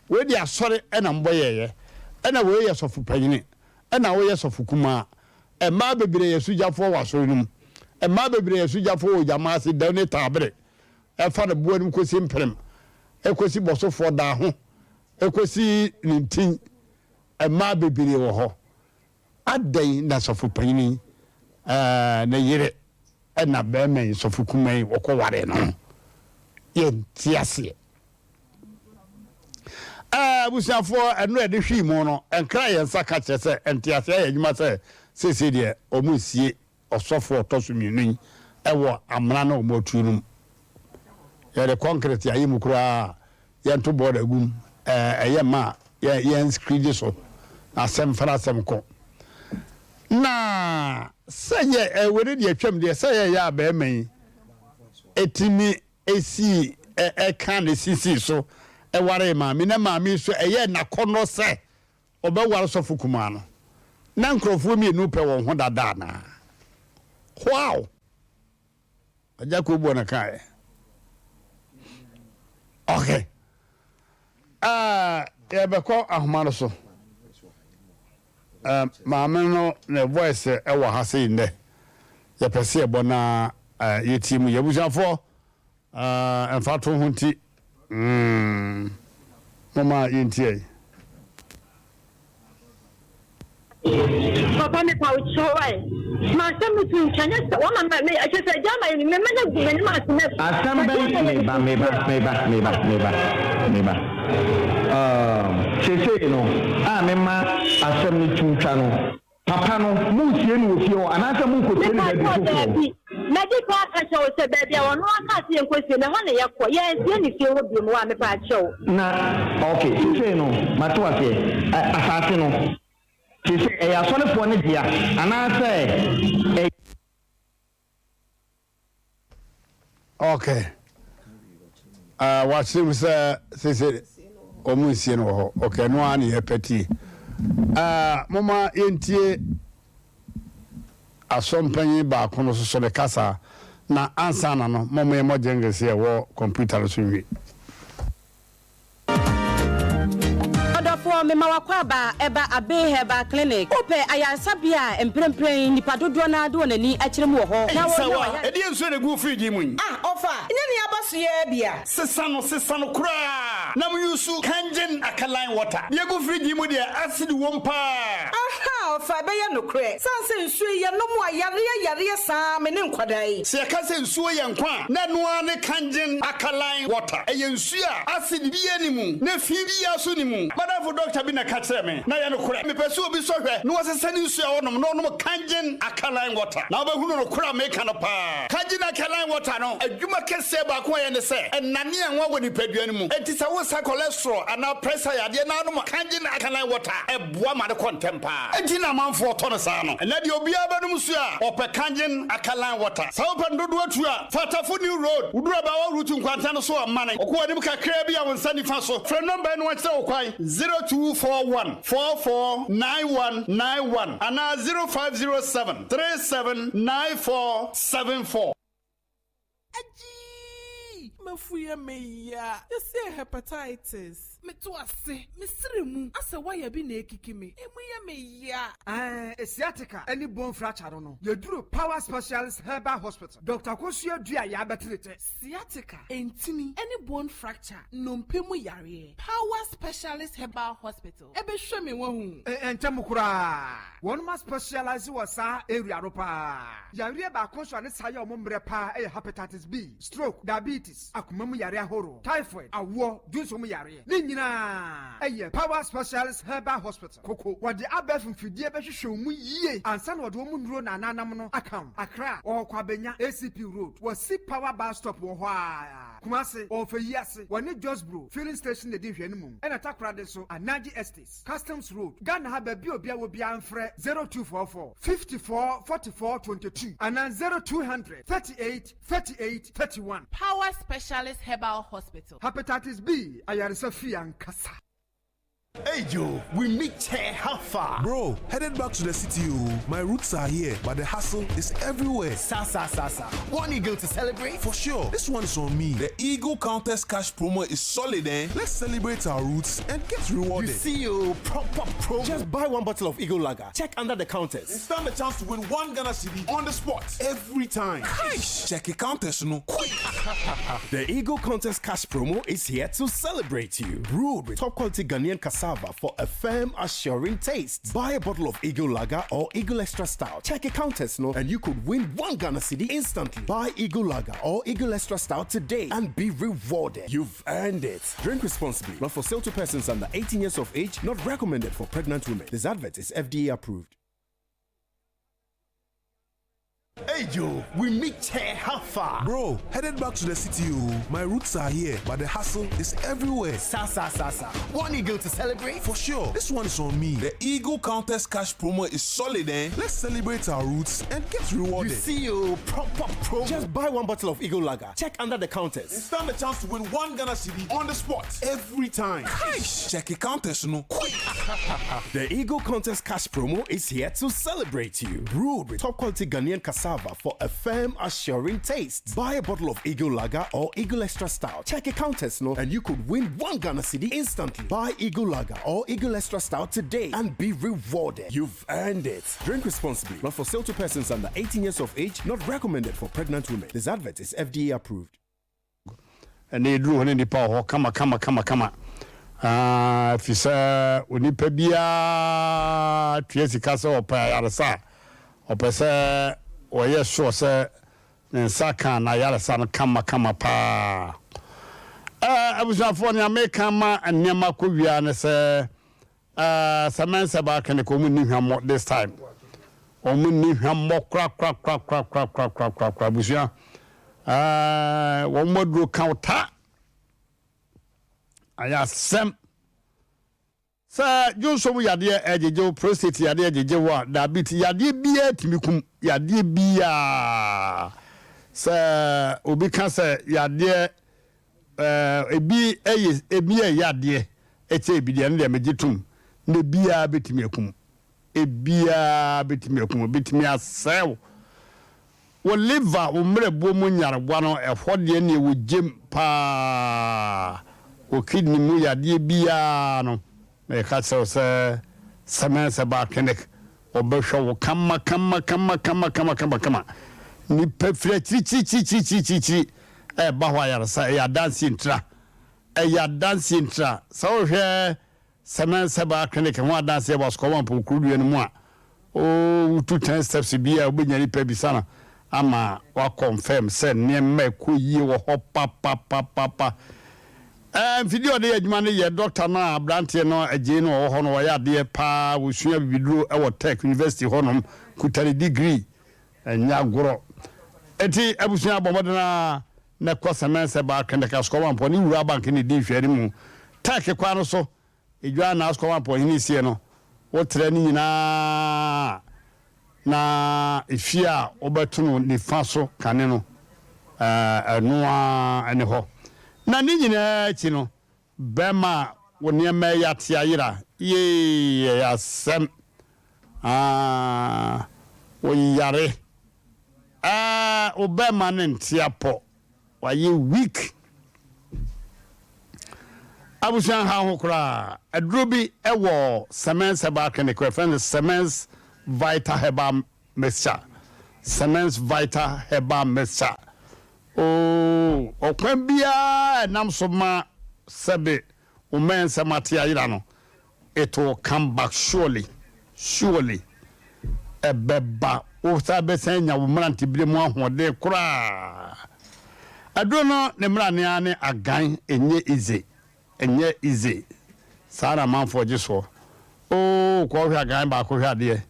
wei deɛ asɔre ɛna mbɔ yɛɛyɛ ɛna wei yɛ sɔfo panyini ɛna woyɛ sɔfo kumaa mmaa bebree yɛ sogyafoɔ wɔ asɔre no mu mmaa bebree yɛ sogyafoɔ wɔ gyama ase dɛw ne taabere ɛfa ne boɔ no mu kɔsi mprem, ɛkɔsi bɔsofoɔ daa ho, ɛkɔsi ne ntin, mmaa bebree wɔ hɔ. Adɛn na sɔfo panyin yi ne yere ɛna bɛrima yi sɔfo kuma yi wɔkɔware no? Yɛnte aseɛ. Abusuafoɔ ɛno ɛde hwii mu no, ɛnkra yɛn nsa ka kyerɛ sɛ nteaseɛ ayɛ adwuma sɛ seesei deɛ wɔn nsie ɔsɔfo a ɔtɔ so mienu yi wɔ amena no a wɔatu no mu. Yɛde kɔnkrɛt ayɛ mu koraa a, yɛnto bɔɔda gu mu, ɛyɛ mma a yɛn skridi so, na asɛm fa n'asɛm kɔ. Na sɛ yɛ wei no deɛ atwam deɛ, sɛ yɛyɛ a bɛrima yi ɛtumi ɛsii ɛka ne sisii so ɛwaree maame, na maame yi so ɛyɛ n'akɔnnɔ sɛ Ɔbɛware sɔfo kumaa no. Na nkurɔfoɔ mienu pɛ wɔn ho dada anaa? Wow! Agya Koboɔ na kaeɛ. Okay. Uh, yɛbɛkɔ ahoma no so. Uh, maame no ne voice ɛwɔ ha sei nnɛ. Yɛpɛ sɛ yɛbɔ na uh, yɛtie mu. Yɛabusuafoɔ Ah, mfatoho nti, mm, momma yɛntie. Papa mepa wo kyɛw ae. Ma asɛm no to ntwa nyɛ sɛ wama ma me ɛkyɛ sɛ agya ama yɛ me mɛma no agu m'anim ase na Asɛm bɛn meba meba meba meba meba meba um seesei no a mema asɛm no to twa no papa no monsie no wɔ fie hɔ anaasɛ monkɔsie no Mepa baabi kyɛw foforɔ? daabi. Madi kan aka kyerɛ wo sɛ baabi a ɔno aka sɛ yɛnkɔsie no ɛhɔ na yɛkɔ. Yɛansie no fie hɔ biom wa mepa kyɛw. Na ok seesei no mate wo aseɛ ɛ asase no Seesei ɛyɛ asɔrefoɔ no dea anaasɛ ɛyɛ. Ok. Uh, wakyerɛ mu sɛ seesei wɔn nsie no wɔ hɔ. Ok, ɛno ara na yɛpɛ tie. Uh, moma yɛntie asɔmpanyin baako no soso ne kasa na ansa na no moma yɛmmɔ jingles yɛ wɔ kɔmputa no so nwie. Ɔdɔfoɔ, mema w'akwaaba ɛba Abbey Herbal Clinic. Wopɛ ayaresabea a mprempren nnipa dodoɔ no ara de wɔn ani akyerɛ mu wɔ hɔ na Ei, wɔnya Sawa, w'ayare. ɛdeɛn nsuo na ɛgu wo fridge yi mu yi? Ah, ɔfa, nyɛ nea aba so yi ara bi a. Sesa no, sesa no koraa na mo use Kangen alkaline water. Deɛ ɛgu fridge yi mu deɛ, acid wom paa. Ahaa, ɔfa, ɛbɛyɛ nokorɛ. Sane sɛ nsuo yi, yɛnom a, yareɛ yareɛ saa me ne nkwadaa yi. Sɛ yɛka sɛ nsuo yɛ nkwa a, na ɛno ara ne Kangen alkaline water. Ɛyɛ nsuo a acid biara nni mu, na fi biara nso nni mu. M'adamfo dɔkta bi na ɛka kyerɛɛ me, na ɛyɛ nokorɛ. Mepɛ sɛ obi sɔ hwɛ na ɔsesa ne nsuo a ɔnom na ɔnom Kangen alkaline water, na wobɛhunu nokorɛ a meka no paa. Kangen alkaline water no adwuma kɛseɛ baako a ɛyɛ ne sɛ, ɛnane anwa wɔ nipadua no mu. Enti sɛ woresa cholesterol anaa pressure yadeɛ na wonom Kangen alkaline water a, ɛboa ma no kɔ ntɛm paa. Enti na amanfoɔ tɔ no saa no. Ɛnnɛ deɛ obiara bɛnom nsuo a, ɔpɛ Kangen alkaline water. Sɛ wopɛ no dodoɔ tu a, Fa Tafo New Road, woduru Abaawa Route nkwanta no so a, mane kɔ w'anim kakraa bi a wo nsa nifa so. Frɛ nɔmba yi na wɔnkyerɛ wo kwan, 0241 44 9191 anaa 0507 37 94 74. Agyii! M'afu yɛ me ya. Yɛse hepatitis. Meto ase, me srɛ mu asɛ wire bi na ekiki me, emu yɛ me ya. Ɛɛ sciatica ne bone fracture no no, yɛduru Power Specialist Herbal Hospital, Doctor Akosua Duah yɛabɛtere tɛ. Sciatica, ntini ne bone fracture, nnompe mu yareɛ, Power Specialist Herbal Hospital bɛhwɛ me wahu. Ɛntɛm koraa, wɔnom aspecialise wɔ saa area no paa. Yareɛ baako nso a ne saa yɛ wɔn mmerɛ paa yɛ Hepatitis B, stroke, diabetes, akoma mu yare ahorow, typhoid, awoɔ, dwonsɔ mu yareɛ, ne nyinaa ɛyɛ Power Specialist Herbal Hospital, Koko. Wɔde abɛɛfo mfidie bɛhwehwɛ wo mu yie ansa na wɔde wɔn nnuro na ananam no aka wo. Accra, wɔwɔ Kwabenya, ACP Road, wɔsi Power Bus Stop wɔ hɔ ara. Kumasi, wɔwɔ Feyiase, wɔne Josbro Filling Station na ɛdi nhwɛanimu, ɛna Takoradi nso, Anaji Estates, Customs Road, Ghana ha baabi a obiara wɔ biara mfrɛ 0244 54 44 22 anaa 0200 38 38 31. Power Specialist Herbal Hospital. Hepatitis B ayaresa fie ankasa. Hey Joe, we meet chair how far? Bro, headed back to the city oh. My roots are here, but the hustle is everywhere. Sa sa sa sa. One eagle to celebrate? For sure. This one is on me. The Eagle Countess Cash promo is solid, eh? Let's celebrate our roots and get rewarded. You see you proper promo. Just buy one bottle of Eagle Lager. Check under the counters. And stand a chance to win one Ghana cedi on the spot every time. Check your counters, no quick. The Eagle Contest Cash promo is here to celebrate you. Brewed with top quality Ghanaian cassava for a firm, assuring taste. Buy a bottle of Eagle Lager or Eagle Extra Stout. Check your counters, no, and you could win one Ghana cedi instantly. Buy Eagle Lager or Eagle Extra Stout today and be rewarded. You've earned it. Drink responsibly. Not for sale to persons under 18 years of age. Not recommended for pregnant women. This advert is FDA approved. Hey Joe, we meet chair how far? Bro, headed back to the city oh. My roots are here, but the hustle is everywhere. Sa sa sa sa. One eagle to celebrate? For sure. This one is on me. The Eagle Countess Cash promo is solid, eh? Let's celebrate our roots and get rewarded. You see you proper promo. Just buy one bottle of Eagle Lager. Check under the counters. And stand a chance to win one Ghana cedi on the spot every time. Check your counters, no quick. The Eagle Contest Cash promo is here to celebrate you. Brewed with top quality Ghanaian cassava for a firm, assuring taste. Buy a bottle of Eagle Lager or Eagle Extra Stout. Check your counters, no, and you could win one Ghana cedi instantly. Buy Eagle Lager or Eagle Extra Stout today and be rewarded. You've earned it. Drink responsibly. Not for sale to persons under 18 years of age. Not recommended for pregnant women. This advert is FDA approved. Ɛnna yɛduru hɔ ne nnipa wɔ hɔ kama kama kama kama. Ah, ɛfiri sɛ onipa biara tua sika sɛ ɔpɛ ayaresa a, ɔpɛ sɛ ɔyɛ sure sɛ ne nsa ka n'ayaresa no kamakama paa. Eh, abusuafoɔ, nea meka ma nneɛma kɔ wie ara ne sɛ, eh, sɛ mɛnsɛ baa clinic, wɔn nni hwammɔ this time. Wɔn nni hwammɔ korakorakorakorakorakorakorakora, abusua. Eh, wɔn aduro ka wo ta. Ayɛ asɛm. Sɛ dwonsɔ mu yadeɛ ɛgyegye wo, prostate yadeɛ ɛgyegye wo a, diabetes, yadeɛ biara tumi kum, yadeɛ biara. Sɛ obi ka sɛ yadeɛ ɛɛ ebi ɛyɛ ebi yɛ yadeɛ ɛkyɛ ebi deɛ, ɛno deɛ megye tom, na ebiara bɛtumi akum. Ebiara bɛtumi akum wo, ɛbɛtumi asɛe wo. Wo liver, wo mmerɛboɔ mu nyarewa no, ɛhɔ deɛ neɛ wɔ gyem paa. Wo kidney mu yadeɛ biara no, meka kyerɛ wo sɛ Semens Herbal Clinic, wɔbɛhwɛ wo kama kama kama kama kama kama kama. Nnipa firi akyirikyirikyirikyirikyirikyiri ɛreba hɔ ayaresa, ɛyɛ adanseɛ ntira. Ɛyɛ adanseɛ ntira. Sɛ wohwɛ Semens Herbal Clinic ho adanseɛ wɔ Asukɔwampɔn kurodua no mu a, oo wotu ten steps bi a wobɛnya nipa bisa no ama wa confirm sɛ nneɛma ɛkɔ yie wɔ hɔ papapapapa. Ɛɛ mfidie a ɔde yɛ adwuma no yɛ doctor no a abranteɛ no agyei no ɔwɔ hɔ no ɔyɛ adeɛ paa wɔsua bibiduro wɔ Tech University hɔnom kuta ne degree ɛnyɛ agorɔ. Eti abusua bɔ mmɔden ara na kɔ Semens Herbal Clinic Asukɔwampɔn ne Wura Bank ne di nhwɛanimu Tech kwan no so Edwa na asukɔ ma ɔhene sie no, wotrɛ ne nyinaa na efie a wobɛto no nifa so kane no, ɛno ara ne hɔ. Na ne nyinaa akyi no, bɛrima a wo nneɛma reyɛ ate ayera, yee, ɛyɛ asɛm. Ah, woyare. Ah, wo bɛrima no nte apɔ. Wayɛ weak. Abusua nha ho koraa. Aduro bi wɔ Semens Herbal Clinic wɔfrɛ no Semens Vital Herbal Mixture. Semens Vital Herbal Mixture. Oo, ɔkwan biara ɛnam so ma sɛbe wo mmɛn nsɛm ate ayera no, It will come back surely, surely ɛbɛba, wo san bɛsan anya wo mmerantebere mu ahoɔden koraa. Aduro no ne mmerane ara ne agan, ɛnyɛ easy, ɛnyɛ easy. Saa na amanfoɔ gye soɔ. Oo, kɔ hwɛ agan baako hwɛ adeɛ.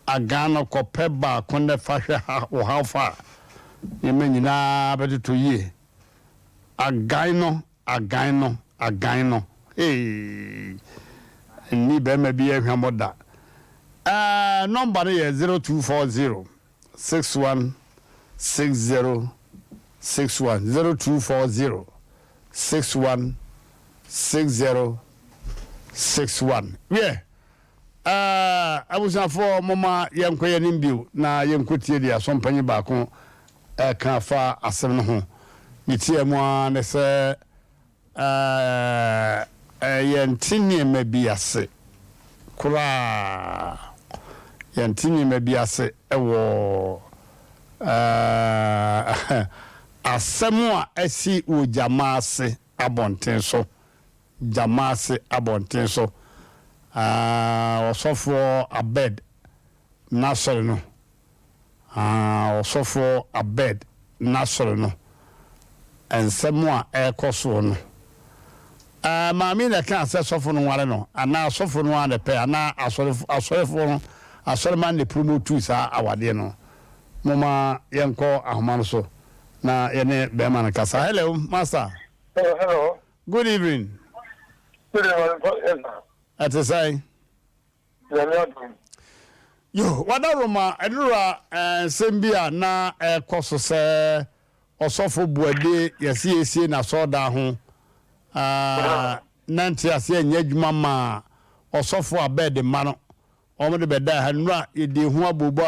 Agan no kɔpɛ baako na fa hwɛ ha, wo how far. Nneɛma nyinaa bɛtotɔ yie. Agan no Agan no, agan no, hey, nni barima biara hwammɔ da. Ɛɛ, nɔmba no yɛ 0240 61 60 61, 0240 61 60 61. Wiɛ, ɛɛ, abusuafoɔ, momma yɛnkɔ yɛn anim bio na yɛnkɔtie deɛ asɔmpanyin baako reka afa asɛm no ho. Ne tiaa mu ara ne sɛ, yɛnte nneɛma bi ase koraa. Yɛnte nneɛma bi ase wɔ asɛm a asi wɔ gyama ase abɔnten so. Gyama ase abɔnten so. Ɔsɔfoɔ Abed n'asɔre no. Aah Ɔsɔfoɔ Abed n'asɔre no, nsɛm a ɛrekɔ soɔ no, aah maame yi na ɛkaa sɛ sɔfo no nware no anaa sɔfo no ara na ɛpɛ anaa asɔrefo asɔrefoɔ no asɔremma no na ɛpromotuu saa awadeɛ no? Momma yɛnkɔ ahoma no so na yɛne bɛrima no nkasa. Hello, Master. Hello, hello. Good evening. Good evening, yes, sir. Ɛte sɛn? Nyame adom. Yo, wada Roma ɛnora nsɛm bi a na ɛkɔ so sɛ ɔsɔfo Boade yɛse yɛsie n'asɔɔdan ho na nteaseɛ nyɛ adwuma maa ɔsɔfo Abed mma no wɔn de bɛdaa ha nnora yɛdii ho aboobɔ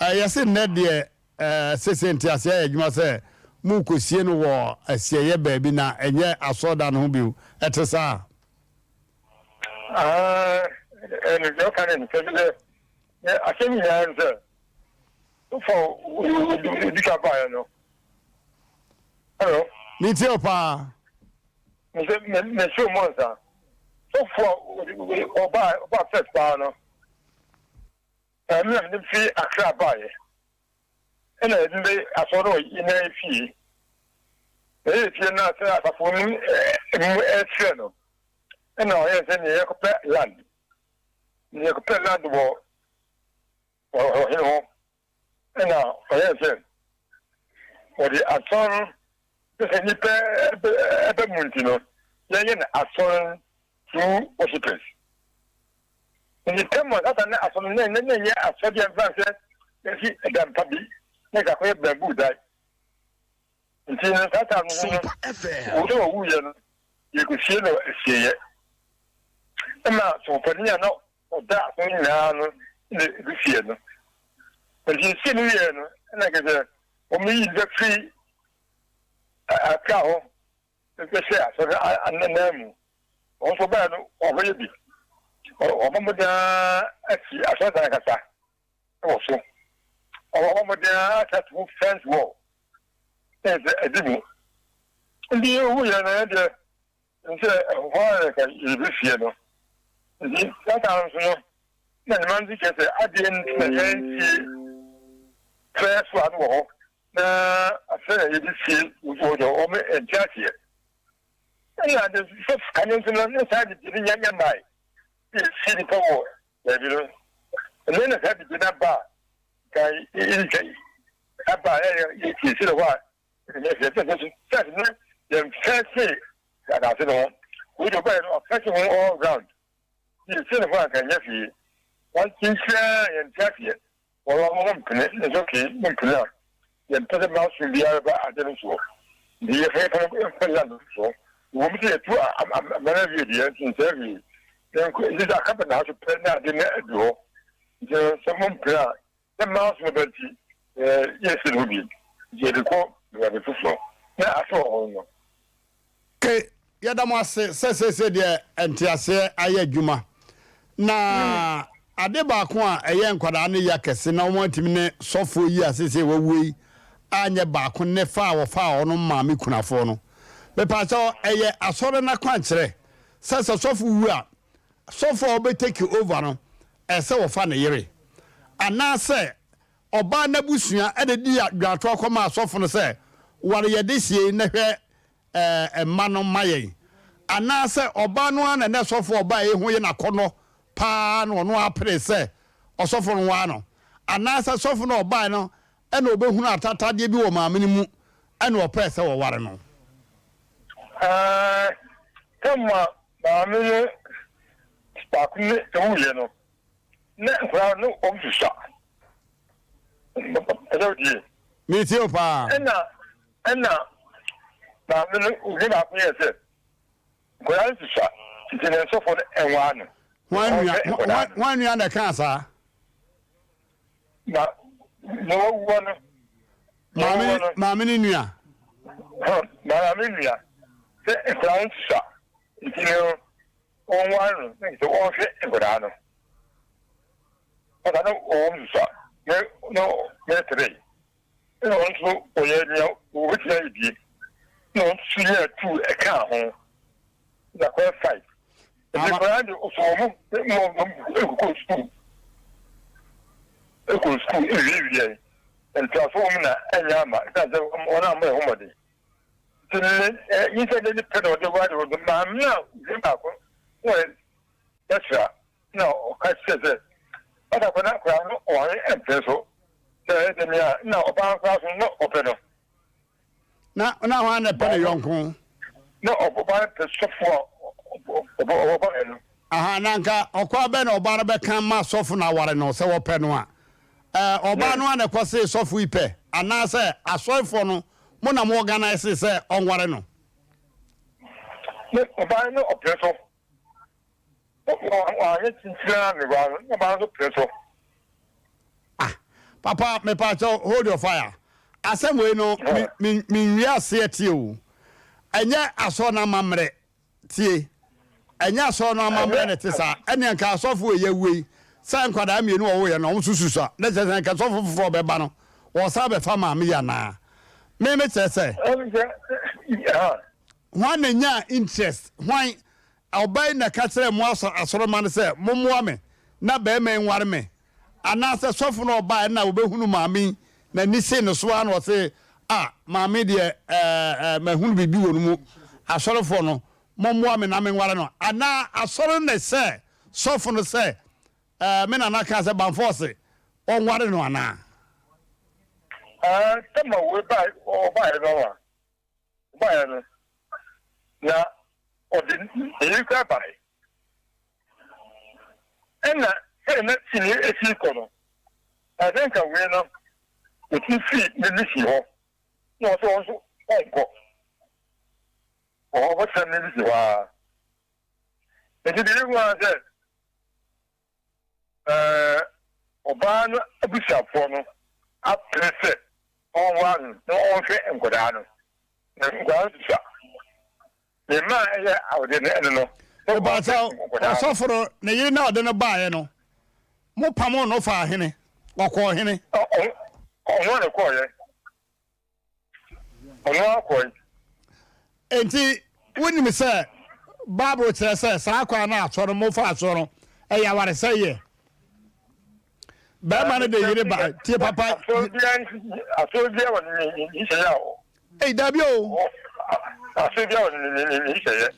a yɛse nnɛ deɛ sese nteaseɛ ayɛ adwuma sɛ morekɔsie no wɔ asieeɛ baabi na ɛnyɛ asɔɔdan no ho bio, ɛte saa? Ɛno deɛ ɔka ne nsɛm sɛ asɛm nyinaa no sɛ wofa odi ka baeɛ no. Hello. Metie wo paa. Mesɛ mesɛ mu ansa. Sɔfo a ɔbaa ɔbaa first paa no, ɛno na mede fi Accra baeɛ. Ɛna yɛde bɛ asɔre no wɔ yɛn nan fie. Na yɛyɛ fie no sɛ asafo no mu ɛfrɛ no. Ɛna ɔyɛ sɛ nea yɛkɔpɛ land. Nea yɛkɔpɛ land wɔ ɔhene hɔ. Ɛna ɔyɛɛ sɛ wɔde asɔr no sɛ nnipa ɛbɛ mu nti no, yɛyɛ no asɔr through worshippers. Nti tɛm a sasa ne asɔr no na na ɛnyɛ asɔr bi a mfa sɛ yɛsi ɛdan pa bi na nka akɔyɛ bamboo dan. Nti no saa time no no, wɔn sɛ wɔwuiɛ no, yɛkɔsie no asieeɛ. Ɛma sɔfopanin a na Ɔda ho nyinaa no na ebi fie no. Nti nsi no wieɛ no na kyerɛ sɛ wɔn yi nnipa firi Accra hɔ bɛhyɛ asɔre anan mu. Wɔn nso baeɛ no wɔabɛyɛ bi. Wɔabɔ mmɔden ara asi asɔredan ankasa wɔ so. Wɔabɔ mmɔden ara asa to fence wall. Ɛyɛ sɛ ɛdi mu. Nti woyɛ no ɛdeɛ Nkyɛ ɛhɔ ara na nka yɛbɛsie no. Nti saa time nso no, na ne ma nso kyerɛ sɛ adeɛ nti na yɛnsie first one wɔ hɔ na afei na yɛde sie wɔ deɛ wɔn nte aseɛ. Ɛna ade sɛ kane nso no na saa dede no nya nya mmae sɛ yɛsie nipa wɔ baabi no. Ɛnɛ na saa dede no aba a nka yɛnka aba a yɛsiesie no hɔ a First no yɛn fɛnse asase no ho. Wei deɛ ɔbaeɛ no ɔfɛnse ho all round. Yɛsie ne ho anka nyɛ hwee. Wɔn nkyinkyinaa yɛnte aseɛ. Wɔn wɔn mo mpene ne sɛ okay mo mpene a yɛmpɛ sɛ maso biara ba ade no soɔ. Nti yɛfa yɛfa no mfa land no soɔ. Wɔ mu sɛ yɛtu amana awie deɛ nso nsɛ hwee. Yɛnkɔ nti sɛ aka bɛ na ha so pɛ na ade no adu hɔ. Nti sɛ mo mpene a Ne mma nso bɛba nti, yɛnsi ne ho bio, nti yɛde kɔ baabi foforɔ, na afe wɔ hɔ no. Ke, yɛda mo ase sɛ seesei deɛ nteaseɛ ayɛ adwuma. Na ade baako a ɛyɛ nkwadaa no ya kɛse na wɔantumi ne sɔfoɔ yi a seesei wawuo yi anyɛ baako ne fa a wɔfaa ɔno maame kunafoɔ no. Mepaakyɛw, ɛyɛ asɔre no akwankyerɛ sɛ sɛ sɔfo wu a, sɔfo a ɔbɛ take over no ɛsɛ wɔfa ne yere anaasɛ ɔbaa n'abusua de di dwatoa kɔma asɔfo no sɛ ware yɛn dehyeɛ yi na hwɛ mma no ma yɛn anaasɛ ɔbaa no ara na na sɔfo a ɔbaa yi ho yɛ n'akɔnnɔ paa na ɔno ara pere sɛ ɔsɔfo no waa no anaasɛ sɔfo no a ɔbae no na ɔbɛhunu atatadeɛ bi wɔ maame no mu na ɔpɛɛ sɛ ɔware no. Ɛɛ, sɛ ma maame no baako ne ewuiɛ no, na nkwadaa no wɔn susua. Ɛsɛ odie. Metie o paa. Ɛna ɛna maame no owie baako yɛ sɛ nkwadaa no susua nti ne nsɔfo no ɛnwaa no. Hwan nua hwan nua na ɛkaa saa? Na na wawuwa no. Maame maame ne nua. Maame nua sɛ nkwadaa no susua nti no. Wɔnware no na kyerɛ sɛ wɔnhwɛ nkwadaa no. Ɔsa no wɔwɔ mu susua ne ne ne tere. Ɛna wɔn nso wɔyɛ nea wɔbɛtumi ayɛ bie. Na wɔn nso nyaa tuu ɛkaa ho. Na kɔyɛ five. Nti nkwadaa de ɔsɔ wɔn mu ma wɔn nkokɔ sukuu. Ɛkɔ sukuu ɛwiewie. Ntoaso wɔn na ɛnyɛ ama ɛsan sɛ wɔn a wɔyɛ ho mmɔden. Nti ne nyinsɛn de ne pɛ na ɔde ware ɔno maame a ɔyɛ baako na ɔyɛ yɛsra na ɔka kyerɛ sɛ ɔda kɔ na akwadaa no ɔware mpere so sɛ ɛdɛ mi a na ɔbaa no koraa so na ɔpɛ no. Na na hwan na ɛpɛ ne yɔnko? Na ɔbaa no pɛ sɔfo a ɔbɔ no. Aha na nka ɔkwan bɛn na ɔbaa no bɛka ma sɔfo no aware no sɛ wɔpɛ no a? Ɛɛ, ɔbaa no ara na ɛkɔsee sɔfo yi pɛ, anaasɛ asɔrefoɔ no mo na mo organise sɛ ɔnware no? Ne ɔbaa no ɔpene so. Wanyɛ kyinkyin ara ne ba no, na ɔbaa no nso pene so. Ah, papa, mepaakyɛw, hold your fire. Asɛm wei no, me, me, menwie aseɛ tie o. Ɛnyɛ asɔre no amammerɛ. Tie, ɛnyɛ asɔre no amammerɛ na ɛte saa. Ɛnneɛ nka asɔfo wei awue yi, sɛ nkwadaa mmienu a wɔwoeɛ no, wɔn nso susua. Na kyerɛ sɛ nka sɔfo foforɔ a ɔbɛba no, wɔsan bɛfa maame yi anaa? Me mekyerɛ sɛ. Hwan na nyaa interest? Hwan? Ɔbaa yi na ɛka kyerɛɛ mo asɔ asɔremma no sɛ mommoa me na barima yi nware me? Anaasɛ sɔfo no a ɔbaeɛ no na ɔbɛhunu maame yi n'ani see ne so ara na ɔse ah maame deɛ ɛɛ ɛɛ mahunu biribi wɔ no mu, asɔrefoɔ no mommoa me na menware no? Anaa asɔre no na ɛhyɛɛ sɔfo no sɛ ɛɛ me nana kaa sɛ Bamfɔɔ se ɔnware no anaa? Ɛɛ sɛ ma wei bae ɔbaeɛ no a. Ɔbaeɛ no, na ɔde ne yere koraa baeɛ. Ɛnna sɛdeɛ na sini si rekɔ no, ɛsɛ nka wei no, ɔtumi firi ne misi hɔ, na ɔsɛ ɔno nso ɔnkɔ. Ɔbɛtena ne misi hɔ ara. Nti deɛ yɛhu ara sɛ, Ɛɛ, ɔbaa no abusuafoɔ no apene sɛ ɔnware no na ɔnhwɛ nkwadaa no. Na nkwadaa no susua. Ne mma a ɛyɛ awode no ɛno no. Mepakyɛw, ɔsɔfo no, ne yere no a ɔde no baeɛ no, mopamoo no faa hene? Ɔkɔɔ hene? Ɔno ara na ɛkɔeɛ. Ɔno ara kɔe. Enti, wunim sɛ Bible kyerɛ sɛ saa kwan no a asɔre no mofaa so no, ɛyɛ awaresɛeɛ. Barima no de yere ba, tie papa. Asɔre biara wɔ ne nhyehyɛeɛ a. Ei, dabi o. Asɔre biara wɔ ne nhyehyɛeɛ.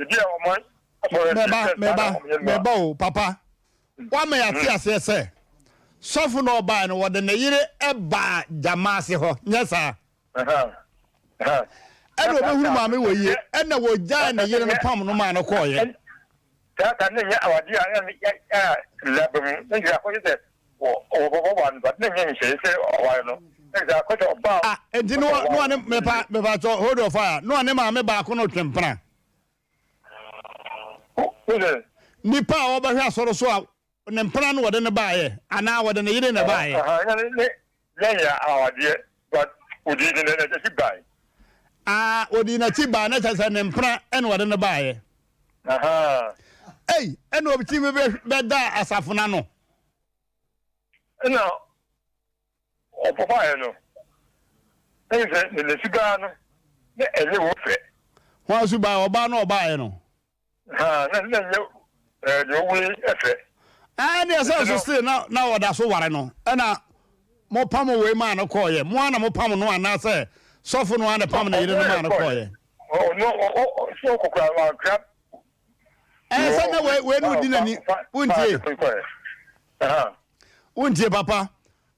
Ebi a wɔn asɔre. Mɛba, mɛba, mɛba o, papa. Woama yɛate aseɛ sɛ sɔfo no a ɔbaeɛ no, wɔde ne yere baa gyama ase hɔ, nyɛ saa? Ɛna ɔbɛhunu maame wɔ yie, ɛna wɔgyae ne yere no pam no maa no kɔɔeɛ. Saa na nyɛ awadeɛ a a mmara ba mu, na nkyerɛ akɔyɛ sɛ wɔbɛware no, but na nyɛ nhyehyɛeɛ sɛ ɔware no, na nkyerɛ akɔyɛ sɛ ɔbaa. Ah, enti no no ne mepa mepa kyɛ hold your fire, no ne maame baako no twe mpena. Nipa a ɔbɛhwɛ asɔre so a ne mpena no wɔde no baeɛ anaa wɔde ne yere na ɛbaeɛ. Aa ɔdii n'akyi baeɛ na kyerɛ sɛ ne mpena ɛna wɔde no baeɛ. Ei ɛna ɔtumi bɛda asafo no ano. Ɛna Ɔkɔfaeɛ no, na kyerɛ sɛ ne suban no, na ɛnyɛ wɔn fɛ. Hwan suban? Ɔbaa no a ɔbaeɛ no? Ha, na na ɛnyɛ ɛɛ deɛ ɔwɔ yi fɛ. Ɛɛ deɛ sɛ nso still na na ɔda so ware no, ɛna mopam wei maa no kɔɔeɛ. Mo ara na mopam no anaasɛ sɔfo no ara na pam ne yere no maa no kɔɔeɛ? Ɔno ɔ ɔ sɛ ɔkɔkora wankra. Ɛɛ sɛ na wei wei no di n'ani wontie. Wontie papa.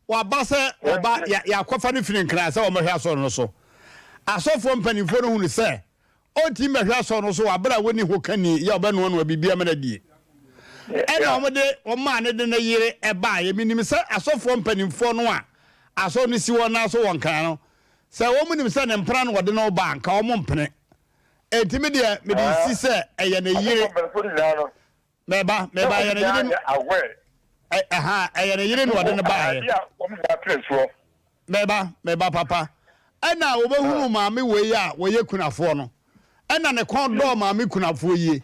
Waba sɛ ɔba yɛ yɛakɔfa no firi Nkran sɛ ɔmmɛhwɛ asɔre no so. Asɔfoɔ mpanimfoɔ no hunu sɛ ɔntumi mmɛhwɛ asɔre no so wɔ aberɛ a wɔnni hokani yɛ a ɔbɛnoanoa biribi ama no adie. Ɛna wɔde wɔmaa no de ne yere baeɛ. Menim sɛ asɔfoɔ mpanimfoɔ no a asɔre no si wɔn nan so wɔ Nkran no, sɛ wɔnim sɛ ne mpena na wɔde no reba a, anka wɔmpene. Enti me deɛ mede resi sɛ ɛyɛ ne yere. Mɛba, mɛba, ɛyɛ ne yere no. Ɛha, ɛyɛ ne yere na ɔde no baeɛ. Mɛba, mɛba papa. Ɛna wɔbɛhunu maame wei a wɔyɛ kunafoɔ no. Ɛna ne kɔn dɔɔ maame kunafoɔ yie.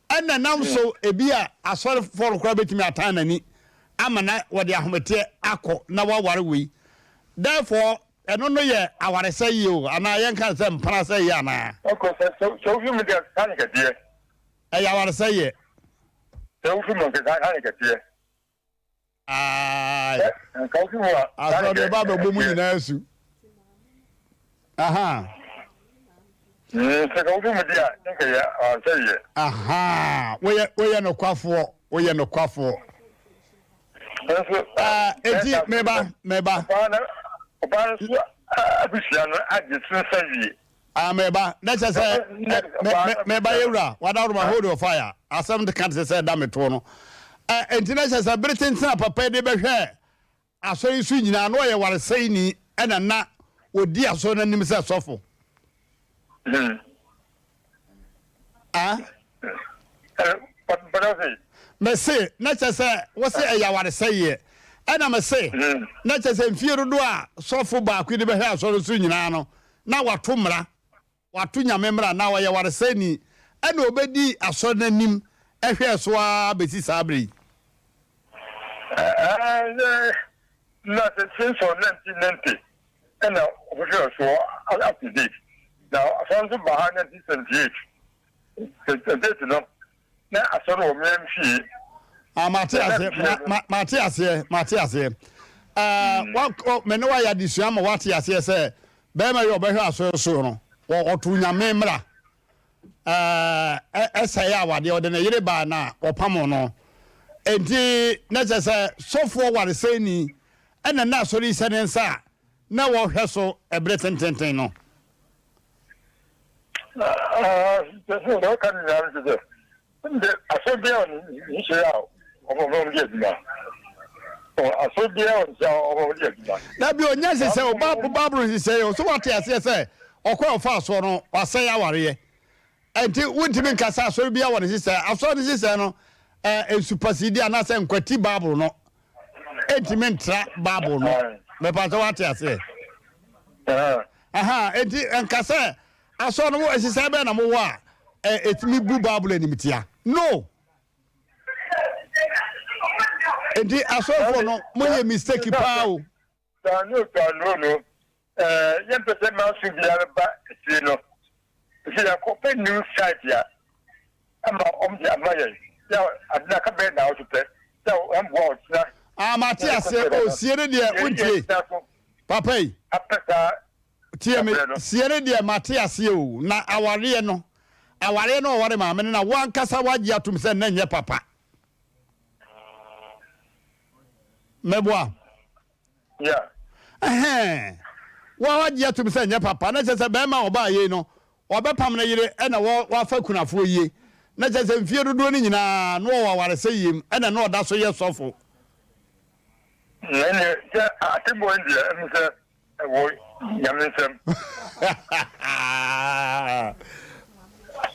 Ɛna nam so ebi a asɔrefoɔ no koraa bɛtumi atan n'ani ama na wɔde ahometeɛ akɔ na waware wei. Therefore, ɛno no yɛ awaresɛeɛ o, anaa yɛnka no sɛ mpenasɛeɛ anaa? Ɛkɔ sɛ sɛ wofi mu deɛ saa ne kɛteɛ. Ɛyɛ awaresɛeɛ. Sɛ wofi mu nka saa ne kɛteɛ. Ae. Nka wofi mu a. Asɔ deɛ ba bɛbɔ mu nyinaa su. Aha. Sɛ ka wofi mu di a, nka yɛ awaresɛeɛ. Aha. Woyɛ woyɛ nokwafoɔ. Woyɛ nokwafoɔ. Nso. Eti meba meba. Ɔbaa no ɔbaa no so abusua no agye so nsa wie. Ah meba na kyɛ sɛ meba yɛwura wadaworoma hold your fire asɛm de ka te sɛ ɛda me toɔ no enti na kyɛ sɛ bere tenten a papa de bɛhwɛ asɔre so nyinaa na ɔyɛ waresɛeni ɛna na ɔdi asɔre no anim sɛ sɔfo. Hmm. Ah? Mese na kyɛ sɛ wose ɛyɛ awaresɛeɛ ɛna mese hmm. na kyɛ sɛ mfie dodoɔ a sɔfo baako de bɛhwɛ asɔre so nyinaa no na wato mmara, wato Nyame mmara, na ɔyɛ waresɛeni, ɛna ɔbɛdii asɔre no anim hwɛɛ so ara bɛsi saa berɛ yi. Ɛɛ, na sɛ since 1990 ɛna ɔhwɛɛ so up to date. Na asɔre nso baa ha 1978. 78 no, na asɔre wɔ mmea fie. Ah, mate aseɛ, ma, mate aseɛ, mate aseɛ. Uh, wa, o, me ne wayɛ adesua ma wate aseɛ sɛ bɛrima yi ɔbɛhwɛ asɔre so no, ɔto nyame mmra. Uh, ɛsɛe awadeɛ, ɔde ne yere baa na ɔpamo no. Enti, na kyerɛ sɛ sɔfoɔ waresɛni ɛna na asɔre yi hyɛ ne nsa a na wɔhwɛ so ɛberɛ tententen no. Dabi ɔnyɛ nhyehyɛ o Bible nhyehyɛ yɛ o so wate aseɛ sɛ ɔkɔ a ɔfa soɔ no wasɛe awareɛ ɛnti wontumi nka sɛ asɔre biara wɔ ne nhyehyɛ asɔre ne nhyehyɛ no nsupasidi anaasɛ nkwati Bible no ɛntumi ntra Bible no mɛpa sɛ wate aseɛ Aha, enti nka sɛ asɔre no nhyehyɛe bɛn na mowɔ a ɛtumi bu Bible animtia? No! Enti asɔrefoɔ no, moyɛ mistake paa o. Tano tano no, yɛmpɛ sɛ manso biara ba akyire no, nti yɛakɔpɛ new site a ama wɔn de ama yɛn, yɛ ade no aka bɛyɛ naawɔtwe pɛ, sɛ wɔmboa ɔkyena. Ah, mate aseɛ, o sie no deɛ wontie. Papa yi, tie me, sie no deɛ mate aseɛ o, na awareɛ no, awareɛ no ɔware maame no na wo ankasa woagye atom sɛ na nyɛ papa. Mɛboa. Yeah. Ɛhɛn. Wo a woagye atom sɛ nyɛ papa, na kyerɛ sɛ bɛrima a ɔbaa yei no, ɔbɛpam ne yere ɛna wafa kunafoɔ yie. Na kyerɛ sɛ mfie dodoɔ no nyinaa na ɔwɔ awaresɛ yie mu ɛna na ɔda so yɛ sɔfo. Na ɛnneɛ sɛ atemmuo no deɛ ɛmu sɛ ɛwɔ Nyame nsam.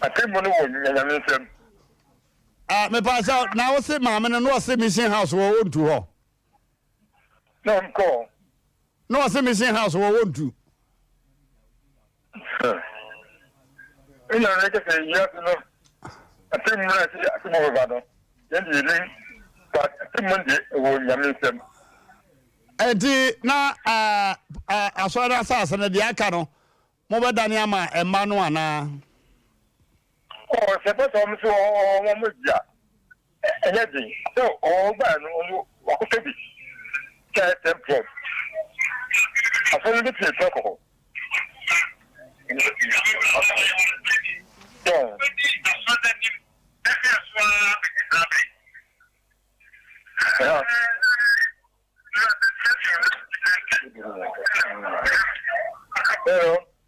Atemmuo no wɔ Nyame nsam. Ah, mepa sɛ na wo se maame no na ɔse mission house wɔ wɔntu hɔ. Na ɔnkɔ. Na ɔse mission house wɔ wɔntu. Nna no kɛsɛ wiase no atemmu no a ɛsɛ atemmu bɛba no, yɛn de yɛnim, but atemmu no deɛ ɛwɔ Nyame nsam. Enti na asɔre no asase no deɛ aka no mobɛdane ama mma no anaa? Ɔ sɛ ɛbɛ sɛ wɔn nso wɔn wɔn di a, ɛnyɛ den sɛ ɔbaeɛ no ɔno wakɔtɔ bi sɛ ɛyɛ ten plot asɔre no bɛtumi atwa kɔ hɔ.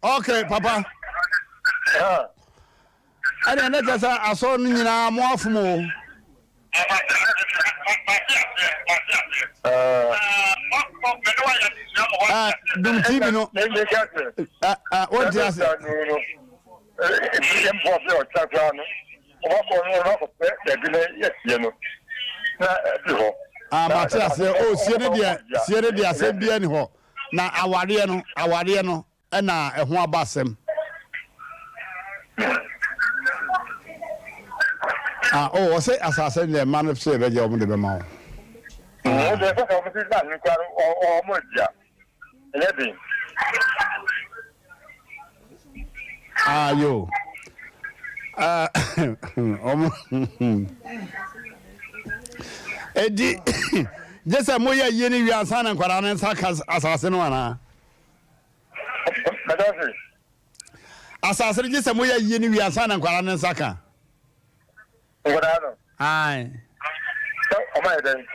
Okay, papa. Ɛnna ɛnɛ kyɛ sɛ asɔre no nyinaa mo afom o. Dum TV no. Wọ́n ti ase. Ah, mate aseɛ. O, oh, sie no deɛ, sie no deɛ asɛm biara ni hɔ. Na awareɛ no, awareɛ no, ɛna ɛho aba asɛm. Ah, oh, ɔsɛ asase no deɛ mma no sɛ yɛbɛgye wɔn de bɛma wo. Wɔn deɛ sɛ wɔn ti na nkwa no wɔn adi a. Ɛnyɛ den. Ah, yo. Ah, ɔmo. Edi, gye sɛ moyɛ yie no wie ansa na nkwadaa no nsa ka asase no anaa? Asase no gye sɛ moyɛ yie no wie ansa na nkwadaa no nsa ka. Nkwadaa no. Ae. Sɛ wɔn ayɛ dɛn?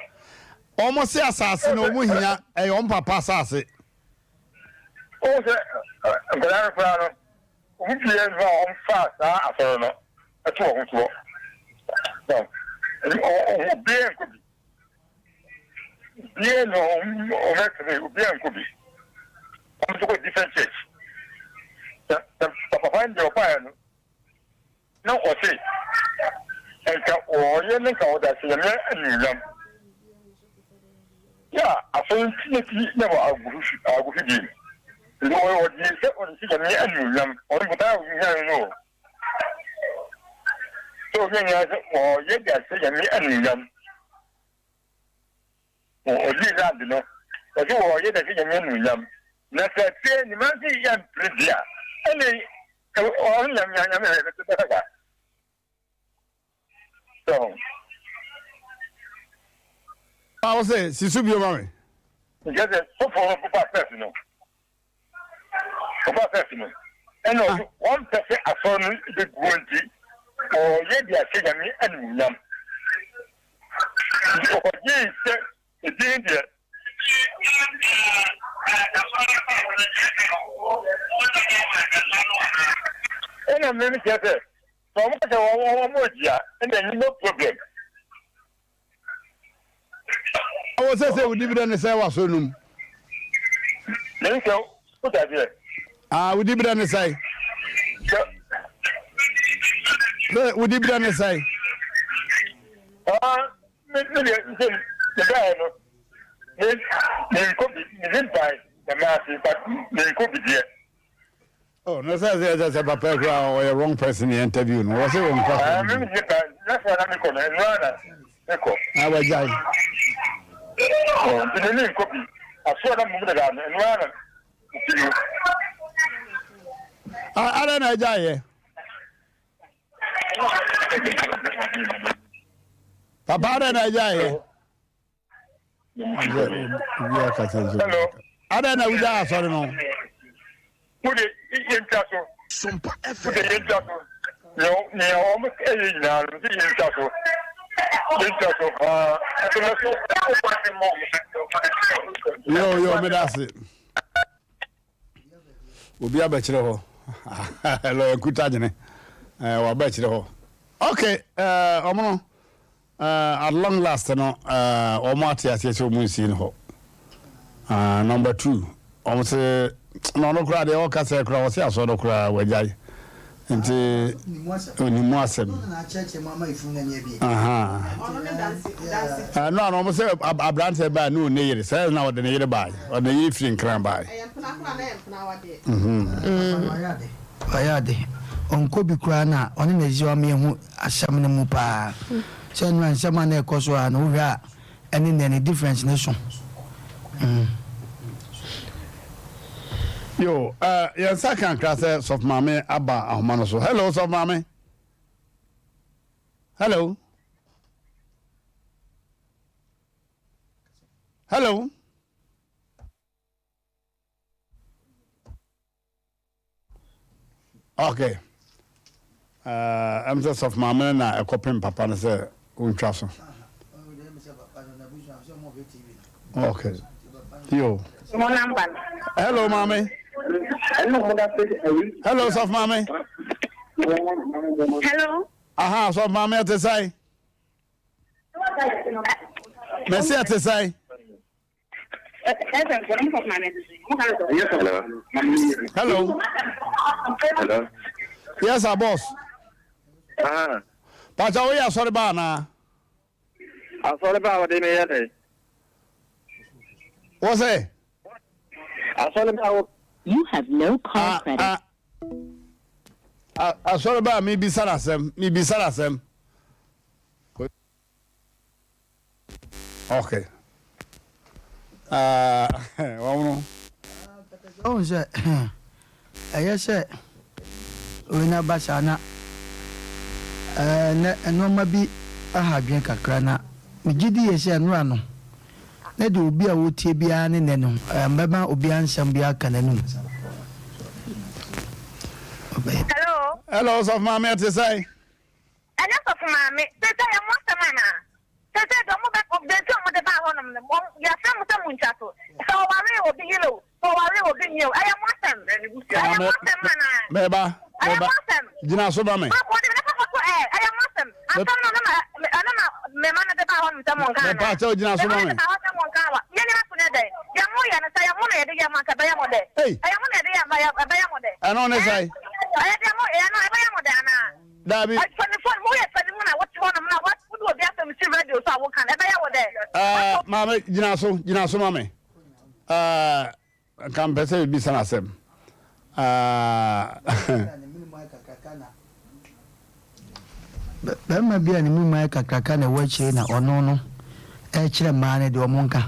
Wɔn se asase no wɔn hia ɛyɛ wɔn papa asase. Wɔn sɛ nkwadaa no koraa no wɔn pii yɛ nfa wɔn fa saa asɔre no ɛto wɔn soɔ. Wɔn obiara nkɔ bi. Obiara na wɔn wɔn ɛsere obiara nkɔ bi. Wɔn nso kɔ different church. Na papa no deɛ ɔbaeɛ no. Na ɔse, Nka wɔyɛ ne nka wɔde ahyɛ Nyame anuonyam. Yɛ a asɔre nti na ti na wɔ agohwidie mu. Nti wɔde sɛ wɔde hyɛ Nyame anuonyam. Ɔno botae a ɔhia no no. Sɛ ɔhia nyinaa sɛ wɔyɛ de ahyɛ Nyame anuonyam. Ɔdii n'ade no, ɔse wɔyɛ de ahyɛ Nyame anuonyam. Na sɛ afei ne mma nso yɛ mpere deɛ a, ɛnne. Ɔno nyame nyame bɛkasa. So. A wo sɛ si so bio ma me. Nkyɛ sɛ sɔfo no ba first no. Ɔba first no. Ɛna ɔso wɔn pɛ sɛ asɔre no bɛguo nti ɔyɛ de ahyɛ nyame animuonyam. Nti ɔkɔgyee sɛ edin deɛ ɛna mmemme kyerɛ sɛ Sɛ wɔn ka sɛ wɔn wɔn regye a, ɛna ɛnyɛ no problem. Ɔwɔ sɛ sɛ wodi berɛ ne sɛ w'asɔre no mu. Mene sɛ wote aseɛ. Ah, wodi berɛ ne sɛe. Sɛ. Sɛ wodi berɛ ne sɛe. Ah, me me deɛ nsɛ me baeɛ no, me me nkɔ bi, me di mpae na maa se, but me nkɔ bi deɛ. Oh, no sɛ sɛ sɛ sɛ papa kura ɔyɛ wrong person yɛ interview no wɔsɛ wɔn kɔ asɔ. Mi mi ba n'afɔ na mi kɔ na nnura na mi kɔ. Na wagyae. Ɔ nti mi mi nkɔ bi asoɔ na mu dada no nnura na mi ti mu. Ada na agyae yɛ. Papa ada na agyae yɛ. Adɛn na wogyaa asɔre no? Wode yɛntwa so. Sompa FM. Wode yɛntwa so. Nea wɔn ɛyɛ nyinaa no, wode yɛntwa so. Yɛntwa so paa. Yo yo, meda ase. Obi abɛkyerɛ hɔ. Lɔya Nkuta Gyene. Wabɛkyerɛ hɔ. Okay, ɔmo no. At long last no wɔn ate aseɛ sɛ wɔn nsie no hɔ. Uh, number 2, wɔn se na ɔno koraa deɛ ɔka sɛ koraa ɔse asɔ no koraa wagyae. Nti onimu asɛm. Ɛno ano wɔn sɛ aberanteɛ baa ne ɔne yere sɛ na ɔde ne yere baa ɔde ne yere firi nkran baa. Ɔyɛ ade ɔnkɔ bi koraa na ɔne na ɛzi ɔmo yɛ ho asɛm no mu paa sɛ nnora nsɛm a na ɛkɔ so a na wohwɛ a ɛne nnɛ no difference no so mm. Yo, uh, yɛn nsa ka nkra sɛ sɔfo maame aba ahoma no so. Hello, sɔfo maame. Hello. Hello. Okay. Ɛm sɛ sɔfo maame no na ɛkɔpem papa no sɛ wontwa so. Okay. Yo. Hello, maame. Hello, sɔfo maame. Hello. Aha, sɔfo maame ɛte sɛn? Mɛsi ɛte sɛn? Hello. Hello. Yes, sir, boss. Ah. Pacha, wo yɛ asɔre ba anaa? Asɔre ba a wɔde me yɛ dɛ. Wɔ sɛ? Asɔre ba a wɔ. You have no call ah, credit. Ah, ah, asɔre ba a mebisa no asɛm, mebisa no asɛm. Okay. Uh, wɔn no. Ɔhun sɛ ɛyɛ sɛ wei na ba saa na ɛnɛ nneɛma bi aha adwene kakra na megye di yɛ sɛ nnora no na deɛ obi a wɔtie biara ne nɛ no mbɛma obiara nsɛm bi aka n'anum. Hello. Hello, sɔfo maame ɛte sɛn? Ɛnyɛ sɔfo maame. Seesei ɛyɛ mo asɛm anaa? Seesei deɛ ɔmo bɛ, deɛ nti a ɔmo de baa hɔnom no, wɔn, yɛafrɛ mo sɛ montwa so. Sɛ ɔwaree obi yere o, sɛ ɔwaree obi nua o, ɛyɛ mo asɛm. Ɛyɛ mo asɛm anaa? Meba, Ɛyɛ meba. mo asɛm. Gyina so ma me. Mo, mo de me kɔkɔ so ɛ, ɛyɛ mo asɛm. Asɛm no, ɛno na, ɛno na me mma no de baa hɔnom sɛ monka anaa? Mepa kyɛw, gyina Me so mma ma no me. de baa hɔ sɛ monka awa. Yɛn aso nyɛ dɛn? Deɛ moyɛ no, sɛ ɛyɛ mo na yɛde yɛ mo a, anka ɛbɛyɛ mo dɛ? Ei! Ɛyɛ mo na yɛde yɛ mo a, ɛbɛyɛ mo dɛ? Ɛno ne Ɛn? sɛn? Ɛyɛ deɛ moyɛ no, ɛbɛyɛ mo dɛ anaa? Dabi. Mpanyinfoɔ no, woyɛ panin mu na wote hɔnom na wode obi asɛm si radio so a woka no, ɛbɛyɛ wo dɛ? Ɛɛ, maame, gyina so, gyina so ma me. Ɛɛ, nka mpɛ sɛ mebisa no asɛm. Ɛɛ. Barima bi a ne mu ayɛ kakraka na ɛwɔ akyire na ɔno no ɛrekyerɛ mmaa no deɛ wɔn nka.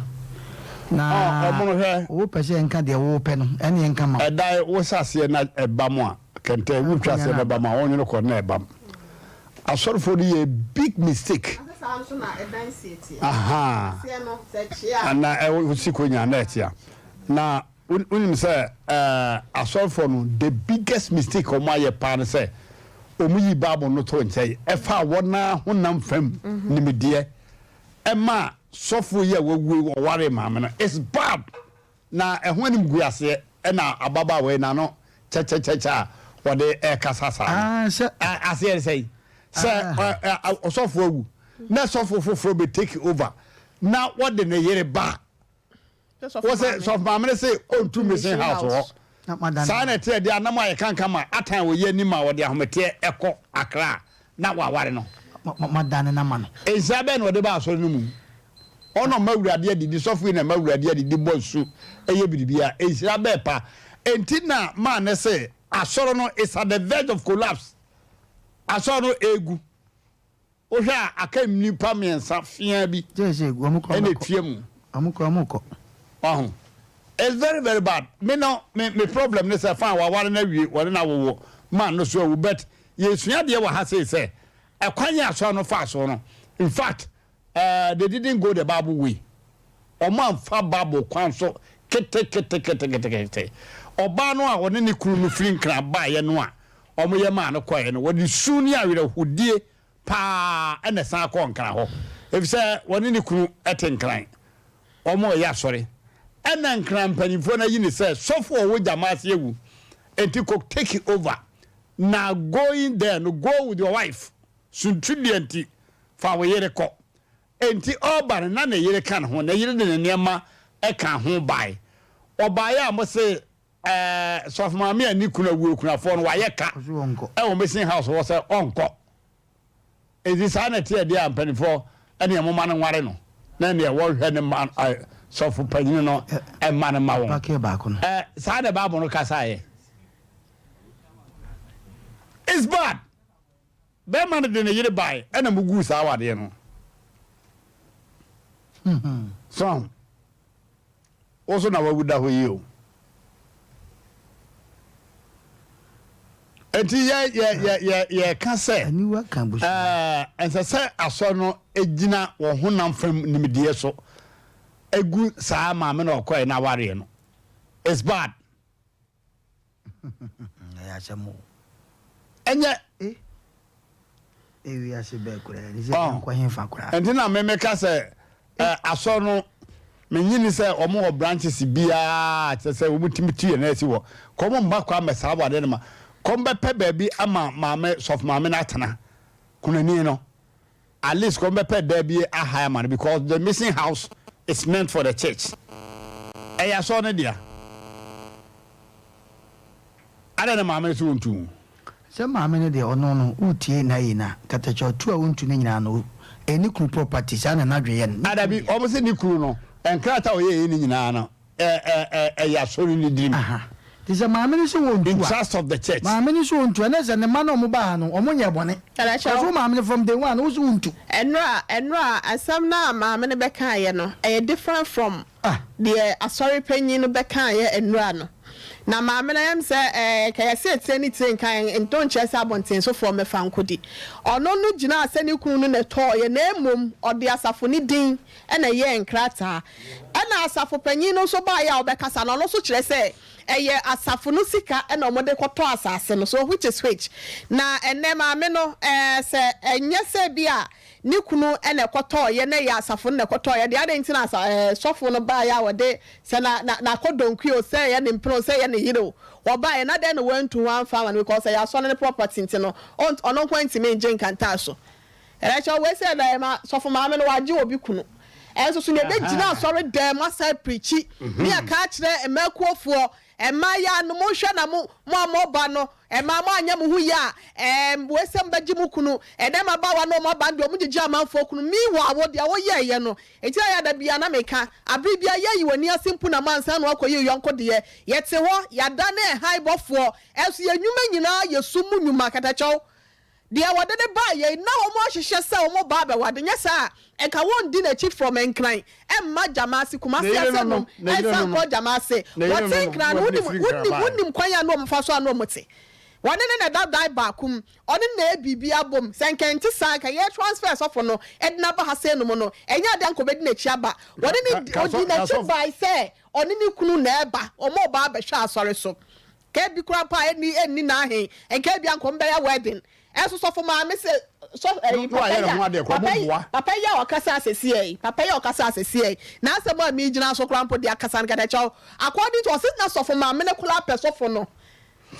Na Ɔmo no hwɛ. Wo pɛ sɛ yɛnka deɛ wo pɛ no, ɛne yɛnka ma wo. Ɛdae wo hyɛ aseɛ na ɛba mu a, kɛntɛn wo twa aseɛ na ɛba mu a, wɔnwono kɔ na ɛba mu. Asɔrefoɔ no yɛ big mistake. Ase saa nso na ɛdan sie teɛ. Ahaa. Aseɛ no sɛ ɛkyea a. Ana ɛwɔ si konya na ɛtea. Na wonim sɛ ɛɛ asɔrefoɔ no the biggest mistake wɔn ayɛ paa ne sɛ wɔn yi Bible no to nkyɛn ɛfa wɔn ara honam fam nimdeɛ ɛma sɔfo yi a wawu yi ɔwaree maame no it's bad na ɛho animguaseɛ ɛna ababaawa yi n'ano kyɛkyɛkyɛkyɛ a wɔde ɛkasa saa no aseɛ ne sɛn sɛ ɔsɔfo awu na sɔfo foforɔ bɛ take over na wɔde ne yere ba Wɔsɛ sɔfo maame no se ɔntu mission house hɔ. Saa na ɛteɛ deɛ anam ayɛ kanka ma atan wɔ yi anim a wɔde ahometeɛ ɛkɔ Accra na waware no. Madane no ama no. Nhyira bɛn na ɔde ba asɔre no mu? Ɔno ɔma awurade adidi, sɔfo yi na ɛma awurade adidi, bɔ nsu, ɛyɛ biribiara. Nhyira bɛn pa? Enti na maa ne se asɔre no is at the verge of collapse. Asɔre no egu. Wohwɛ a, aka nnipa mmiɛnsa feaa bi na etua mu. Wahu? It's very very bad. Me no, me me problem ne sɛ fine waware no awie, wɔne no awowo, man no so awu but yɛsua adeɛ wɔ ha sei sɛ ɛkwan a asɔre no faa so no, in fact, uh, they didn't go the Bible way. Wɔn amfa Bible kwan so keteketeketekete. Ɔbaa no a ɔne ne kunu no firi Nkran baeɛ no a wɔyɛ maa no kɔeɛ no, wɔde su ne awerɛhodie paa na ɛsan kɔɔ Nkran hɔ, efisɛ wɔne ne kunu te Nkran, wɔreyɛ asɔre. Ɛna Nkran mpanimfoɔ no ayi no sɛ sɔfo a ɔwɔ Gyama ase awu, enti kɔ take over. Na going there no, go with your wife. Suntidua nti, fa wo yere kɔ. Enti ɔreba no, na ne yere ka ne ho, ne yere de ne nneɛma ka ho bae. Ɔbaeɛ a mose Ɛɛ sɔfo maame a ne kunu awu okunafoɔ no wayɛ ka ɛwɔ mission house hɔ sɛ ɔnkɔ. Enti saa na ɛteɛ deɛ a mpanimfoɔ ɛneɛ moma no nware no na ɛneɛ wɔhwɛ ne mma sɔfo panyini no ɛma no ma wɔn. Ɛɛ saa na Bible no kasaeɛ. It's bad. Bɛrima no de ne yere bae ɛna mo guu saa awadeɛ no. So Wo so na wawu da hɔ yi o. Enti yɛ yɛ yɛ yɛ yɛka sɛ ɛɛ ɛnsɛ sɛ asɔre no gyina wɔn honam fam nimdeɛ so egu saa maame na ɔkɔɛ na awareɛ no. It's bad. Ɛyɛ asɛm o. Ɛnyɛ. Eh. Ewiase bɛɛ koraa ni sɛ yɛnkɔ hefa koraa. Ɛnti na me meka sɛ asɔr no menye ni sɛ wɔn wɔ branches biara kyerɛ sɛ wɔn tumi tu yɛn asi hɔ. Kɔm mma kwan mɛ saa awadeɛ no ma. Kɔm bɛpɛ baabi ama maame sɔfo maame no atena. Kunani no. At least kɔm bɛpɛ da bi aha ama no because the mission house is meant for the church. Ɛyɛ asɔr no dea. Adɛn na maame no so wontu mu? Sɛ maame no deɛ ɔno no wotie n'ayi no a katakyɛ ɔtu a wontu no nyinaa no ɛyɛ ne kunu property saa na n'adwene yɛ no. Ah dabi wɔn se ne kunu no nkrataa a ɔyɛɛyɛ no nyinaa no ɛ ɛ ɛ ɛyɛ asɔre no dirim. Aha nti sɛ maame no se wontu a. In trust of the church. Maame no se wontu a na sɛ ne mma no a wɔn baa ha no wɔn nyɛɛ bɔne. Katakyɛ Cause wo maame no from day one no wo se wontu. Ɛnora ɛnora asɛm no a maame no bɛkaeɛ no ɛyɛ different from Deɛ asɔre panyin no bɛkaeɛ nnora no, na maame no ayam sɛ, Ɛɛ, ka yɛse etire ne tire nka ntɔ nkyerɛ sɛ abɔntensofoɔ mmɛfa nkɔdi. Ɔno no gyinaa sɛ ne kunu no na ɛtɔeɛ na mmom ɔde asafo no din na ɛyɛɛ nkrataa. Ɛna asafo panyin no nso baeɛ a ɔbɛkasa no, ɔno nso kyerɛ sɛ ɛyɛ asafo no sika na wɔde kɔtɔ asase no. So which is which? Na ɛnnɛ maame no, ɛɛ, sɛ ɛnyɛ sɛ bi a Ne kunu na ɛkɔtɔeɛ na ɛyɛ asafo no na ɛkɔtɔeɛ deɛ adɛn nti na asa ɛɛ sɔfo no baeɛ a ɔde sɛ na na n'akɔdɔnkue o sɛ ɛyɛ ne mpena o sɛ ɛyɛ ne yere o ɔbaeɛ na dɛn na wantu ho amfa ama no because ɛyɛ asɔre no property nti no ɔnt ɔno nko ntumi ngye nkantaa so ɛrɛkyɛ wei sɛ ɛda ɛma sɔfo maame no wagye obi kunu ɛnso so nea ɛbɛgyina asɔre dan mu asan pirikyi ne aka akyerɛ mmakuofoɔ mmaa no monhwɛ na mo mo a moba no Ɛmaa mo anyɛ mo ho yie a, ɛɛm, wei sɛ mobɛgye mo kunu, ɛnɛ mmabaawa ne wɔn aba no deɛ wɔgyegye amanfoɔ kunu, meanwhile wo deɛ woyɛeɛ no, nti na ɛyɛ a da biara na meka, abere biara yɛyi w'ani ase mpo na moansan na woakɔyi wo yɔnko deɛ, yɛte hɔ, yɛadane ɛhan bɔfoɔ, ɛnso yɛn nnwuma nyinaa yɛ sum mu nnwuma, katakyɛw. Deɛ wɔde no baeɛ yi, na wɔahyehyɛ sɛ wɔba abɛware, nyɛ saa a, nka wɔndi n'akyi from Nkran mma Gyamaase, Kumasi ase nom, nsan nkɔ Gyamaase. Wɔte Nkran no, wonim, wonim, wonim kwan a na wɔfa so a na wɔte. Wɔne no na ɛda dan baako mu, ɔne no na ɛyɛ biribiara bom. Sɛ nka ɛnte saa a, nka yɛ transfer sɔfo no de no aba ha sei nom no, ɛnyɛ adeɛ a nka ɔbɛdi n'akyi aba. Wɔne no, ɔdii n'akyi bae sɛ ɔne ne kunu na ɛreba, wɔreba abɛhwɛ asɔre so. Nka ebi koraa mpo a ɛnni ɛnni n'ahe, nka ebia nka wɔbɛyɛ wedding. Ɛnso sɔfo maame sɛ sɔ ɛyi Na papa wayɛ yi ne ho a adeɛ koraa, papa yi wɔboa. papa yi a ɔkasa asɛsiɛ yi papa yi a ɔkasa asɛsiɛ yi n'asɛm a megyina so koraa mpo de akasa no kɛtɛkyɛw according to ɔse na sɔfo maame no koraa pɛ sɔfo no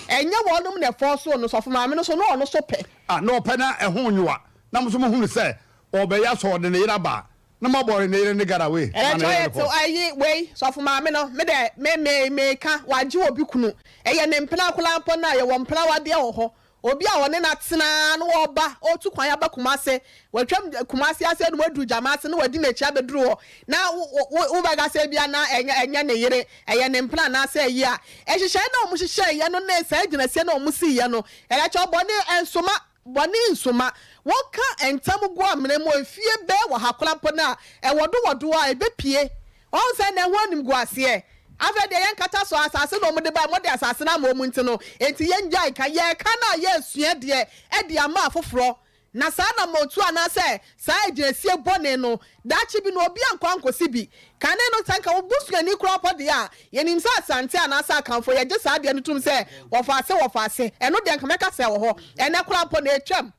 ɛnyɛ wɔnom na ɛfɔɔsoo no sɔfo maame no so na ɔno so pɛ. Ah, na ɔpɛ na ɛho nyowa, na mo nso mohunu sɛ ɔrebɛyɛ asɔ ɔde ne yere aba a, Na mo abɔre ne yere ne gara wei. Ɛnɛ kyɛ ɔyɛ tew ayi wei sɔfo maame no me dɛ me me me ka wagye obi kunu ɛyɛ ne mpena koraa mpo na yɛwɔ mpena wadeɛ wɔ hɔ obi a ɔne no atena na ɔba ɔtu kwan aba Kumase watwam Kumase ase na waduru Gyamase na wadi n'akyi abɛduru hɔ na wo wo wobɛka sɛ ebia na ɛnyɛ ɛnyɛ ne yere ɛyɛ ne mpena anaasɛ ayi a nhyehyɛe na wɔn hyehyɛeɛ no ne saa gyinasie na wɔn siiɛ no ɛnɛ kyɛ ɔbɔne ɛnsoma Bɔne nsoma. Wɔka ntam gu amena mu mfie bɛɛ wɔ ha koraa mpo no a, ɛwɔ do wɔ do a, ɛbɛpue. Wahu sɛ ɛnnɛ ho animguaseɛ. Afei deɛ yɛnkata so, asase na wɔde baeɛ, mode asase no ama wɔn nti no, enti yɛngyae ka. Yɛreka no a, yɛresua deɛ de ama afoforɔ. Na saa anammɔntuo anaasɛ saa agyinasie bɔne no, daakye bi no, obi ankɔ ankɔsi bi. Kane no, sɛ anka wo busuani koraa mpo deɛ a, yɛnim sɛ Asante anaasɛ Akanfoɔ, yɛgye saa adeɛ no tom sɛ wɔfa ase wɔfa ase. Ɛno deɛ anka mɛka sɛ ɛwɔ hɔ. Ɛnnɛ koraa mpo no, ɛretwam.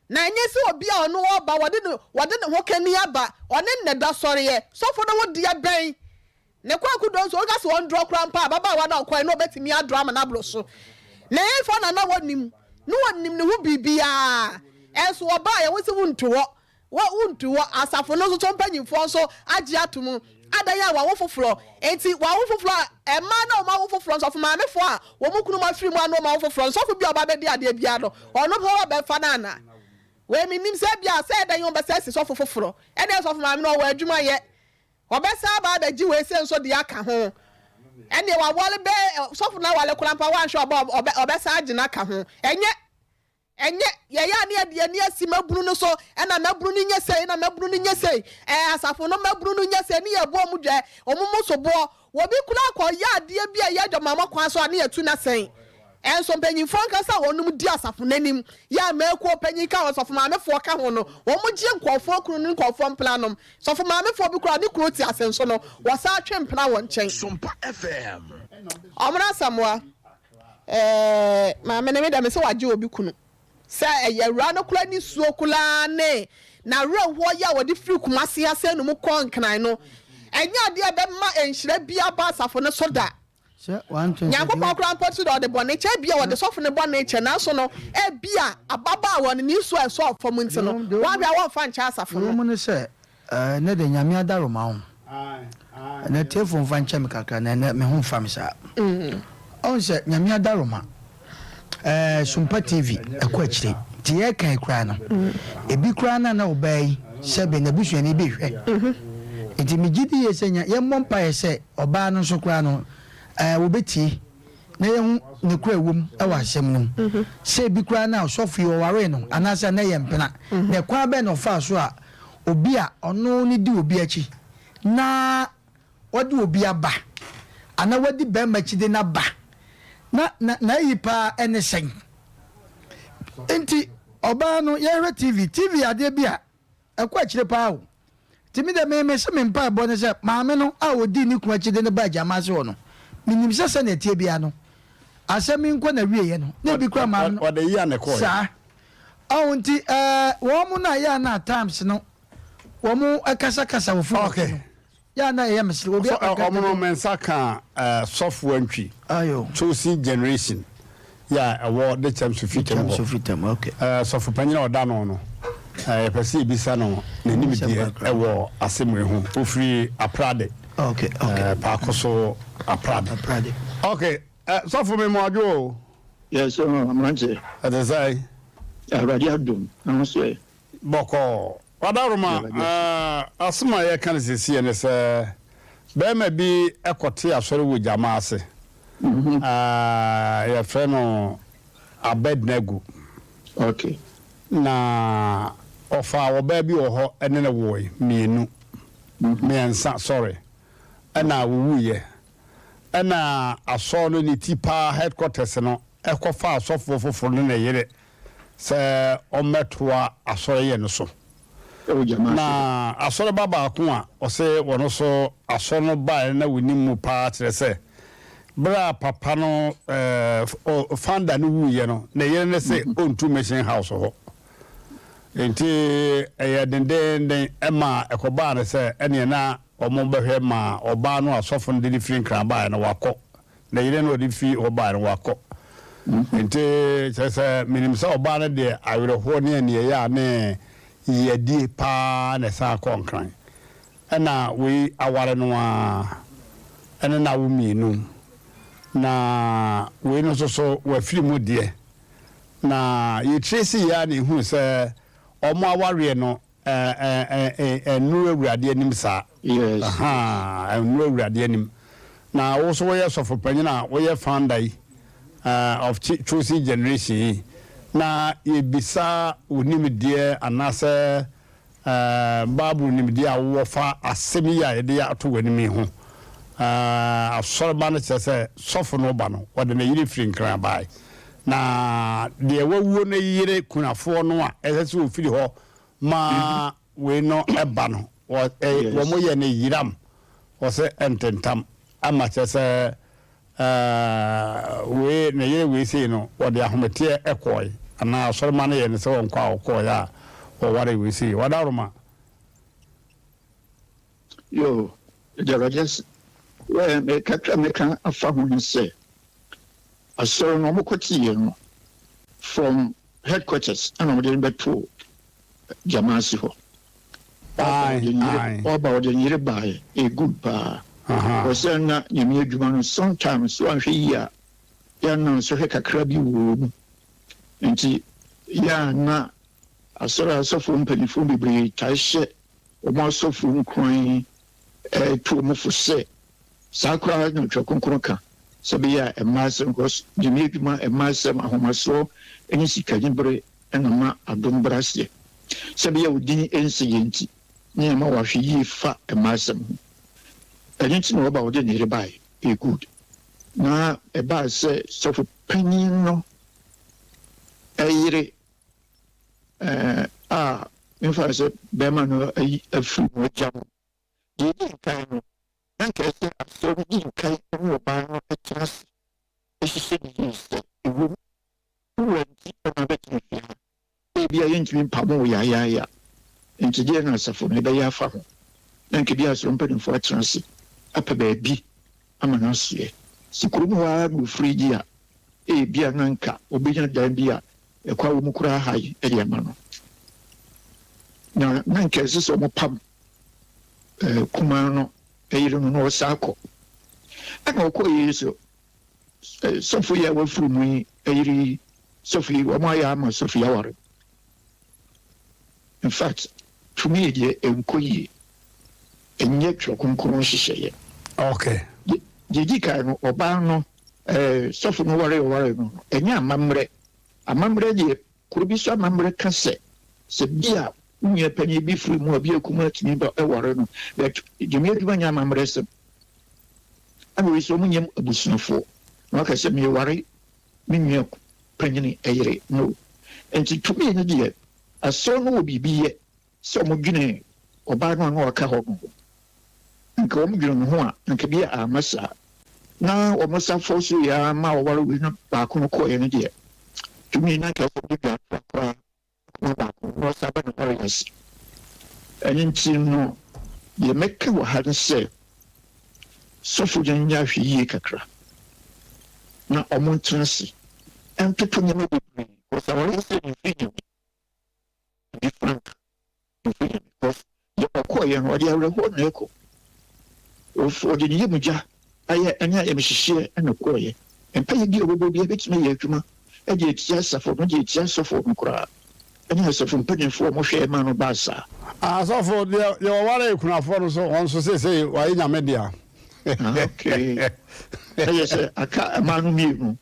Na ɛnyɛ sɛ obi a ɔno ɔreba, wɔde ne, wɔde ne ho kani aba, ɔne nnɛ da sɔreɛ. Sɔfo no ho deɛ bɛn? Ne kwaku dɔ nso, woka sɛ ɔndrɔ koraa mpo a, ababaawa no a ɔkɔeɛ no ɔbɛtumi adrɔ ama no aboro so. Ne hefa na na wɔnim? Na wɔnim ne ho biribiara. Ɛnso wɔbaeɛ, wo se wontu hɔ. Wɔ wontu hɔ. Asafo no nso so mpanyimfoɔ nso agye ato mu. Adɛn a wɔawo foforɔ nti? Wɔawo foforɔ a, mmaa no a wɔawo foforɔ, nsɔfo maamefoɔ a wɔn kununom afiri mu a na wɔawo foforɔ, nsɔfo bi a ɔba abɛdi adeɛ biara no, ɔno pɛ wɔbɛfa no anaa? Wei mennim sɛ ebia sɛ ɛdɛn wɔbɛsan asi sɔfo foforɔ. Ɛnneɛ sɔfo maame no ɔwɔ adwuma yɛ. Ɔbɛsan aba abɛgye wei sei nso de aka ho. Ɛnneɛ waware bɛɛ, sɔfo no aware koraa mpo a woanhwɛ ɔba a ɔbɛsan agye no aka ho. Ɛnyɛ Ɛnyɛ, yɛyɛ a na yɛde yɛn ani asi mmabunu no so, ɛna mmabunu no nyɛ sei, ɛna mmabunu no nyɛ sei, ɛɛ asafo no mmabunu no nyɛ sei, ne yɛbɔ wɔn dwɛ, wɔn mo soboɔ. Obi koraa kɔyɛ adeɛ bi a ɛyɛ adwamammɔ kwan so a, ne yɛtu no asɛn. Ɛnso mpanimfoɔ ankasa a wɔnom di asafo no anim, yɛ a mmakuo panyin ka ho, sɔfo maamefoɔ ka ho no, wɔgye nkurɔfoɔ kunu ne nkurɔfoɔ mpenanom. Sɔfo maamefoɔ bi koraa ne kunu te ase nso no, wɔsan twe mpena wɔ nkyɛn. Sompa FM. Ɔmena Asamoah. Ɛɛ maame no me deɛ mese wagye obi kunu sɛ ɛyɛ awuraa no koraa nisuo koraa ne n'awerɛhoɔ yi a wɔde firi Kumasi ha sɛ no mu kɔ Nkran no ɛnyɛ adeɛ a ɛbɛma nhyira bi aba asafo no so da. Nyankopɔn koraa mpo so deɛ ɔde bɔne kyɛ ebia ɔde sɔfo no bɔne kyɛ nanso no ebia ababaawa no nisuo a ɛsɔɔ fam nti no wɔahwɛ a wɔmfa nkyɛ asafo no. Deɛ ɛwɔ mu ne sɛ Ɛnɛ deɛ Nyame adaworoma ho. Ɛnɛ tiefo mfa nkyɛ me kakra na ɛnɛ me ho mfa me saa. Ɔhu sɛ Nyame adaworoma ɛɛ Sumpa TV ɛkɔ akyire nti yɛreka yi koraa no ebi koraa na na ɔbaa yi sɛbe n'abusuani bi rehwɛ nti megye di yie sɛ nya yɛmmɔ mpaeɛ sɛ ɔbaa no nso koraa no ɛɛ wɔbɛtie na yɛhu ne kora ɛwom wɔ asɛm no mu sɛ ebi koraa na ɔsɔfo yi ɔwaree no anaasɛ na ɛyɛ mpena na ɛkwan bɛn na ɔfaa so a obi a ɔno ne di obi akyi na ɔde obi aba anaa wadi barima akyi de no aba na na n'ayi paa ɛne sɛn nti ɔbaa no yɛhwɛ tv tv adeɛ bi a ɛkɔ akyire paa o nti me deɛ me me se me mpaebɔ ne sɛ maame no a ɔdii ne kunu akyi de no ba agyama ase hɔ no menim sɛ sɛnea ɛteɛ biara no asɛm yi nkɔ na wieɛ no na ebi kura maame no ɔde yi a ne kɔɛ saa Ɔho nti ɛɛ wɔn na yɛ a na times no wɔn kasakasa wɔ phone so no yɛ a na ɛyɛ mesere obi akɔ wɔn no me nsa ka ɛɛ sɔfo antwi ayo chosen generation yɛ a ɛwɔ de kyɛm so fitam hɔ fitam okay ɛɛ sɔfo panyin a ɔda no no ɛɛ yɛpɛ sɛ yɛbisa no n'anim deɛ ɛwɔ asɛm yi ho ofiri aprade okay okay ɛɛ paako so aprade aprade okay. Eh, sɔfo me mo adwo o. Yes, oh, mmeranteɛ. Ɛte sɛn? Awurade adom, na ho so ɛ? Bɔkɔɔ. Wadaroma, eh, asɛm a yɛka no seesei ne sɛ, barima bi kɔte asɔre wɔ gyama ase. Mm -hmm. uh, yɛfrɛ no Abednego. Okay. Na ɔfaa ɔbaa bi wɔ hɔ ne no woe mmienu, mmiɛnsa, sorry, ɛna wɔwuiɛ. Ɛna asɔr no ne ti paa, headquarters no, kɔfaa sɔfoɔ foforɔ ne ne yere sɛ ɔmmɛtoa asɔreyɛ no so. Na asɔreba baako a ɔse ɔno nso asɔr no baeɛ no na ɔnim mu paa kyerɛ sɛ berɛ a papa no founder no wuiɛ no ne yere no se ɔntu mission house hɔ. Nti ɛyɛ dendeenden ma ɛkɔbaa no sɛ ɛneɛ na wɔbɛhwɛ ma ɔbaa no a sɔfo no de no firi Nkran baeɛ no wakɔ. Ne yere no ɔde fi hɔ baeɛ no wakɔ. Nti kyerɛ sɛ menim sɛ ɔbaa no deɛ awerɛhoɔ ne aniɛyaa ne yeadie paa na ɛsan kɔɔ Nkran. Ɛna wei aware no ara ɛne no awo mmienu. Na wei no nso so wafiri mu deɛ. Na yɛtrace yɛ ara na yɛhunu sɛ wɔn awareɛ no Ɛnnuru Awurade anim saa. Ahaa, ɛnnuru Awurade anim. Na wo nso woyɛ sɔfo panyin a woyɛ founder yi of Chosen Generation yi, na yɛbisa wo nimdeɛ anaasɛ Bible nimdeɛ a wowɔ fa asɛm yi a yɛde ato w'anim yi ho. Asɔreba no kyerɛ sɛ sɔfo no ba no, wɔde ne yere firi Nkran bae. Na deɛ wawuo no yere kunafoɔ no a ɛsɛ sɛ ɔfiri hɔ ma wei no ba no, wɔyɛ no yiram, wɔsɛ ntentam, ama kyerɛ sɛ wei ne yere wei sei no, wɔde ahometeɛ kɔɔe, anaa asɔremma no yɛ no sɛ wɔnkɔ a ɔkɔɔeɛ a wɔware wei sei. Wadaworoma. Yo, Agya Awurade ase. Well, me kakra mɛka afa ho ne sɛ, asɔre no wɔkɔteeɛ no from headquarters ɛna wɔde no bɛtoo Gyamaase hɔ. Ɔba ɔde ne yere baeɛ, ɛyɛ good paa. Ɔsɛ na Nyame adwuma no sometimes woanhwɛ yie a, yɛ na nsɔhwɛ kakra bi wɔ mu. Nti yɛ a na asɔre asɔfoɔ mpanimfoɔ bebree tae hyɛ Wɔn asɔfo nkuran tu wɔn fo sɛ, saa koraa na Twerɛ Kronkron ka, sɛ ɛbɛyɛ a mmaa asɛm, because Nyame adwuma, mmaa asɛm, ahomasoɔ ne sikanibere na ma adom brɛ aseɛ. Sɛ ɛbɛyɛ a wo din nsi yɛ nti, ne ama wahwɛ yie fa mmaa asɛm ho. Ɛno nti na ɔba ɔde ne yere baeɛ, ɛyɛ good. Na ɛbaa sɛ sɔfo panin no yere a memfa no sɛ bɛrima no ayi afiri mu agya no, deɛ ɛdi nkan no, na nka ɛsɛ asɔre no di nkan ne ɔbaa no tena ase hyehyɛ ne yie sɛ ɛwom wo wura nti na abɛtena fie ha, ebia yɛntumi mpamo wo yaayaaya, nti deɛ na asafo no ɛbɛyɛ afa ho, na nka bi asɔre mpanimfoɔ atena ase apɛ baabi ama no asoɛ. Sɛ kurom hɔ ara na ɔfiri di a, ebia na nka ɔbɛnya dan bi a Ɛkwa wɔ mu koraa ha yi de ama no. Na na nka ɛsɛ sɛ wɔpam eh, kumaa no yere no na ɔsan kɔ. Ɛna ɔkɔɔ yi so eh, sɔfo yi a wafiri mu yi yere yi, sɔfo yi, wɔn ayɛ ama sɔfo yi aware. In fact, to me deɛ ɛnkɔ yie. Ɛnyɛ twerɛ kronkron nhyehyɛeɛ. Okay. Deɛ di kan no, ɔbaa no, eh, sɔfo no ware ɔware no no, ɛnyɛ amammerɛ. Amammerɛ deɛ, kuro bi so amammerɛ ka sɛ, sɛ bi a wo nua panin bi firi mu a, bi a kumaa tumi ba ware no, but Nyame adwuma nyɛ amammerɛ sɛm. Ɛna wei sɛ wɔn nyɛ abusuafoɔ, na waka sɛ meware me nua panyini yere, no. Nti tumi no deɛ, asɔre no wɔ biribi yɛ. Sɛ wɔdwene ɔbaa no a na ɔka hɔ no ho. Anka wɔdwene ne ho a, anka bi a amma saa. Na wɔn safoɔ so yɛ ara ma ɔware wei na baako no kɔeɛ no deɛ, tumi na anka ɛsɛ wɔde dwa toa koraa kɔma baako na ɔsan ba n'aware ase. Ɛno nti no, deɛ mɛka wɔ ha ne sɛ, sɔfo no nyɛ ahwɛyie kakra na wɔntena ase ntoto nneɛma bebree, because awareɛ sɛ mfiri Nyame. To be frank, mfiri Nyame because deɛ ɔkɔeɛ no ɔde awerɛhoɔ na ɛkɔ. Ɔde ne yam gya ayɛ ɛne ayamhyehyeɛ na ɛkɔeɛ. Mpaeɛ bi a ɔbɛbɔ biara bɛtumi ayɛ adwuma de atia asafo no, de atia asɔfoɔ no koraa ɛne asafo mpanimfoɔ a wɔhwɛɛ maa no baa saa. Asɔfo, deɛ deɛ wɔwaree kunafoɔ no nso, wɔn nso seesei wɔayɛ Nyame dea. Ah, okay. Ɛyɛ sɛ aka mmaa no mmienu.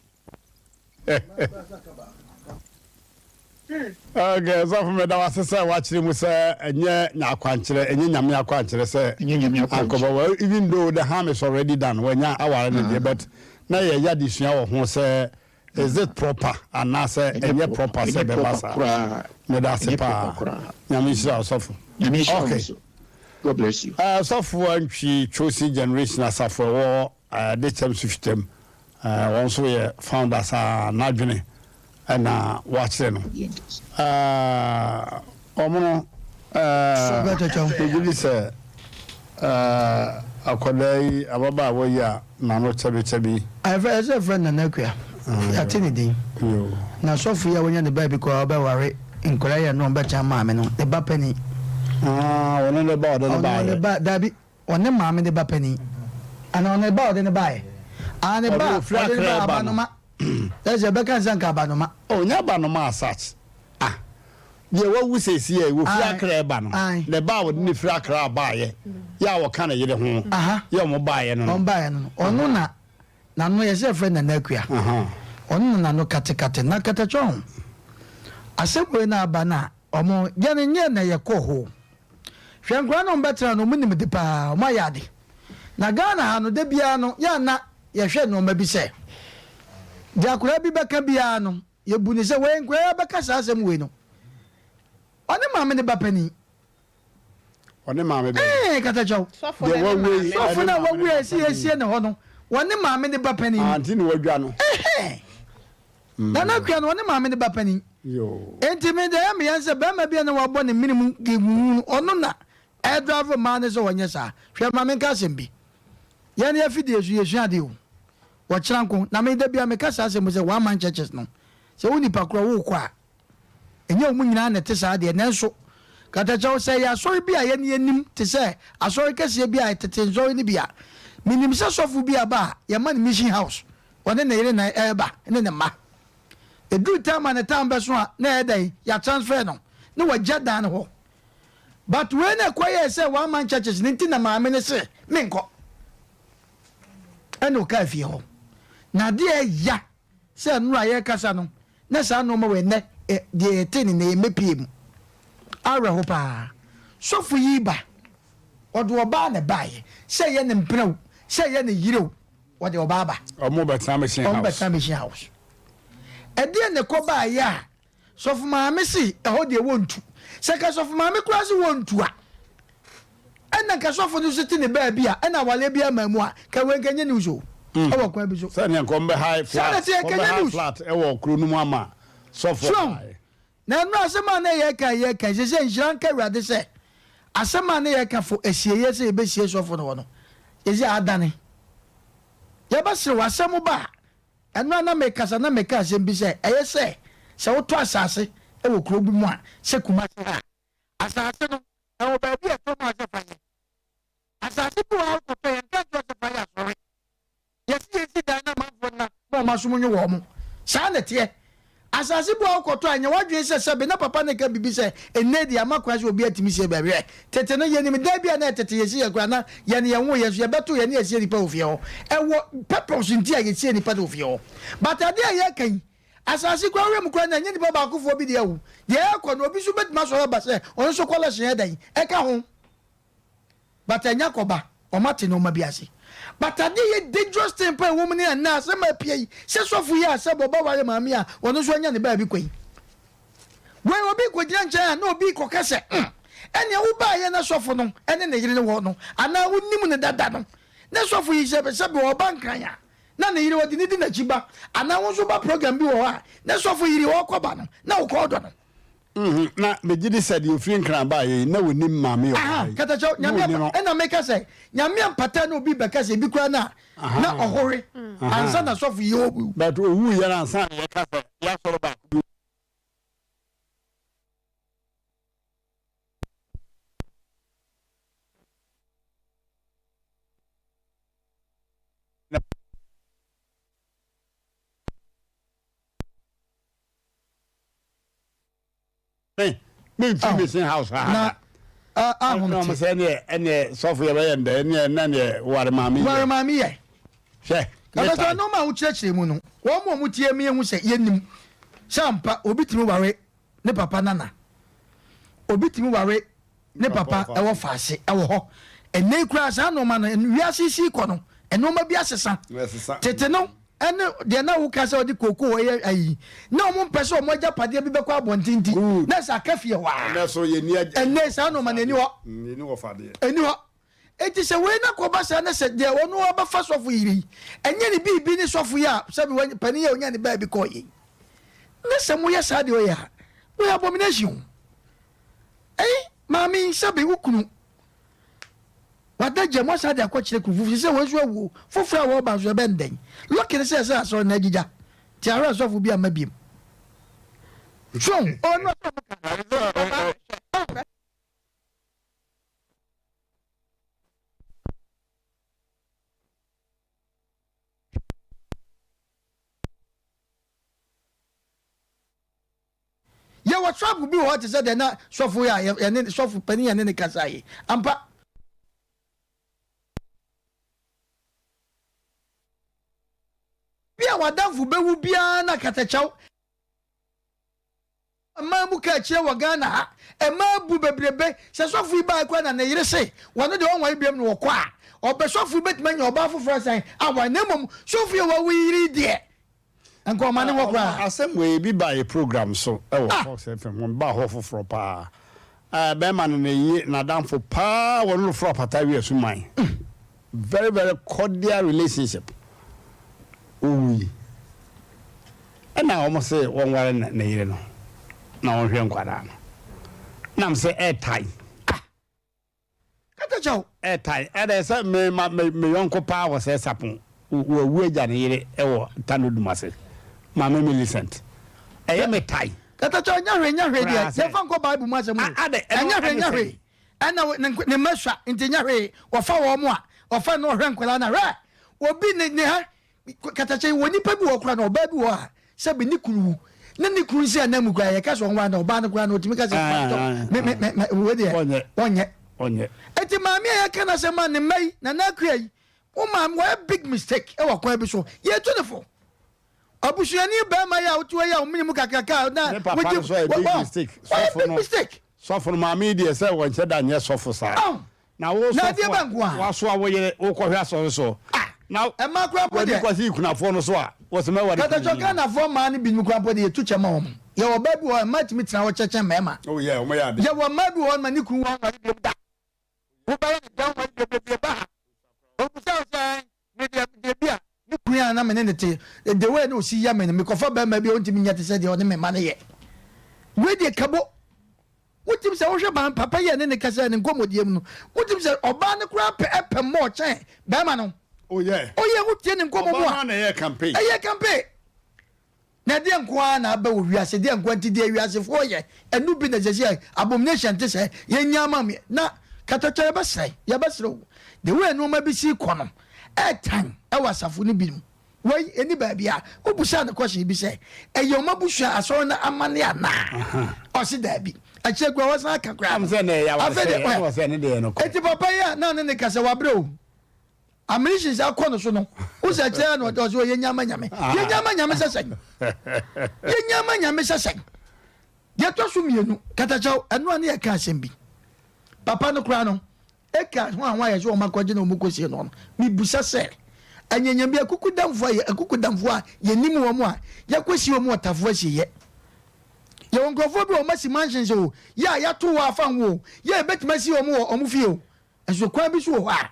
Okay, sɔfo meda wo ase sɛ woakyerɛ mu sɛ ɛnyɛ nya akwankyerɛ, ɛnyɛ nyame akwankyerɛ sɛ Ɛnyɛ nyame akwankyerɛ. ankɔbɔ. Well, even though the harm is already done, wanya aware no deɛ, but na yɛyɛ adesua wɔ ho sɛ is it proper anaasɛ ɛnyɛ proper sɛ Ɛnyɛ ɛbɛba proper saa. koraa. Meda ase Ɛnyɛ paa. proper koraa. Nyame nhyira wo sɔfo. Nyame nhyira wo Okay. nso. God bless you. Uh, sɔfo Antwi Chosen Generation asafo ɛwɔ uh, Dekyɛm Sufitam. Uh, wɔn nso yɛ founders a n'adwene ɛna wɔakyerɛ no. Uh, wɔn no uh, megye di sɛ uh, akwadaa yi ababaawa yi a n'ano kyɛbekyɛbe yi. Ɛfɛ ɛsɛ frɛ Nana Akua. Yɛate ne din. Na sɔfo yi a wanya ne baabi kɔ a ɔbɛware nkwadaa yi a na ɔbɛkyɛn maame no ne ba panin. Ah, ɔno ne ba ɔde ne baayɛ. Ɔno ne ba dabi ɔne maame ne ba panin. Ana ɔne ba ɔde ne baayɛ. Ah ne ba ɔde ne ba abanoma. Ɛsɛ ɛbɛka nsa nka abanoma. Ɔnyɛ abanoma as such. Ah, deɛ wawu seesei yi, wɔfiri Akra reba no, ne ba a wɔde no firi Akra baeɛ, yɛ a wɔka ne yere ho, yɛ wɔn baeɛ no no. Wɔn baeɛ no no. Ɔno na n'ano yɛ sɛ yɛfrɛ Nana Akua. Ɔno na n'ano katekate. Na katakye asɛm wei na aba no a, wɔn yɛn nyɛ na yɛkɔ hɔ. Hwɛ nkwadaa no wɔn bɛtena no, wɔn nim de paa, wɔn ayɛ ade. Na Ghana ha no, da biara no, yɛ ana yɛhwɛ nneɛma bi sɛ, deɛ akwadaa bi bɛka biara no, Yɛbu no sɛ wei nkoaa bɛka saa asɛm wei no. Ɔne maame ne ba panin. Ɔne maame bɛn? Ee, katakyɛw. Sɔfo no ne maame. Sɔfo no a wawu a ɛsi yɛsie ne hɔ no, wɔne maame ne ba panin. Ah, nti na wadwa no. Ɛhɛn. Nana Akua no, ɔne maame ne ba panin. Enti me deɛ ɛyɛ me ya sɛ barima bi a na wabɔ ne mene mu gehuhu no, ɔno na ɛredrave mmaa no sɛ wɔnyɛ saa. Hwɛ, ma menka asɛm bi. Yɛn afidie so yɛsua adeɛ o. Wɔkyena nko. Na me da biara meka saa asɛm yi sɛ one man churches no, sɛ wo nipa korɔ wokɔ a, ɛnyɛ wɔn nyinaa na ɛte saa deɛ, nanso katakyɛw sɛ ɛyɛ asɔre bi a yɛn yɛnim te sɛ asɔre kɛseɛ bi a tete nsɔre no bi a, menim sɛ sɔfo bi aba a yɛma no mission house, ɔne ne yere na ɛreba ne ne mma. Ɛduru time a ne time bɛso a na ɛyɛ dɛn, yɛatransfer no na wagya dan no hɔ. But wei na ɛkɔyɛɛ sɛ one man churches no nti na maame no se menkɔ. Ɛna ɔkaa fie hɔ. Na adeɛ a ɛya sɛ nnora a yɛrekasa no na saa nnoɔma wei nnɛ deɛ yɛte ne nnɛ yɛmmɛpie mu. Awerɛho paa. Sɔfo yi ba, ɔde ɔbaa na ɛbaeɛ. Sɛ ɛyɛ ne mpena o, sɛ ɛyɛ ne yere o, ɔde ɔbaa ba. Wɔn bɛtena mission house. Wɔn bɛtena mission house. Ɛdeɛ na ɛkɔ baeɛ a Sɔfo maame se ɛhɔ deɛ wɔntu. Sɛ nka sɔfo maame koraa se wɔntu a, ɛna nka sɔfo no nso te ne baabi a, ɛna awaleɛ biara maa mu a, nka wei nka ɛnyɛ news o. Mm. Ɛwɔ kwan bi so. Sɛdeɛ nka wɔbɛhae Saa na flat, ɛteɛ, nka ɛnyɛ wɔbɛhae news. flat ɛwɔ kuro no mu ama sɔfo So, baeɛ. na ɛno asɛm a na yɛka yɛka sɛ sɛ nhyira nka Awurade sɛ asɛm a na yɛka fo asieeɛ sɛ yɛbɛsie sɔfo no hɔ no, yɛsɛ adane. Yɛbɛserew asɛm ba a, Ɛno a na mekasa na meka asɛm bi sɛ, ɛyɛ sɛ, sɛ wotɔ asase wɔ kurow bi mu a, sɛ Kumasi ha a, asase no, ɛwɔ baabi a ɛtɔ mu a sɛ fa yɛ. Asase bi wɔ hɔ a wokɔtɔ, yɛnka nkyerɛ wo sɛ fa yɛ asɔre. Yɛse yɛnsi dan na amanfoɔ nna ma wɔn asom nnwo wɔn. Saa na ɛteɛ. Asase bi wɔ hɔ a wokɔtɔ a, nyɛ w'adwene sɛ sɛbe na papa no reka biribi sɛ, Ɛnnɛ deɛ ama kwan sɛ obiara tumi sie baabi. Hwɛ, tete no, yɛnim dan bi a na ɛtete yɛsi yɛn koraa na yɛn yɛnwoo yɛn nso yɛbɛtoo yɛn ne yɛasie nnipa wɔ fie hɔ. Ɛwɔ purpose nti a yɛsie nnipa no wɔ fie hɔ. But adeɛ a yɛreka yi, asase koraa wuram koraa no, ɛnyɛ nnipa baakofoɔ bi dea o. Deɛ ɛrekɔ no, obi nso bɛtumi asɔre aba sɛ ɔno nso collection yɛ dɛn? Ɛka ho. But ɛnyɛ akɔba, wɔn ate nneɛma bi ase. But adeɛ yɛ dangerous thing paa ɛwɔ mu ne ɛnɛ asɛm a apue yi, sɛ sɔfo yi a sɛ ɔba ware maame a ɔno nso anya ne baabi kɔ yi. Wei obi kɔgyina nkyɛn a na obi kɔka sɛ hmm, ɛnea wobaayɛ na sɔfo no ɛne ne yere no wɔ no anaa wonim no dada no, na sɔfo yi sɛ sɛ ɔba nkran a na ne yere ɔde ne di n'akyi ba anaa wo nso ba program bi wɔ hɔ a na sɔfo yere ɔkɔba no na wokɔ ɔdɔ no. Mhm, na megye di sɛ deɛ ɔfiri Nkran baeɛ yi, na ɔnim maame a ɔwɔ ha yi. Katakyɛw, Na Nyame ɔni ampa, no. ɛna meka sɛ, Nyame ampata na obi bɛka sɛ ebi koraa na na ɔhore ansa na sɔfo yi ɔrewu. But ɔwuiɛ no ansa na yɛka sɛ yɛasɔre baako bi. Me memfiri mission house ha na ahom te sɛ ɛneɛ ɛneɛ sɔfo yɛbɛyɛ ndɛ ɛneɛ na neɛ ware maame yɛ ware maame yɛ hwɛ na sɛ nneɛma a wokyerɛkyerɛ mu no wɔn mu a wɔtie mi ehu sɛ yɛnim sɛ ampa obi tumi ware. ne papa nana. Obi tumi ware ne papa ɛwɔ faase ɛwɔ hɔ. Ɛnɛ yi koraa saa nneɛma no wiase si kɔ no nneɛma bi asesa. Tete no ɛne deɛ na woka sɛ ɔde kookoo ɛyɛ ayi na wɔn mpɛ sɛ wɔn agyapadeɛ bi bɛkɔ abɔnten ti na sɛ aka fie hɔ a. Ɛnɛ saa nneɛma no ɛni hɔ. Ɛni hɔ. Enti sɛ wei na kɔba saa na sɛ deɛ ɔno abɛfa sɔfo yere yi, ɛnyɛ ne biribi ne sɔfo yi a sɛbi wanya panin yi a ɔnya ne baabi kɔɔ yi, na sɛ moyɛ saa deɛ ɔyɛ a, wɔyɛ abomination o. Ɛyi, maame yi sɛbi wo kunu wada gya mu asa de akɔkyerɛ kunu foforɔ sɛ wɔn nso awuo foforɔ a wɔreba nso ɛbɛn dɛn? Lɔki ne sɛ ɛsɛ asɔre na agyigya nti ahwɛ sɔfo bi ama biem. So ɔno Yɛwɔ trap bi wɔ hɔ te sɛ deɛ na sɔfo yi a yɛne sɔfo panin yɛne ne kasa yi ampa. Bi a w'adamfo bɛwu biara na katakyɛw. Mmaa mu ka akyire wɔ Ghana ha. Mmaa bu bebrebe. Sɛ sɔfo yi bae koraa na ne yere se wɔno deɛ ɔnware biom na ɔkɔ a, ɔbɛ sɔfo yi bɛtumi anya ɔbaa foforɔ asan aware na mmom sɔfo yi a wawu yi yere yi deɛ nka ɔma ne hɔ koraa. Asɛm wei ebi baa yɛ program so wɔ Fox FM hɔ, mebaa hɔ foforɔ paa. Ɛɛ bɛrima no ne ye n'adamfo paa wɔne no foro apata wi asuman. Very very cordial relationship. Owui. Ɛna wɔn se wɔnware ne yere no na wɔnhwɛ nkwadaa no. Nam sɛ ɛɛtae. Ah! Kata kyɛw. Ɛɛtae. Ɛdɛ sɛ me ma me me yɔnko paa wɔ sɛ sapon. Wawu agya ne yere ɛwɔ Tano Dumase. Maame Millicent. Ɛyɛ me tae. Kata kyɛw nyɛ hwee nyɛ hwee deɛ yɛmfa nkɔ Bible mu asɛm o. Ɛnyɛ hwee nyɛ hwee. Ɛna ne mma sua nti nyɛ hwee wɔfa wɔn a wɔfa no ɔhwɛ nkwadaa na hwɛ obi ne ne ha katakyɛ wɔ nipa bi wɔ koraa na ɔbaa bi wɔ a sɛbi ne kunu wu na ne kunu nsi anan mu koraa yɛka sɛ ɔnwa na ɔbaa no koraa na ɔtumi ka sɛ pastor me me me wei deɛ ɔnyɛ ɔnyɛ eti maame a yɛka no asɛm a ne mma yi na n'akua yi wo maame wɔyɛ big mistake ɛwɔ kwan bi so yɛtu ne fo Abusuani barima yi a wote hɔ yi a wo mene mu kakraka a na Ne papa no so ayɛ big mistake. Wayɛ big mistake. Sɔfo no maame yi deɛ sɛ wɔnhyɛ da nyɛ sɔfo saa. Na wo sɔfo a wasoa wo yere wokɔhwɛ asɔre so. Na ɛma kora mpo deɛ. Wadi kwasi kunafoɔ no so a wɔsɛ mɛware. Katakyo Ghanafoɔ mmaa no binom kora mpo deɛ yɛtu kyɛ ma wɔn. Yɛwɔ ɔbaa bi wɔ hɔ mmaa tumi tena hɔ kyɛkyɛn mmarima. Oh yeah, wɔn yɛ ade. Yɛwɔ mmaa bi wɔ hɔ ma ne kunu wɔn ware biom da. Wobɛyɛ ne dɛn wɔn bebree ba ha. Ɔbisa wo sɛ Me deɛ, deɛ bi a me kunu a na me ne no te, the way na ɔsi yɛ me no, mekɔfa barima bi a ɔntumi nyɛ te sɛ deɛ ɔne me mma no yɛ. Wei deɛ kabo. Wotim sɛ wohwɛ ban papa yi a ne ne kasa ne nkɔmmɔdie mu no, wotim sɛ ɔbaa no koraa pɛ ɛpɛ mmɔɔ kyɛn barima no. Oh yeah. Oh yeah, wotie ne nkɔmmɔ mu a. Ɔbaa no na ɛyɛ campaign. Ɛyɛ campaign. Na ɛdeɛn nko ara na aba wɔ wiase, deɛn nko ara nti deɛ wiasefoɔ yɛ, ɛno bi na ɛsɛ sɛ abomination te sɛ yɛnya ama me na katakyɛ yɛbɛsrɛ, yɛbɛsrɛ o. The way nneɛma bi si kɔ no, ɛtan ɛwɔ asafo no bi mu. Wei ɛni baabi a, wobusaa no question bi sɛ, ɛyɛ wɔn abusua asɔre no amanne anaa? Ɔse daabi. Akyire koraa wɔsan aka koraa no. Afei deɛ, eti papa yi a na ne ne kasa wabrɛ o. Ammunitions akɔ no so no, wo sɛ kyerɛ na ɔde ɔsɛ yɛnya ama nyame. Yɛnya ama nyame sɛ sɛn? Yɛnya ama nyame sɛ sɛn? Deɛ ɛtɔ so mmienu, katakyɛw, ɛno a ne yɛka asɛm bi. Papa no koraa no, eka ho a ho ayɛ sɛ wɔn akɔgye na wɔn kɔsie no no, mebusa sɛ, anyanyam bi akukudamfoɔ a akukudamfoɔ a yɛnim wɔn a yɛkɔsie wɔn wɔ tafoɔ asieɛ. Yɛwɔ nkurɔfoɔ bi a wɔn asi mansions o, yɛ a yɛato hɔ afa ho o, yɛ a yɛbɛtumi asie wɔn wɔ wɔn fie o. Nso kwan bi so wɔ hɔ a,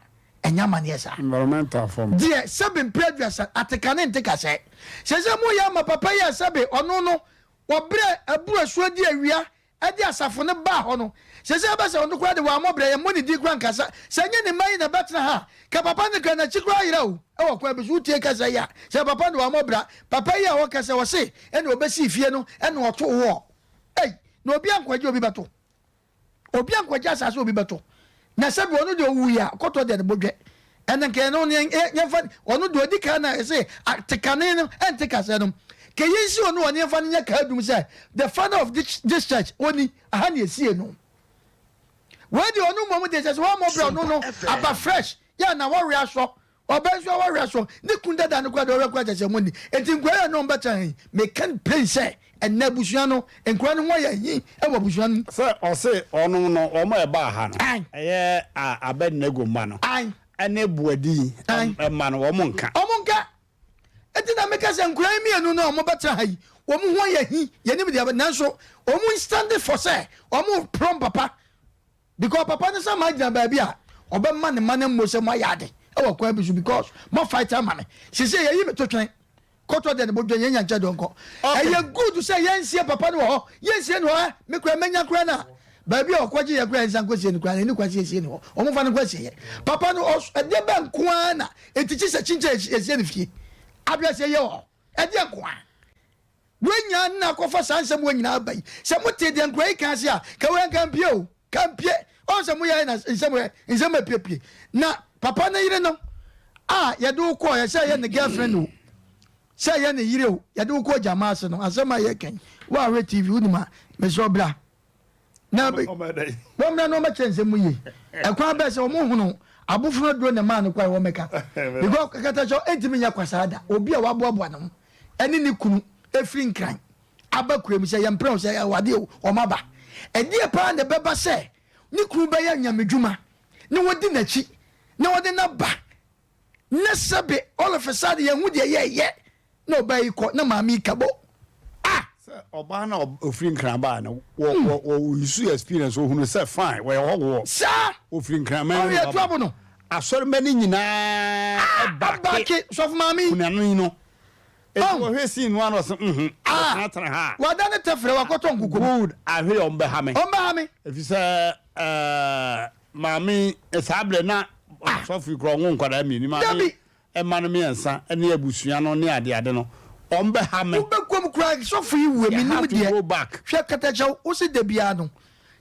ɛnyɛ amanneɛ saa. Environmental fam. Deɛ sɛbe mprɛ aduasa, ateka ne nte kasɛɛ. Seesei moreyɛ ama papa yi a sɛbe ɔno no wɔbrɛ aburu asuo di awia de asafo no baa hɔ no. Seesei ɛbɛ sɛ ɔno koraa de wammɔ brɛ, yɛmmɔ ne din koraa nkasa. Sɛ ɛnyɛ ne mma yi na ɛbɛtena ha a, ka papa no kra n'akyi koraa ayera o. Ɛwɔ kwan bi so, wotie kasa yi a, sɛ papa no de wammɔ bra. Papa yi a ɔka sɛ ɔse ɛna ɔbɛsii fie no ɛna ɔtoo woɔ. Ei, na obi ankɔgye obi bɛto. Obi ankɔgye asase obi bɛtɔ. Na sɛbi ɔno deɛ ɔwuiɛ a, kɔtɔ deɛ ne bo dwɛ. Ɛnna nka ɛno no yɛmfa ɔno deɛ ɔdi kan na ɛsɛ atekane no ɛnte kasɛ no. Ka yɛnsi ɔno ɔne yɛmfa no nyɛ kaadum sɛ the father of this, this church ɔni aha ne ɛsie no. Wei deɛ ɔno mmom deɛ kyɛ sɛ wɔmmɔ brɛ ɔno no aba fresh yɛ na wɔwe asɔ. Ɔbaa nso a wɔhwɛ so ne kun dada no koraa deɛ ɔhwɛ koraa kyɛ sɛ wɔn ni. Enti nkwadaa yi a ne wɔn bɛtena ha yi, meka no plain sɛ ɛnnɛ abusua no, nkwadaa no ho ayɛ ahi wɔ abusua no mu. Sɛ ɔse ɔnom no wɔn a ɛbaa ha no, ɛyɛ Abednego mma no, ɛne Boadi mma no, wɔn nka. Wɔn nka. Enti na meka sɛ nkwadaa yi mmienu no a wɔbɛtena ha yi, wɔn ho ayɛ ahi, yɛnim deɛ, nanso wɔn stand for sɛ wɔn reprom papa. Because papa no sɛ ma gyina baabi a ɔbɛma ne ma no mmo sɛ moayɛ ade wɔ kwan bi so because mo fight ama me sese yɛyi me to twɛn kɔtɔ deɛ ne bo dwen yɛn nya nkyɛn deɛ ɔnkɔ ɛyɛ good sɛ yɛnsie papa no wɔ hɔ yɛnsie no hɔ ɛ me kura mɛnya kura no a baabi a ɔkɔgye yɛ kura yɛnsa nkɔsie no kura no ɛni kwan sɛ yɛsie no hɔ ɔmo fa no nkɔ asie yɛ papa no ɛdeɛ bɛ nko ara na ɛtikyi sɛ kyinkyɛ yɛsie no fie abrɛ sɛ yɛ wɔ ɛdeɛ nko ara Wei nyinaa na akɔfa saa nsɛm wei nyinaa aba yi. Sɛ mo tee deɛ nkura yi kan ase a, ka wei anka mpie o, ka mpie. Ɔn sɛ mo yɛ na nsɛm wei, nsɛm apiepie. Na papa ne yere no a yɛde wo kɔɔ yɛ sɛ ɛyɛ ne girlfriend o, sɛ ɛyɛ ne yere o, yɛde wo kɔɔ gyama ase no, asɛm a yɛka yi, wo a hwɛ TV wonim a, mesrɛ wo bra. Na wɔmmra na wɔmmɛkyerɛ nsɛm mu yie. Ɛkwan bɛɛ sɛ wɔn hono abofono aduro na ɛmaa no kwan wɔmmɛka. Because katakyɛ ɛntumi nyɛ kwasaa da. Obi a waboaboa ne ho ɛne ne kunu ɛfiri Nkran aba kura mu sɛ yɛmpere wo sɛ awadeɛ o, wɔn aba. Ɛdeɛ paa na ɛbɛba sɛ ne kunu bɛyɛ nyamedwuma na wɔdi n'akyi na wɔde no aba na sɛbe all of a sudden yɛnhu deɛ yɛyɛ na ɔbaa yi kɔ na maame yi kabo ah. Sɛ ɔbaa na ɔfiri Nkran baa no wɔ wɔ wɔ use experience ɔhunu sɛ fine wɔyɛ hɔhoɔ. Saa. Ɔfiri Nkran man mu na waba. no. Asɔremma no nyinaa baake. Sɔfo maame yi. Kunani no. Eti wɔhwɛ scene no ara na ɔse mhm ɔtenatena ha a. Wada ne tɛfrɛ wakɔtɔ nkokɔ mu. Good ahwɛ yɛ ɔmbɛha me. Ɔmbɛha me. Efisɛ ɛɛ maame saa berɛ na sɔfo yi koraa ɔnwo nkwadaa mmienu maame mma no mmiɛnsa ne abusua no ne adeade no ɔmbɛha me. Wobɛkɔ mu koraa sɔfo yi wue menim deɛ hwɛ katakyɛw wose da biara no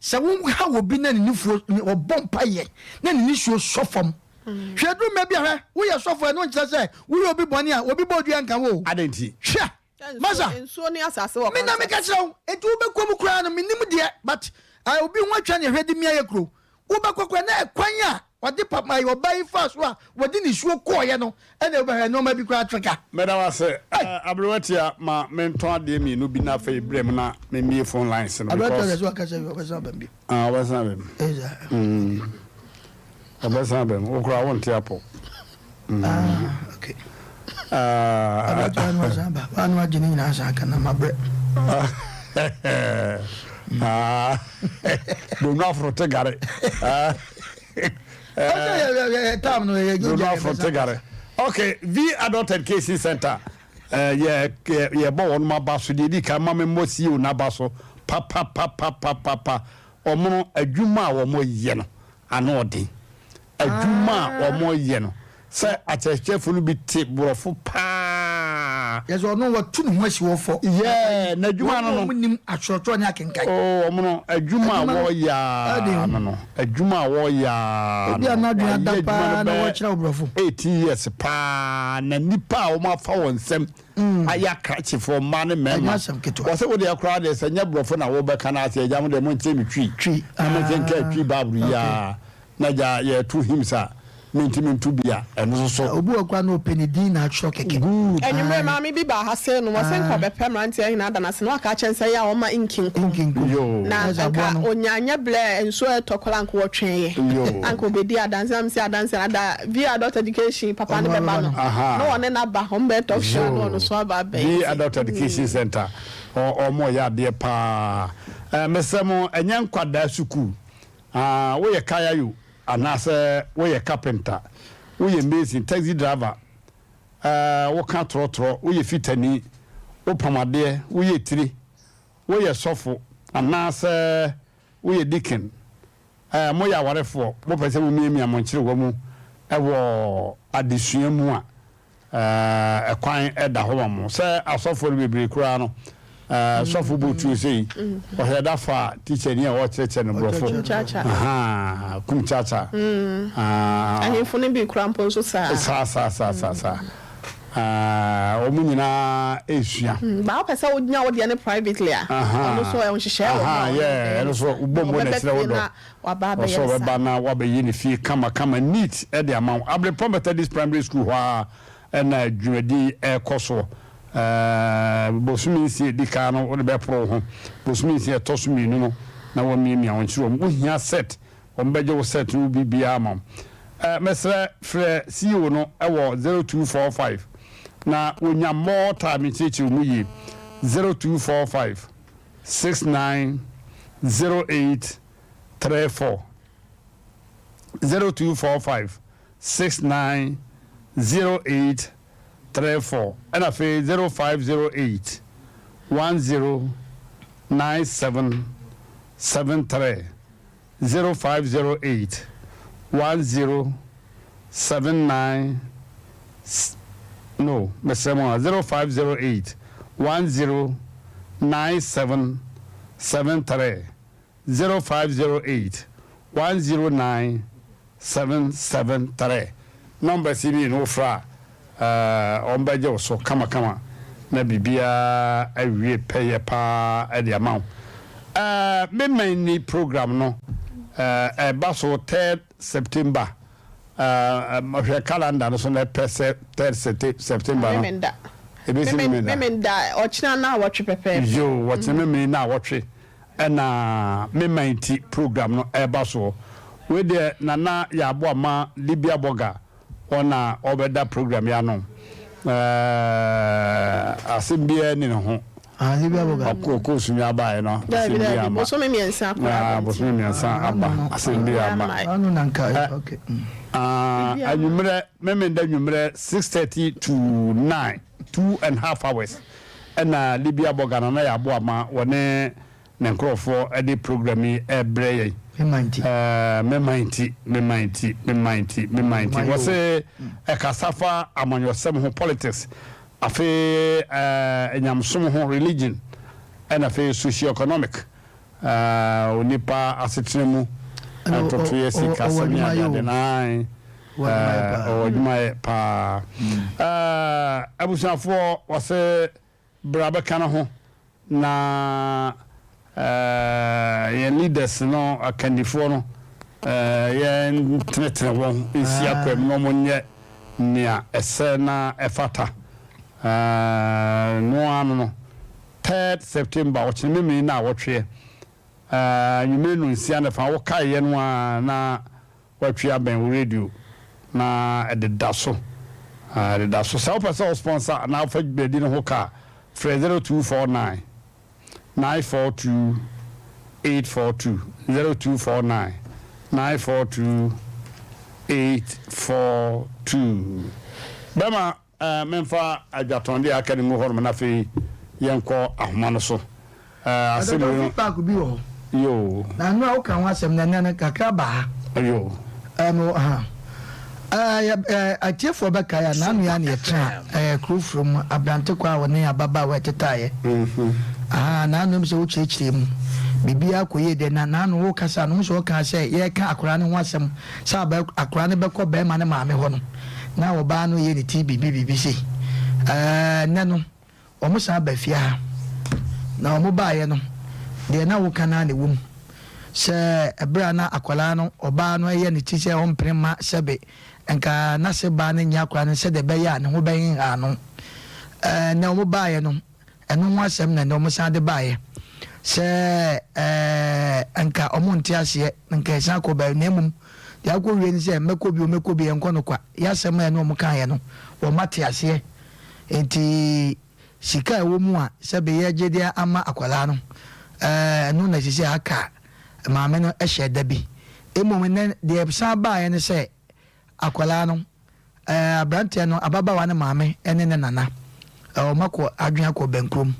sɛ woha obi na ne nufuo ɔbɔ mpaeɛ na ne nisuo sɔ fam hwɛ duru mmerɛ bi a hwɛ woyɛ sɔfo ɛno nkyerɛ sɛ woyɛ obi bɔne a obi bɔ odua nka wo o Adɛn nti? hwɛ masa Nsuo ne asase wɔ me na meka contact. kyerɛ wo enti wobɛkɔ mu koraa no menim deɛ but uh, obi ho atwa ne hwɛ de mia yɛ kuro wobɛkɔ koraa na ɛkwan a ɔde papa yi ɔbaa yi faa so a wɔde nisuo kɔɔeɛ no ɛna wobɛhwɛ nneɛma bi koraa trigger. Meda wo ase. Aberewa Tia, ma mentɔn adeɛ mmienu bi na afei berɛ mu na memmie phone lines no Aberewa Tia because. sɛ waka sɛ ɔbɛsan aba mu bio. Ah, ɔbɛsan aba mu. Mm. Ɔbɛsan aba mu. Wo koraa wonte apɔ. Mm. Ah, okay. Ah. Aberewa Tia no asan aba. Wa no agye ne nyinaa asan aka na mabrɛ. Ah. Donu aforo te gare. Ah. Donu aforo te gare. Okay, V Adult Education Center. Eh, yɛ yɛ bɔ wɔn aba so deɛ di kan ma me mmɔ CEO n'aba so papapapapapa wɔn adwuma a wɔn yɛ no ano ɔden. Adwuma a wɔyɛ no, sɛ akyerɛkyerɛfo no bi te Borɔfo paa. Yɛ sɛ ɔno watu ne ho asi hɔ fɔ. Yeah, n'adwuma no no. Wɔn a wɔnim atwerɛtwerɛ ne akenkan. Oh, wɔn no, adwuma a wɔyɛ ara no no, adwuma a wɔyɛ ara Ebi a no no, n'adwene wɔayɛ ada adwuma paa no na bɛyɛ wɔkyerɛ wo Borɔfo. 18 years paa, na nnipa a wɔafa wɔn nsam ayɛ akrakyefoɔ, mmaa ne Ɛnyɛ mmarima. asɛm ketewa. Wɔsɛ wo deɛ koraa deɛ sɛ nyɛ Borɔfo na wobɛka no ase, agya mo deɛ monkyerɛ me Twi. Twi, Na monkenkan ah, Twi Bible yi okay. ara. Na gya yɛto hymns a mentumi nto bi a ɛno nso so. Obi wɔ koraa na ɔpɛ ne din na atwerɛ kɛkɛ. Good. Anwummerɛ maame bi baa ha sei no ɔse nka ɔbɛpɛ mmeranteɛ ahene ada no ase na waka akyerɛ no sɛ ɛyɛ a ɔmma nkinkum Yoo. na nka ɔnya nyɛ blɛ nsuo ɛtɔ koraa nka ɔtweeɛ Yoo. anka ɔbɛdi adanse na mese adanse no ada via adult education papa no bɛba no na ɔne no aba ɔmo bɛyɛ talk show na ɔno so aba abɛyɛ Via adult education center ɔmo yɛ adeɛ paa. Mesrɛ mo ɛnyɛ nkwadaa sukuu Ah, woyɛ kayayo anaasɛ woyɛ carpenter, woyɛ mason, taxi driver, eh, woka trɔtrɔ, woyɛ fitani, wopam adeɛ, woyɛ tiri, woyɛ sɔfo anaasɛ woyɛ deacon, eh, moyɛ awarefoɔ, mopɛ sɛ momiamia mo nkyerewa mu wɔ adesua mu a, Ɛkwan da hɔ ma mo. Sɛ asɔfoɔ no bebree koraa no, sɔfo bɔ tuo sei, ɔhwɛ da fa tikyani a ɔrekyerɛkyerɛ no borɔfo. Ahaa, kum kyakya. Ahemfo no bi koraa mpo nso saa. Saa saa saa saa saa. Wɔn nyinaa resua. Ba wopɛ sɛ wonya wo deɛ no privately a, ɔno nso ɛwɔ nhyehyɛeɛ wɔ hɔ a ɔne wo bɛyɛ Ɛno no nso saa. wobɔ mu na Ɔbɛba ɛkyerɛ wo fie dɔ. na waba abɛyɛ Ɔsɛ no saa. ɔbɛba na wabɛyɛ ne fie kama kama neat de ama wo. Abrepɔ Methodist Primary School hɔ ara na dwumadi yi rekɔ soɔ. Bosome nsia a ɛdi kan no wode bɛporo wo ho. Bosome nsia a ɛtɔ so mmienu no na woamiamia wo nkyerɛ wɔn. Wohia set Wɔbɛgye wo set no biribiara ama wo. Mesrɛ frɛ CEO no wɔ 0245 na wonya more time nkyerɛkyerɛ mu yie. 0245 69 08 34 0245 69 08 34 ɛna afei 0508 10 97 73. 0508 10 79 no mesrɛ mo a 0508 10 97 73 0508 109 773 Numbers yi mmienu wofrɛ a wɔn bɛgye wo so kamakama na biribiara awie pɛyɛ paa de ama wo. Me man ni program no ɛba so third September. Hwɛ calendar no so na ɛpɛ sɛ third September no. Memenda. Ebesi Memenda. Memenda ɔkyena na awɔtwe pɛpɛɛpɛ. Yoo, wɔkyena Memenda na awɔtwe. Ɛna me man ti program no ɛreba soɔ. Wei deɛ Nana Yaabo ama Libya Burger hɔ na ɔbɛda program yi ano. Ɛɛ asɛm biara ni ne ho. Ah, Libya Burger. Ɔkɔ ɔkɔ osumi abaeɛ no Daabi asɛm biara daabi ama. bosome mmiɛnsa koraa Ah, aba nti. bosome mmiɛnsa aba asɛm biara ama. Ano na nka okay. Ah, anwummerɛ Memenda anwummerɛ 6:30 to 9, two and half hours. Ɛna Libya Bɔga Nana Yɛ Aboama wɔne ne nkorɔfoɔ de program yi rebrɛ yɛn. Me man nti. Ɛɛ, me man nti, me man nti, me man nti, me man nti. Wɔse ɛkasa fa amanyɔsɛm ho, politics, afei ɛɛ nyamesom ho, religion, ɛna afei socio-economic, ɛɛ onipa asetena mu ntotoeɛ, sikasɛm ne adeade no. Ae, ɛɛ ɔwɔ adwuma yɛ paa. Ɛɛ abusuafoɔ wɔse bra bɛka ne ho na ɛɛ yɛn leaders no akandifoɔ no ɛɛ yɛn tenetene wɔn nsi akwan mu na wɔn nyɛ nea ɛsɛ na ɛfata. Ɛɛ no ano no third September ɔkyena memene naawɔtweɛ ɛɛ anwummere nonsia ne fa wokaeɛ no ara na Woatwi abɛn wo radio na ɛdeda so ɛdeda so. Sɛ wopɛ sɛ wo sponsor anaa wofa dwumadi no ho ka a, frɛ 0249 942 842, 0249 942 842. Bɛma Eh, memfa adwatɔn deɛ aka no ngu hɔnom na afei yɛnkɔ ahoma no so. Eh, asɛm Dɔkta wei no. feedback bi wɔ hɔ. Yoo. Na nnora woka ho asɛm na ɛnɛ no kakra ba ha. Yoo. Eh, mo ha. Eh, yɛ, eh, atiefoɔ bɛkae a n'ano yɛ a na yɛtena eh, kuro furo mu aberante kɔ a ɔne ababaawa ɛtetaeɛ. Aha, n'ano mu sɛ wokyerɛkyerɛ mu. Biribiara kɔ yie deɛ na n'ano wokasa no ho sɛ ɔka sɛ yɛreka akwadaa no ho asɛm sɛ abɛ akwadaa no bɛkɔ bɛrima no maame hɔ no. Na ɔbaa no yɛ ne ti biribi biribi sei. Ɛɛ, nnɛ no, wɔsan ba fie ha. Na wɔbaeɛ no, deɛ na woka no ara na ɛwɔ mu. Sɛ ɛberɛ a na akwadaa no, ɔbaa no yɛ ne ti sɛ ɔmpene mma sɛbe nka n'ase baa no nyɛ akwadaa no sɛdeɛ ɛbɛyɛ a ne ho bɛhenha no. Ɛɛ, nnɛ wɔbaeɛ no, Ɛno ho asɛm na ɛnnɛ wɔsan de baeɛ sɛ ɛɛ nka wɔnte aseɛ, nka ɛsan kɔ baabi na mmom deɛ akɔwie ne sɛ mɛkɔ bio mɛkɔ bio yɛnkɔ no kwa. Yɛ asɛm a ɛne wɔn kaeɛ no wɔate aseɛ nti sika a ɛwɔ mu a sɛbe yɛgye de ama akwadaa no ɛɛ ɛno na ɛsɛ sɛ aka maame no hyɛ da bi. Mmom nnɛ deɛ ɛsan baeɛ ne sɛ akwadaa no Ɛɛ, aberanteɛ no, ababaawa no maame ne ne nana, ɛɛ, wɔakɔ adwene akɔ bɛnkurom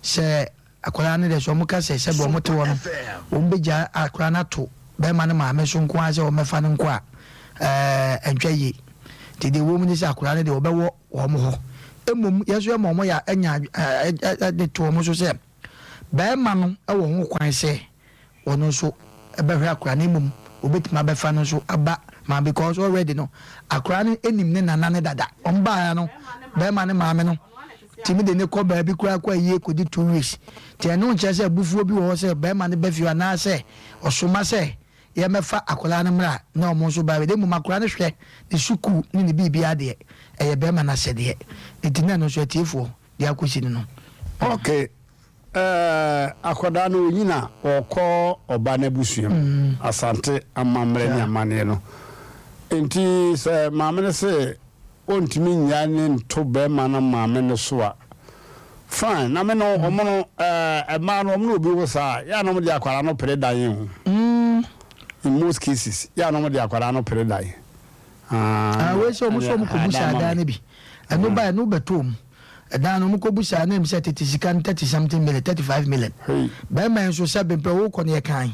sɛ akwadaa no deɛ sɛ wɔka sɛ sɛdeɛ wɔte hɔ no, wɔbɛgya akwadaa no ato bɛrima no maame so nko ara sɛ wɔmmɛfa no nkɔ a, ɛɛ, ɛntwa yie. Nti deɛ ɛwɔ mu ne sɛ akwadaa no deɛ wɔbɛwɔ wɔn hɔ. Mmom, yɛn nso yɛma wɔn yɛ anya ɛɛ, de to wɔn so sɛ bɛrima no wɔ ho kwan sɛ ɔno nso bɛhwɛ akora no mmom obetumi abɛfa no nso aba ma because already no akora no nim ne nana no dada wɔn baeɛ no. Bɛrima no maame no tumi de no kɔ baabi koraa kɔ ayie kɔdi two weeks. Nti ɛno nkyerɛ sɛ abufuo bi wɔ hɔ sɛ bɛrima no ba fie hɔ anaasɛ ɔsoma sɛ yɛmmɛfa akwadaa no mmra na wɔn nso ba. Na mmom akwadaa no hwɛ ne sukuu ne ne biribiara deɛ, ɛyɛ bɛrima no asɛdeɛ. Nti na ɛno nso atiefoɔ deɛ akɔsi no no. Ok, eh, akwadaa no ɔnyini a, ɔkɔ ɔba no abusua mu, Asante amammerɛ ne amanneɛ no. Nti sɛ maame no se ɔntumi nnyae ne nto barima no maame no so a, fine. Na me no, wɔn no, eh, mmaa no, wɔn ne obi wo saa a, yɛ a na wɔde akwadaa no pere dan o. In most cases, yɛ a na wɔde akwadaa no pere dan. Ah, wei sɛ wɔn sɛ wɔn kɔ bu saa dan no bi. Ɛno ba ɛno bɛtɔ mu. Ɛdan no wɔn kɔ bu saa na ɛmu sɛ tete sika no 30 something million, 35 million. Bɛrima yi nso sɛ bempɛ wokɔ no yɛ kan.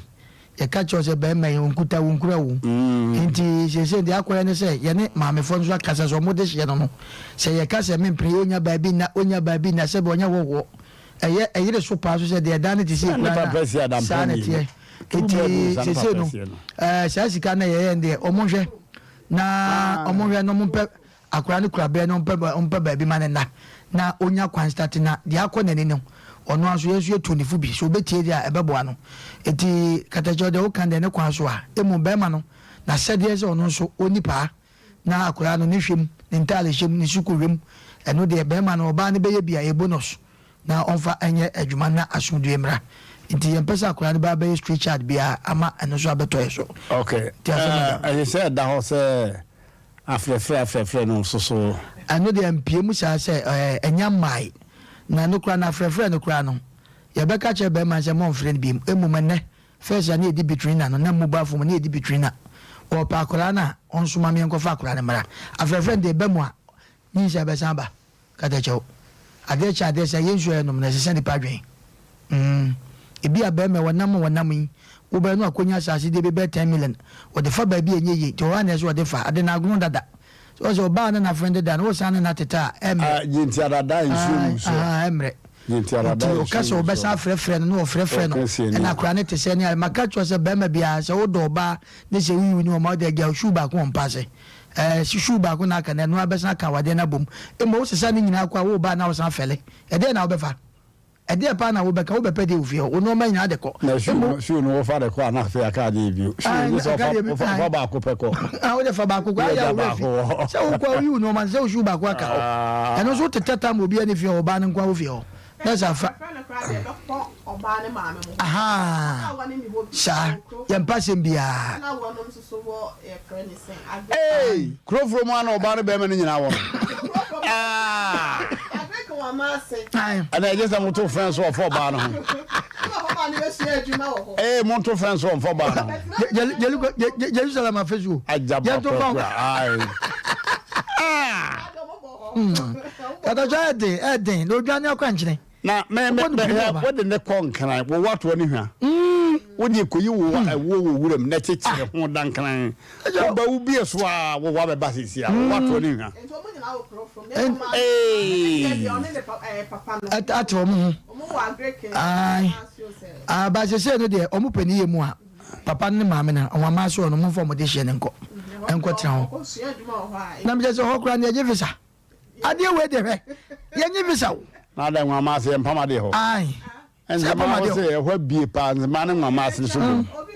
Yɛka kyerɛ wo sɛ bɛrima yi ɔnkuta wo nkura wo. Nti seesei deɛ akɔyɛ ne sɛ yɛne maamefoɔ nso akasa sɛ wɔn de hyeɛ no no sɛ yɛka sɛ mempene ɔnya baabi nna ɔnya baabi nna sɛbi ɔnyɛ hɔhoɔ. Ɛyɛ ɛyere so paa so sɛ deɛ ɛdan no te sei koraa na saa na ɛteɛ. Nti seesei no ɛɛ saa sika no yɛyɛ no deɛ wɔn nhwɛ na wɔn nhwɛ na wɔn mpɛ Akwadaa no kura bɛɛ no ɔmpɛ ɔmpɛ baabi ma no nna na ɔnya kwan start na deɛ akɔ n'ani no ɔno ara nso yɛn nso yɛtu ne fo bi sɛ ɔbɛtie deɛ a ɛbɛboa no nti katakyɛ deɛ woka deɛ ne kwan so a mmom bɛrima no n'asɛdeɛ sɛ ɔno nso ɔnni paa na akwadaa no ne hwɛ mu ne ntaade hyɛ mu ne sukuu hwɛ mu ɛno deɛ bɛrima no ɔbaa no bɛyɛ bi a ɛyɛ bonus na ɔmfa nyɛ adwuma na asomdwoe mmra. Nti yɛmpɛ sɛ akwadaa no bɛba abɛyɛ street child biara ama ɛno nso abɛtɔ yɛn so. Ok, Nti asɛm no da. Ɛsɛ sɛ ɛda hɔ sɛ afrɛfrɛ afrɛfrɛ no nso so. Ɛno deɛ ampue mu saa sɛ ɛɛ ɛnya mmae. Na ɛno koraa no afrɛfrɛ no koraa no, yɛbɛka akyerɛ barima no sɛ mɔmfrɛ no biom. Mmom ɛnnɛ, first a na yɛdi bitrina no, na mobile phone mu na yɛdi bitrina. Ɔɔpɛ akwadaa no a, ɔnsoma me yɛnkɔfa akwadaa no mmra. Afrɛfrɛ no deɛ ɛba mu a, nyinsɛn bɛsan aba. Katakyɛw. Adeɛ kye adeɛ sa, yɛn nsuo a yɛnom no, ɛsesa nnipa adwene. Mm. Ebia barima yi, ɔnam a ɔnam yi, wobɛyɛ no akɔnya asase deɛ bi bɛyɛ ten million. Ɔde fa baabi a ɛnyɛ yie, nti ɔhɔ ara na ɛsɛ sɛ ɔde fa. Ade no agono dada. Sɛ ɔsɛ ɔbaa ne n'afrɛnde da no, wosan ne no atete a, ɛmmerɛ. Ah, gye nti adada nsuo mu nso. Ahaa, ɛmmerɛ. Gye nti adada Nti nsuo ɔka sɛ mu nso. ɔbɛsan afrɛfrɛ no na ɔfrɛfrɛ no, Ɔka sie ni. ɛna akwadaa no te sɛ ne a, maka kyerɛ wo sɛ barima biara, sɛ wodɔ ɔbaa ne sɛ woyi wo ni ɔma wode agya wo shoe baako wɔ mpa ase. Ɛɛ shoe baako na aka no, ɛno ara bɛsan aka awadeɛ no abom. Mmom wosesa ne nyinaa kɔ a, woreba a na wosan fɛle. Ɛdeɛn na wobɛfa? Ɛdeɛn paa na wobɛka? Wobɛpɛ deɛ wɔ fie hɔ? Wo nnoɔma nyinaa de kɔ. Na shoe Mmom. no, shoe no wofa de kɔ a na afei aka adeɛ bio. Shoe no gye sɛ Aka wofa, deɛ bi, wofa, ae. wofa baako pɛ kɔ. Ah, wode fa baako kɔ, Wode ayɛ a agya wo werɛ fi. baako wɔ hɔ. Sɛ wokɔ a woyi wo nnoɔma no, sɛ wo shoe baako aka hɔ. Ɛno nso wotetɛ tam wɔ obiara ne fie hɔ, ɔbaa no nko ara wɔ fie hɔ. Na sɛ afa. Ahaa, saa, yɛmpɛ asɛm biara. Ei! Kurofuro mu a na ɔbaa ne bɛrima no nyinaa wɔ no. Ah! Ɛna ɛgye sɛ moto fɛn so ɔfɔ ɔbaa no ho. Ee, monto fɛn so ɔmfɔ ɔbaa no ho. Jerusalem afasuo. Agyaba kura. Ae. Ah! Katakya ɛden ɛden na odwane akwankyene. Na me me me hwɛ wode ne kɔ nkran wo watoɔ ne hwa. Wode kɔyi wo ɛwoɔ wɔ wuram na kyekyere ho da nkran. Woba wo bie so a wo wa bɛba sisi a wo watoɔ ne hwa. Ee. Ate wɔn ho. Ayi. Aba sese no deɛ wɔn pɛ ne yɛ mu a papa ne maame na wɔn ama so wɔn mfa wɔn de hyɛ ne nkɔ nkɔ tena hɔ. Na mekyɛ sɛ hɔ koraa ne yɛgye visa. Adeɛ wei deɛ hwɛ, yɛnye visa o. Na adɛn nwanma ase yɛmpam adeɛ hɔ? Ae. Sɛ Nzema yɛpam hɔ adeɛ sɛ hɔ. ɛhɔ abie paa nzema ne nwanma ase no so bom. Obi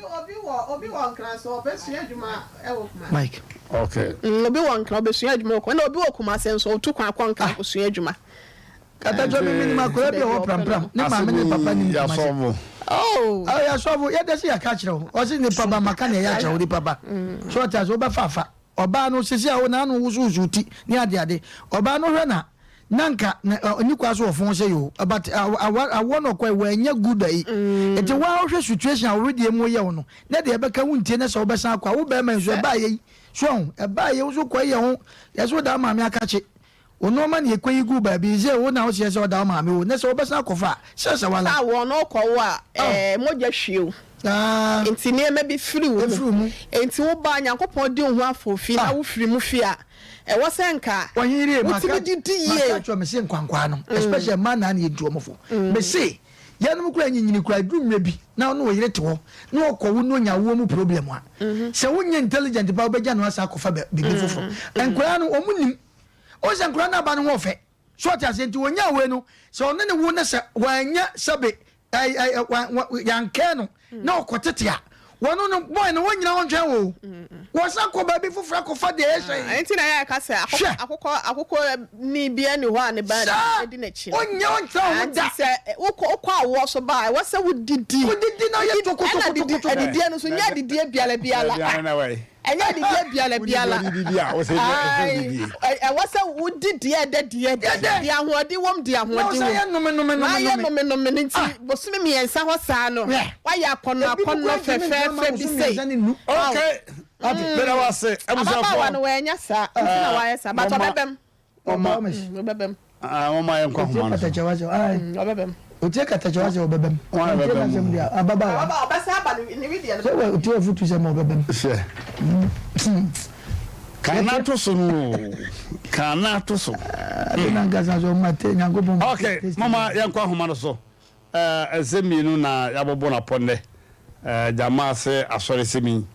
wɔ obi wɔ nkran so ɔbɛsua adwuma wɔ Kumasi. Mike. Okay. Mm, obi wɔ nkran ɔbɛsua adwuma wɔ Kumasi ɛna obi wɔ Kumasi nso ɔtu kwan kɔ nkran kɔsua adwuma. Katakyɛ me menim akwadaa bi a ɔwɔ prampram ne maame ne papa nim Kumasi. Oh. Oh, yɛasɔfo yɛda sɛ yɛaka akyerɛ wo ɔse nipa ba maka nea ɛyɛ akyerɛ wo nipa ba so ɔte ase wobɛfa afa Ɔbaa no, sesei a wo n'ano wosowosow ti ne adeade. Ɔbaa no hwɛ na na nka na ɔnni kwa so ɔfon sɛ yoo but awa awoɔ na ɔkɔɛ wanya good ayi. Nti waa wohwɛ situation a wo wedeɛ mu yɛ wo no na deɛ ɛbɛka wo ntie na sɛ wobɛsan akɔ a wo bɛɛma yi nso ɛbaa yɛ yi so ahu ɛbaa yɛ wo nso kɔɛ yɛ ho yɛ so daa maame akakye. Wo nnoɔma na yɛkɔyi guu baabi sɛ wo na woseɛ sɛ ɔda wo maame o, na sɛ wobɛsan akɔfa a, sɛ sɛ wala. Sɛ awoɔ no wokɔ wo a, ɛɛ mogya hwie wo. Nti nneɛma bi firi wo mu. Nti wo ba Nyankopɔn di wo ho afoofi na wo firi mu fie a, ɛwɔ sɛ nka wotumi didi yie. Maka akyerɛ wo mese nkwankwaa no especially mmaa naa na yɛntu wɔn fo. Mese yɛnom koraa nyinyini koraa ɛduru mmerɛ bi na wo ne wo yere te hɔ na ɔkɔ wo ne ɔnya awoɔ mu problem a, sɛ wonyɛ intelligent paa wobɛgya no asan akɔfa biribi foforɔ. Nkwadaa no wɔn nim. Wohu sɛ nkwadaa no aba no ho ɔfɛ. So ɔte aseɛ? Nti ɔnyaa wei no, sɛ ɔne ne wo no sɛ wanya sɛbe yankɛɛ no na ɔkɔtete a, wɔno no boy no wɔnyina hɔ ntwɛn wo. Wɔsan kɔ baabi foforɔ akɔfa deɛ ɛyɛ hyɛn. Nti na yɛ ka sɛ akokɔ akokɔ ni bi ɛni hɔ a ne ba di n'akyi no. Ɔnyɛ ɔntra ho da. Nti sɛ wokɔ wokɔ awoɔ so ba a ɛwɔ sɛ wodidi. Wodidi na yɛ tokotokotokoto. Ɛna didie no nso nyɛ adidie biara biara. Ɛnyɛ adidie biara biara. Ae, ɛwɔ sɛ wodi deɛ ɛdɛ deɛ ɛdɛ, deɛ ahoɔden wom deɛ ahoɔden wom. Na ayɛ nomenome no nti, bosome mmiɛnsa hɔ saa no, woayɛ akɔnnɔ akɔnnɔ fɛfɛɛfɛ bi sei. Okay, meda wo ase abusuafoɔ. Ababaawa no wanya saa, nti na wayɛ saa, but ɔbɛbam. Mama ɔbɛbam. Mama yɛn kɔ ahoma no so. Ɔbɛbam. Otie katakyɛ wa sɛ ɔbɛbam. Wɔn a bɛbam. Ɔtie deɛ ababaawa. Ɔbɛsɛ aba ne ne deɛ no. Sɛ wɔ otie afutu sɛ ma ɔbɛbam. Hwɛ. Kana to so no. Kana to so. Ade na nkasa so ɔma te Nyankopɔn. Okay, mama yɛn kɔ ahoma no so. Nsɛm mmienu na yɛabobɔ no apɔ nnɛ, Gyama ase asɔresɛm yi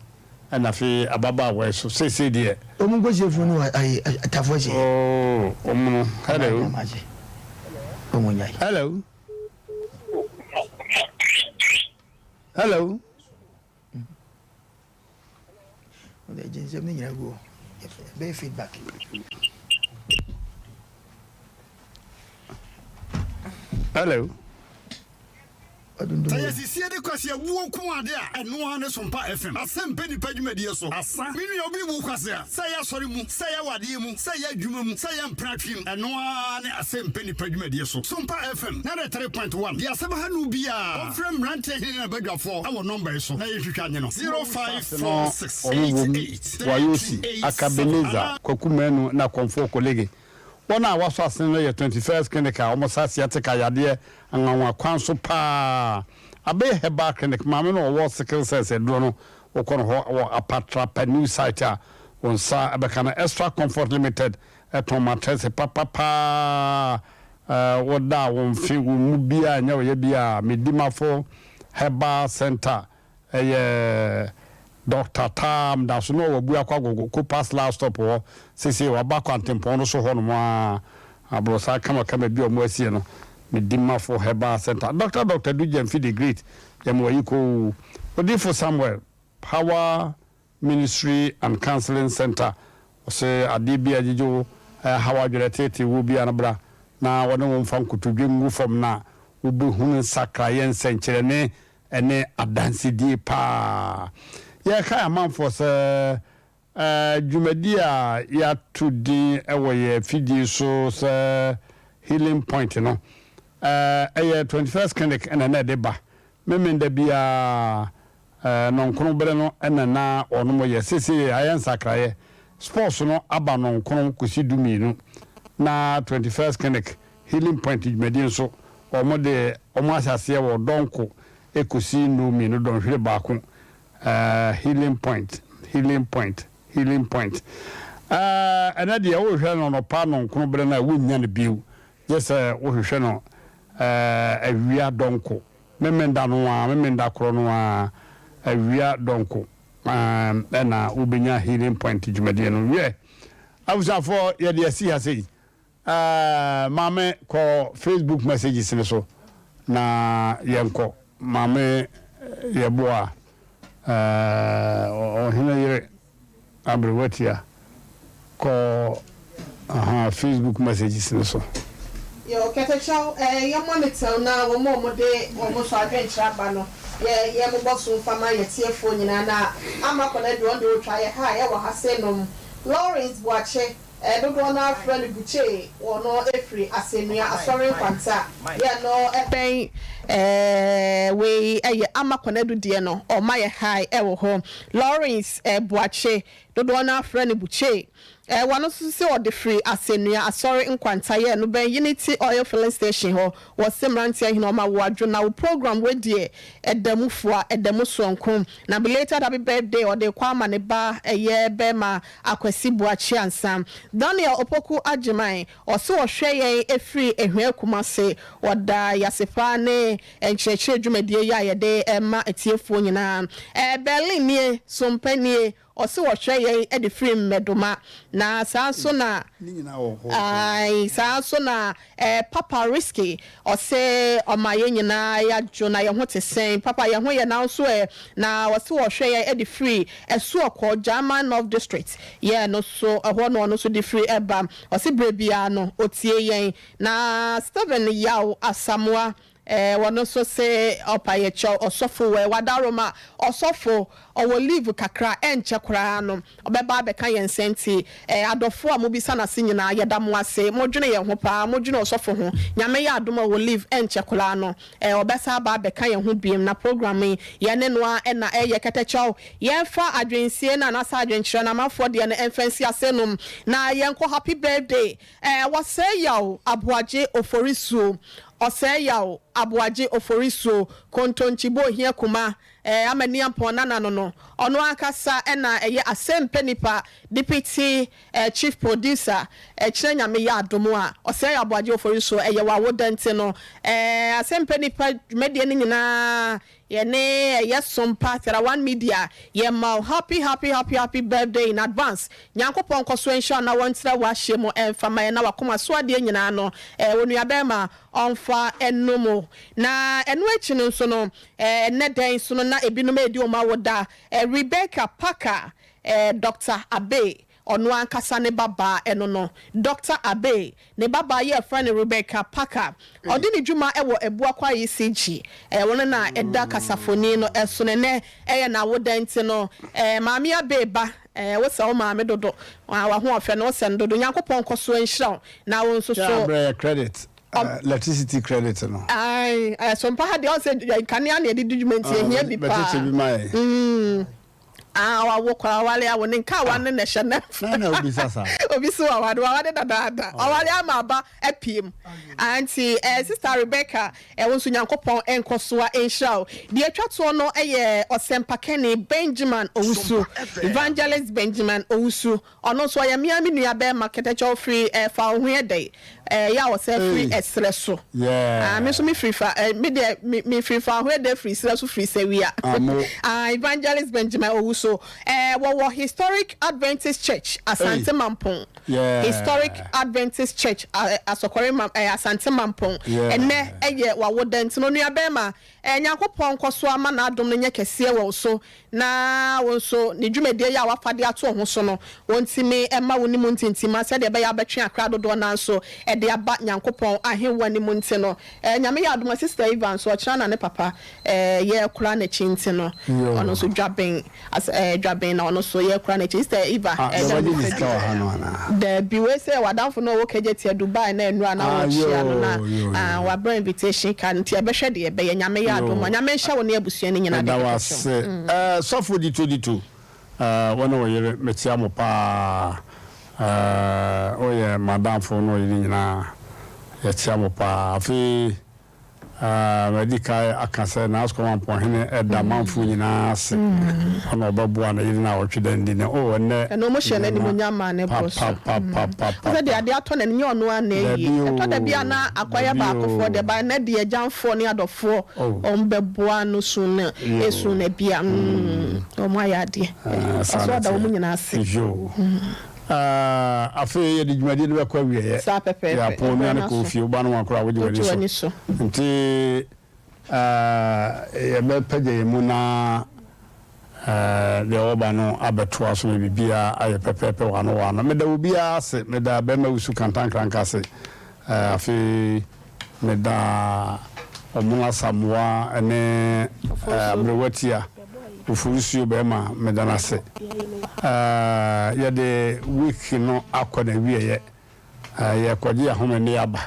ɛna afei ababaawa yi so. Seesei deɛ. Wɔn nkɔsie funu no wɔ ayi atafo akyi. Oh, wɔn no. Hello. Wɔn nyae. Hello. Hello. Wɔde agye nsɛm no nyinaa gu hɔ. Ɛbɛyɛ feedback. Hello. Sɛ yɛsisie de kwasi awuo nko ade a, ɛno ara ne Sompa FM. Asɛm pɛ nipa dwumadie so. Asa. Me nua obi wu kwasea. Sɛ ɛyɛ asɔre mu, sɛ ɛyɛ awadeɛ mu, sɛ ɛyɛ adwuma mu, sɛ ɛyɛ mpratwe mu, ɛno ara ne Asɛm pɛ nipa dwumadie so. Sompa FM 93.1 deɛ asɛm ha no biara, ɔmfrɛ mmeranteɛ hene ne n'abadwafoɔ wɔ nɔmba yi so na yɛntwitwa nye no, No wɔn wom, 0546 Wayosi, Akabenezer, Kwaku Manu na Kɔmfoɔ Kolege. Wɔn a wɔasɔ asene no yɛ 21st Clinic a wɔsa sciatica yadeɛ anwanwa kwan so paa. Abɛyɛ Herbal Clinic, maame no a ɔwɔ sickle cells aduro no, wokɔ no hɔ wɔ Apatrapa New Site a, wo nsa bɛka no. Extra Comfort Limited tɔn matrɛse papa paa a woda a wo mfe wo mu biara nyɛ wo ya biara. Medimafo Herbal Centre Ɛyɛ Doctor Tam da so na ɔwɔ Abuakwa Agogo, Copas last stop hɔ. Seesei waba kwantempɔn no so hɔnom ara, aborosan kamakama bi a wɔasie no, Medimafo Herbal Centre. Doctor Doctor Adu Gyamfi the Great, yɛma wo ayikoo. Odiyifo Samuel, Power Ministry and Counseling Centre, ɔse adeɛ bi a ɛgyegye wo, ɛhaw adwene, ɛteetee wo biara no bra na wɔne wo mfa nkotodwe ngu fam na wobɛhunu nsakraeɛ nsɛnkyerɛnne ne adansedie paa. Yɛrekae amanfoɔ sɛ dwumadie a yɛato din wɔ yɛn afidie so sɛ Healing Point no, ɛyɛ 21st Clinic na na ɛde ba. Memenda biara nnɔnkron berɛ no na na wɔnom yɛ. Seesei ayɛ nsakraeɛ. Sports no aba nnɔnkron kɔsi dumienu. Na 21st Clinic Healing Point dwumadie nso, wɔde wɔn ahyɛ aseɛ wɔ dɔnko kɔsi nnɔnmienu, dɔnhwere baako. Healing Point, Healing Point, Healing Point. Ɛnɛ deɛ wohwehwɛ no anɔpa nnɔnkron berɛ no a, wonnya no bio, gye sɛ wohwehwɛ no awia dɔnko. Memenda no ara, Memenda korɔ no ara, awia dɔnko ɛna wobɛnya Healing Point dwumadie no. Wiɛ, abusuafoɔ, yɛde asi ha sei. Ɛɛ maame kɔ Facebook messages no so na yɛnkɔ. Maame yɛboa ɛɛ ɔhene yere aberewatia kɔ aha Facebook messages no so. Yo, kɛtɛkyɛw, ɛɛ yɛ monitor na wɔn a wɔde wɔn nso adwenkyerɛ aba no yɛ yɛ mobɔ so mfa ma yɛ tiefoɔ nyinaa na ama kɔ no adu wɔn deɛ wɔtwa yɛ ha a yɛwɔ ha se nom Lawrence Boakye Dodoɔ no ara frɛ no Bukyee, wɔ no firi Asɛnnua Asɔre Nkwanta yɛ no bɛn wei yɛ Ama Konadu deɛ no ɔma yɛ high wɔ hɔ. Lawrence Boakye, dodoɔ no ara frɛ no Bukyee, wɔ no nso se ɔde firi Asɛnnua Asɔre Nkwanta yɛ no bɛn Unity Oil Filling Station hɔ. Wɔ se mmeranteɛ hene ɔma wo adwo na wo program wei deɛ ɛda mu fua, ɛda mu soronko. Na belated happy birthday ɔde rekɔ ama ne ba ɛyɛ bɛɛma Akwasi Boakye Ansah. Daniel Opoku Agyeman, ɔse ɔhwɛ yɛn firi Ahwea Kumase. Ɔda yase paa ne. ne nkyerɛkyerɛ dwumadie yi a yɛde rema atiefoɔ nyinaa. Berlin nie, Sompa nie, Ɔse wɔhwɛ yɛn de firi mmɛdoma na saa nso na ae saa nso na eh, Papa Risky ɔse ɔma yɛn nyinaa yɛadwo na yɛn ho te sɛn Papa yɛn ho yɛ na wo nso ɛ na ɔse wɔhwɛ yɛn de firi Asuɔkɔ Gyaaman North District yɛ no so ɛhɔ na ɔno nso de firi ɛba ɔse berɛ biara no ɔtie yɛn na Stephen Yaw Asamoah Eh wɔno nso se ɔpa yɛ kyɛw ɔsɔfo wɛ wadaroma ɔsɔfo ɔwɔ leave kakra ɛnkyɛ koraa no ɔbɛba abɛka yɛn nsa nti eh adɔfoɔ a mobisa no ase nyinaa yɛda mo ase modwene yɛn ho paa modwene ɔsɔfo ho Nyame yɛ adom a ɔwɔ leave ɛnkyɛ koraa no eh ɔbɛsa aba abɛka yɛn ho biem na program yi yɛne no ara na ɛyɛ kɛtɛkyɛw yɛnfa adwensie no anaasɛ adwenkyerɛ no amanfoɔ deɛ no ɛmfa nsi ase nom na yɛnkɔ happy birthday Eh wɔsɛe yaw aboagye oforisuo Ɔsɛe yaw aboagye oforisuo Kontonkyi bɔ ohia kuma eh Amaniampɔn nana no no Ɔno ankasa na ɛyɛ Asɛmpɛ Nipa Deputy eh Chief Producer eh Kyerɛ Nyame yɛ adom a Ɔsɛe yaw aboagye oforisuo Ɛyɛ w'awoda nti no eh Asɛmpɛ Nipa dwumadie no nyinaa Yɛne ɛyɛ som pa Thera One Media yɛ ma wo happy happy happy happy birthday in advance Nyankopɔn nkɔso nhyira wo na wɔntra w'ahyɛ mu ɛnfa ma yɛn na w'akoma so adeɛ nyinaa no eh onua bɛɛma ɔnfa ɛnom wo na ɛno akyi no nso no eh ɛnɛ dɛn nso no na ebinom ɛredi wɔn awoda eh Rebecca Parker eh Doctor Abbey Ɔno ankasa ne babaa ɛno no. Dɔkta Abbey, ne babaa yi a yɛfrɛ no Rebecca Parker, ɔdi ne dwuma wɔ Abuakwa ECG, ɔno na ɛda kasafoni no so no. Ɛnnɛ yɛ n'awoda nti no, Maame Abbey ba, wosɛ wo maame dodo, w'ahoɔfɛ no wosɛ no dodo. Nyankopɔn nkɔ so nhyira wo na wo nso so. Yɛ abrɛ yɛ credit, electricity credit no. Ae, Sompa ha deɛ ɔn sɛ nkanea na yɛde di dwuma nti ɛhia bi paa. Bɛkyekyɛ bi ma yɛn. Ah wawo koraa waware awo ne nkawa no na ɛhyɛ ne Na na obisa saa. Obi so waware waware dadaada waware ama aba apue mu ah nti eh sister Rebecca eh wo nso Nyankopɔn nkɔsoa nhyira wo. Deɛ atwa toɔ no yɛ ɔsɛmpakani Benjamin Owusu Evangelist Benjamin Owusu Ɔno nso ɔyɛ me ara me nua bɛɛma kɛtɛkyɛ ɔfiri eh, fa wo ho yɛ dɛ eh, yɛ a ɔsɛ firi ɛserɛ so ah, me nso me firi fa eh, me deɛ me me firi fa ho yɛ dɛ firi serɛ so firi sɛwia ah, Evangelist Benjamin Owusu eh, wɔwɔ Historic Adventist Church Asante Mampong Historic Adventist Church eh, Asɔkɔre ma eh, Asante Mampong ɛnɛ ɛyɛ wawoda nti no nua bɛɛma eh, Nyankopɔn nkɔso ama n'adom no nyɛ kɛseɛ wɔ wo so Na wo nso, ne dwumadie yi a woafa de ato wo ho so no, wɔntumi mma wo ne mu ntintimma sɛdeɛ ɛbɛyɛ a wobɛtwe akra dodoɔ no ara nso de aba Nyankopɔn ahennwa no mu nti no, eh, Nyame yɛ adom a Sister Eva nso, ɔkyena na ne papa eh, yɛrekora n'akyi nti no, ɔno nso dwaben, as, eh, dwaben na ɔno nso yɛrekora n'akyi. Sister Eva, Ah, eh, deɛ da wagye mu ne fɛ sika wɔ ha no anaa? Dabi, wei sɛ w'adamfo no a ɔwɔ Kejetia, Dubai na nnura na Ah, wɔrekyia no na yoo, yoo, ah, yoo. wabrɛ invitation card nti yɛbɛhwɛ deɛ ɛbɛyɛ. Nyame yɛ adom a. Yoo. Nyame nhyɛ wo ne abusua no nyinaa Meda den wo kɛkɛ ase. kyɛw. Eh, Sɔfo Dito Dito, eh, wo ne wo yere, mekyia mo paa. Eh, woyɛ m'adamfo ne wo yere nyinaa, yɛkyia mo paa. Afei, eh, madi kan aka sɛ Naasko Mampɔnhene da manfoɔ nyinaa ase. Ɔna ɔbɛboa ne yere no a ɔtwe dɛn di no. Oh, ɛnnɛ Ɛno ɔmo hyɛ no nneɛma animuonyam maa ne bo so. papapapapapa. Wo sɛ deɛ adeɛ atɔ n'ani nyɛ ɔno ara na ɛyie. Dabi Ɛtɔ da bi a oo, na akɔyɛ dabi baakofoɔ deɛ oo. but ɛnnɛ deɛ agyamfoɔ ne adɔfoɔ Oh. ɔmo bɛboa no su no Yoo. esu no bia mm ɔmo ayɛ adeɛ. Ah, saa Ɔsɛ na ɔda ɛteɛ. ɔmo nyinaa ase. Yoo. Ah, afei yɛde dwumadie no bɛkɔ awieɛ. Saa pɛpɛɛpɛ. Yɛapɔn Ɛberɛ nnuane no kɔ aso. ofie, woba no wɔn koraa wogye Wogye w'ani w'ani so. so. Nti ah, yɛbɛpɛgya yɛn mu na ah, deɛ ɔba no abɛtoa so na biribiara ayɛ pɛpɛɛpɛ wɔ ano wɔ ano. Meda obiara ase, meda bɛrima wusu kantankranka ase. Eh, afei meda Ɔmono Asamoah ne eh, Aberewatia Oforisuo bɛrima, meda no ase. Eh, yɛde week no akɔ n'awieɛ. Eh, yɛkɔgye ahome ne aba.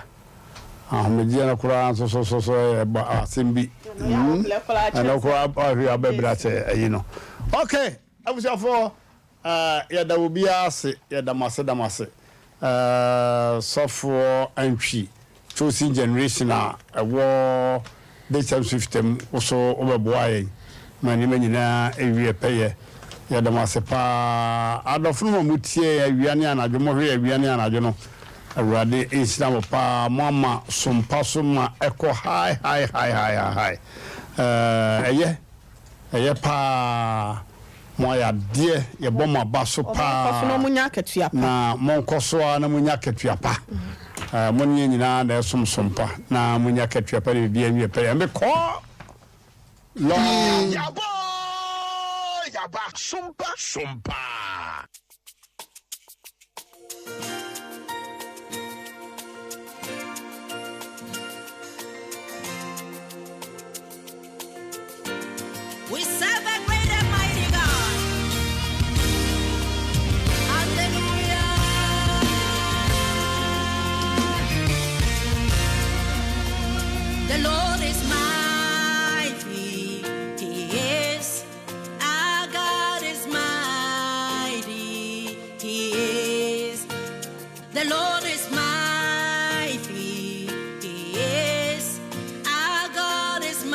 Ahomegyeɛ no koraa nso so so so ɛyɛ ba asɛm bi. Ɛno Ɛno koraa ahwɛ abɛbrɛ akyɛ ayi no. Okay, abusuafoɔ. Eh, yɛda obiara ase, yɛda mo ase, da mo ase. Eh, Sɔfoɔ Antwi, Chosen Generation a ɛwɔ Daytime Swift mu, wo so wobɛboa yɛn ma nneɛma nyinaa awie pɛyɛ. Yɛda mo ase paa. Adɔfo no ma motie yɛn awia ne anadwo, mohwɛ yɛn awia ne anadwo no. Awurade nhyira mo paa mo ama sompa so ma ɛkɔ high high high high high high ɛɛ ɛyɛ ɛyɛ paa mo ayɛ adeɛ yɛbɔ mo aba so Wɔn nkɔ so na paa wɔn nya akatua pa. na mo nkɔ so ara na mo nya akatua pa ɛɛ mo ne yɛn nyinaa na ɛsom sompa na mo nya akatua pa na biribi anwie pɛ yɛn bɛkɔ long. Yabɔ yaba sompa sompa. We serve a great and mighty God. Hallelujah. The Lord is mighty. He is. Our God is mighty. He is. The Lord.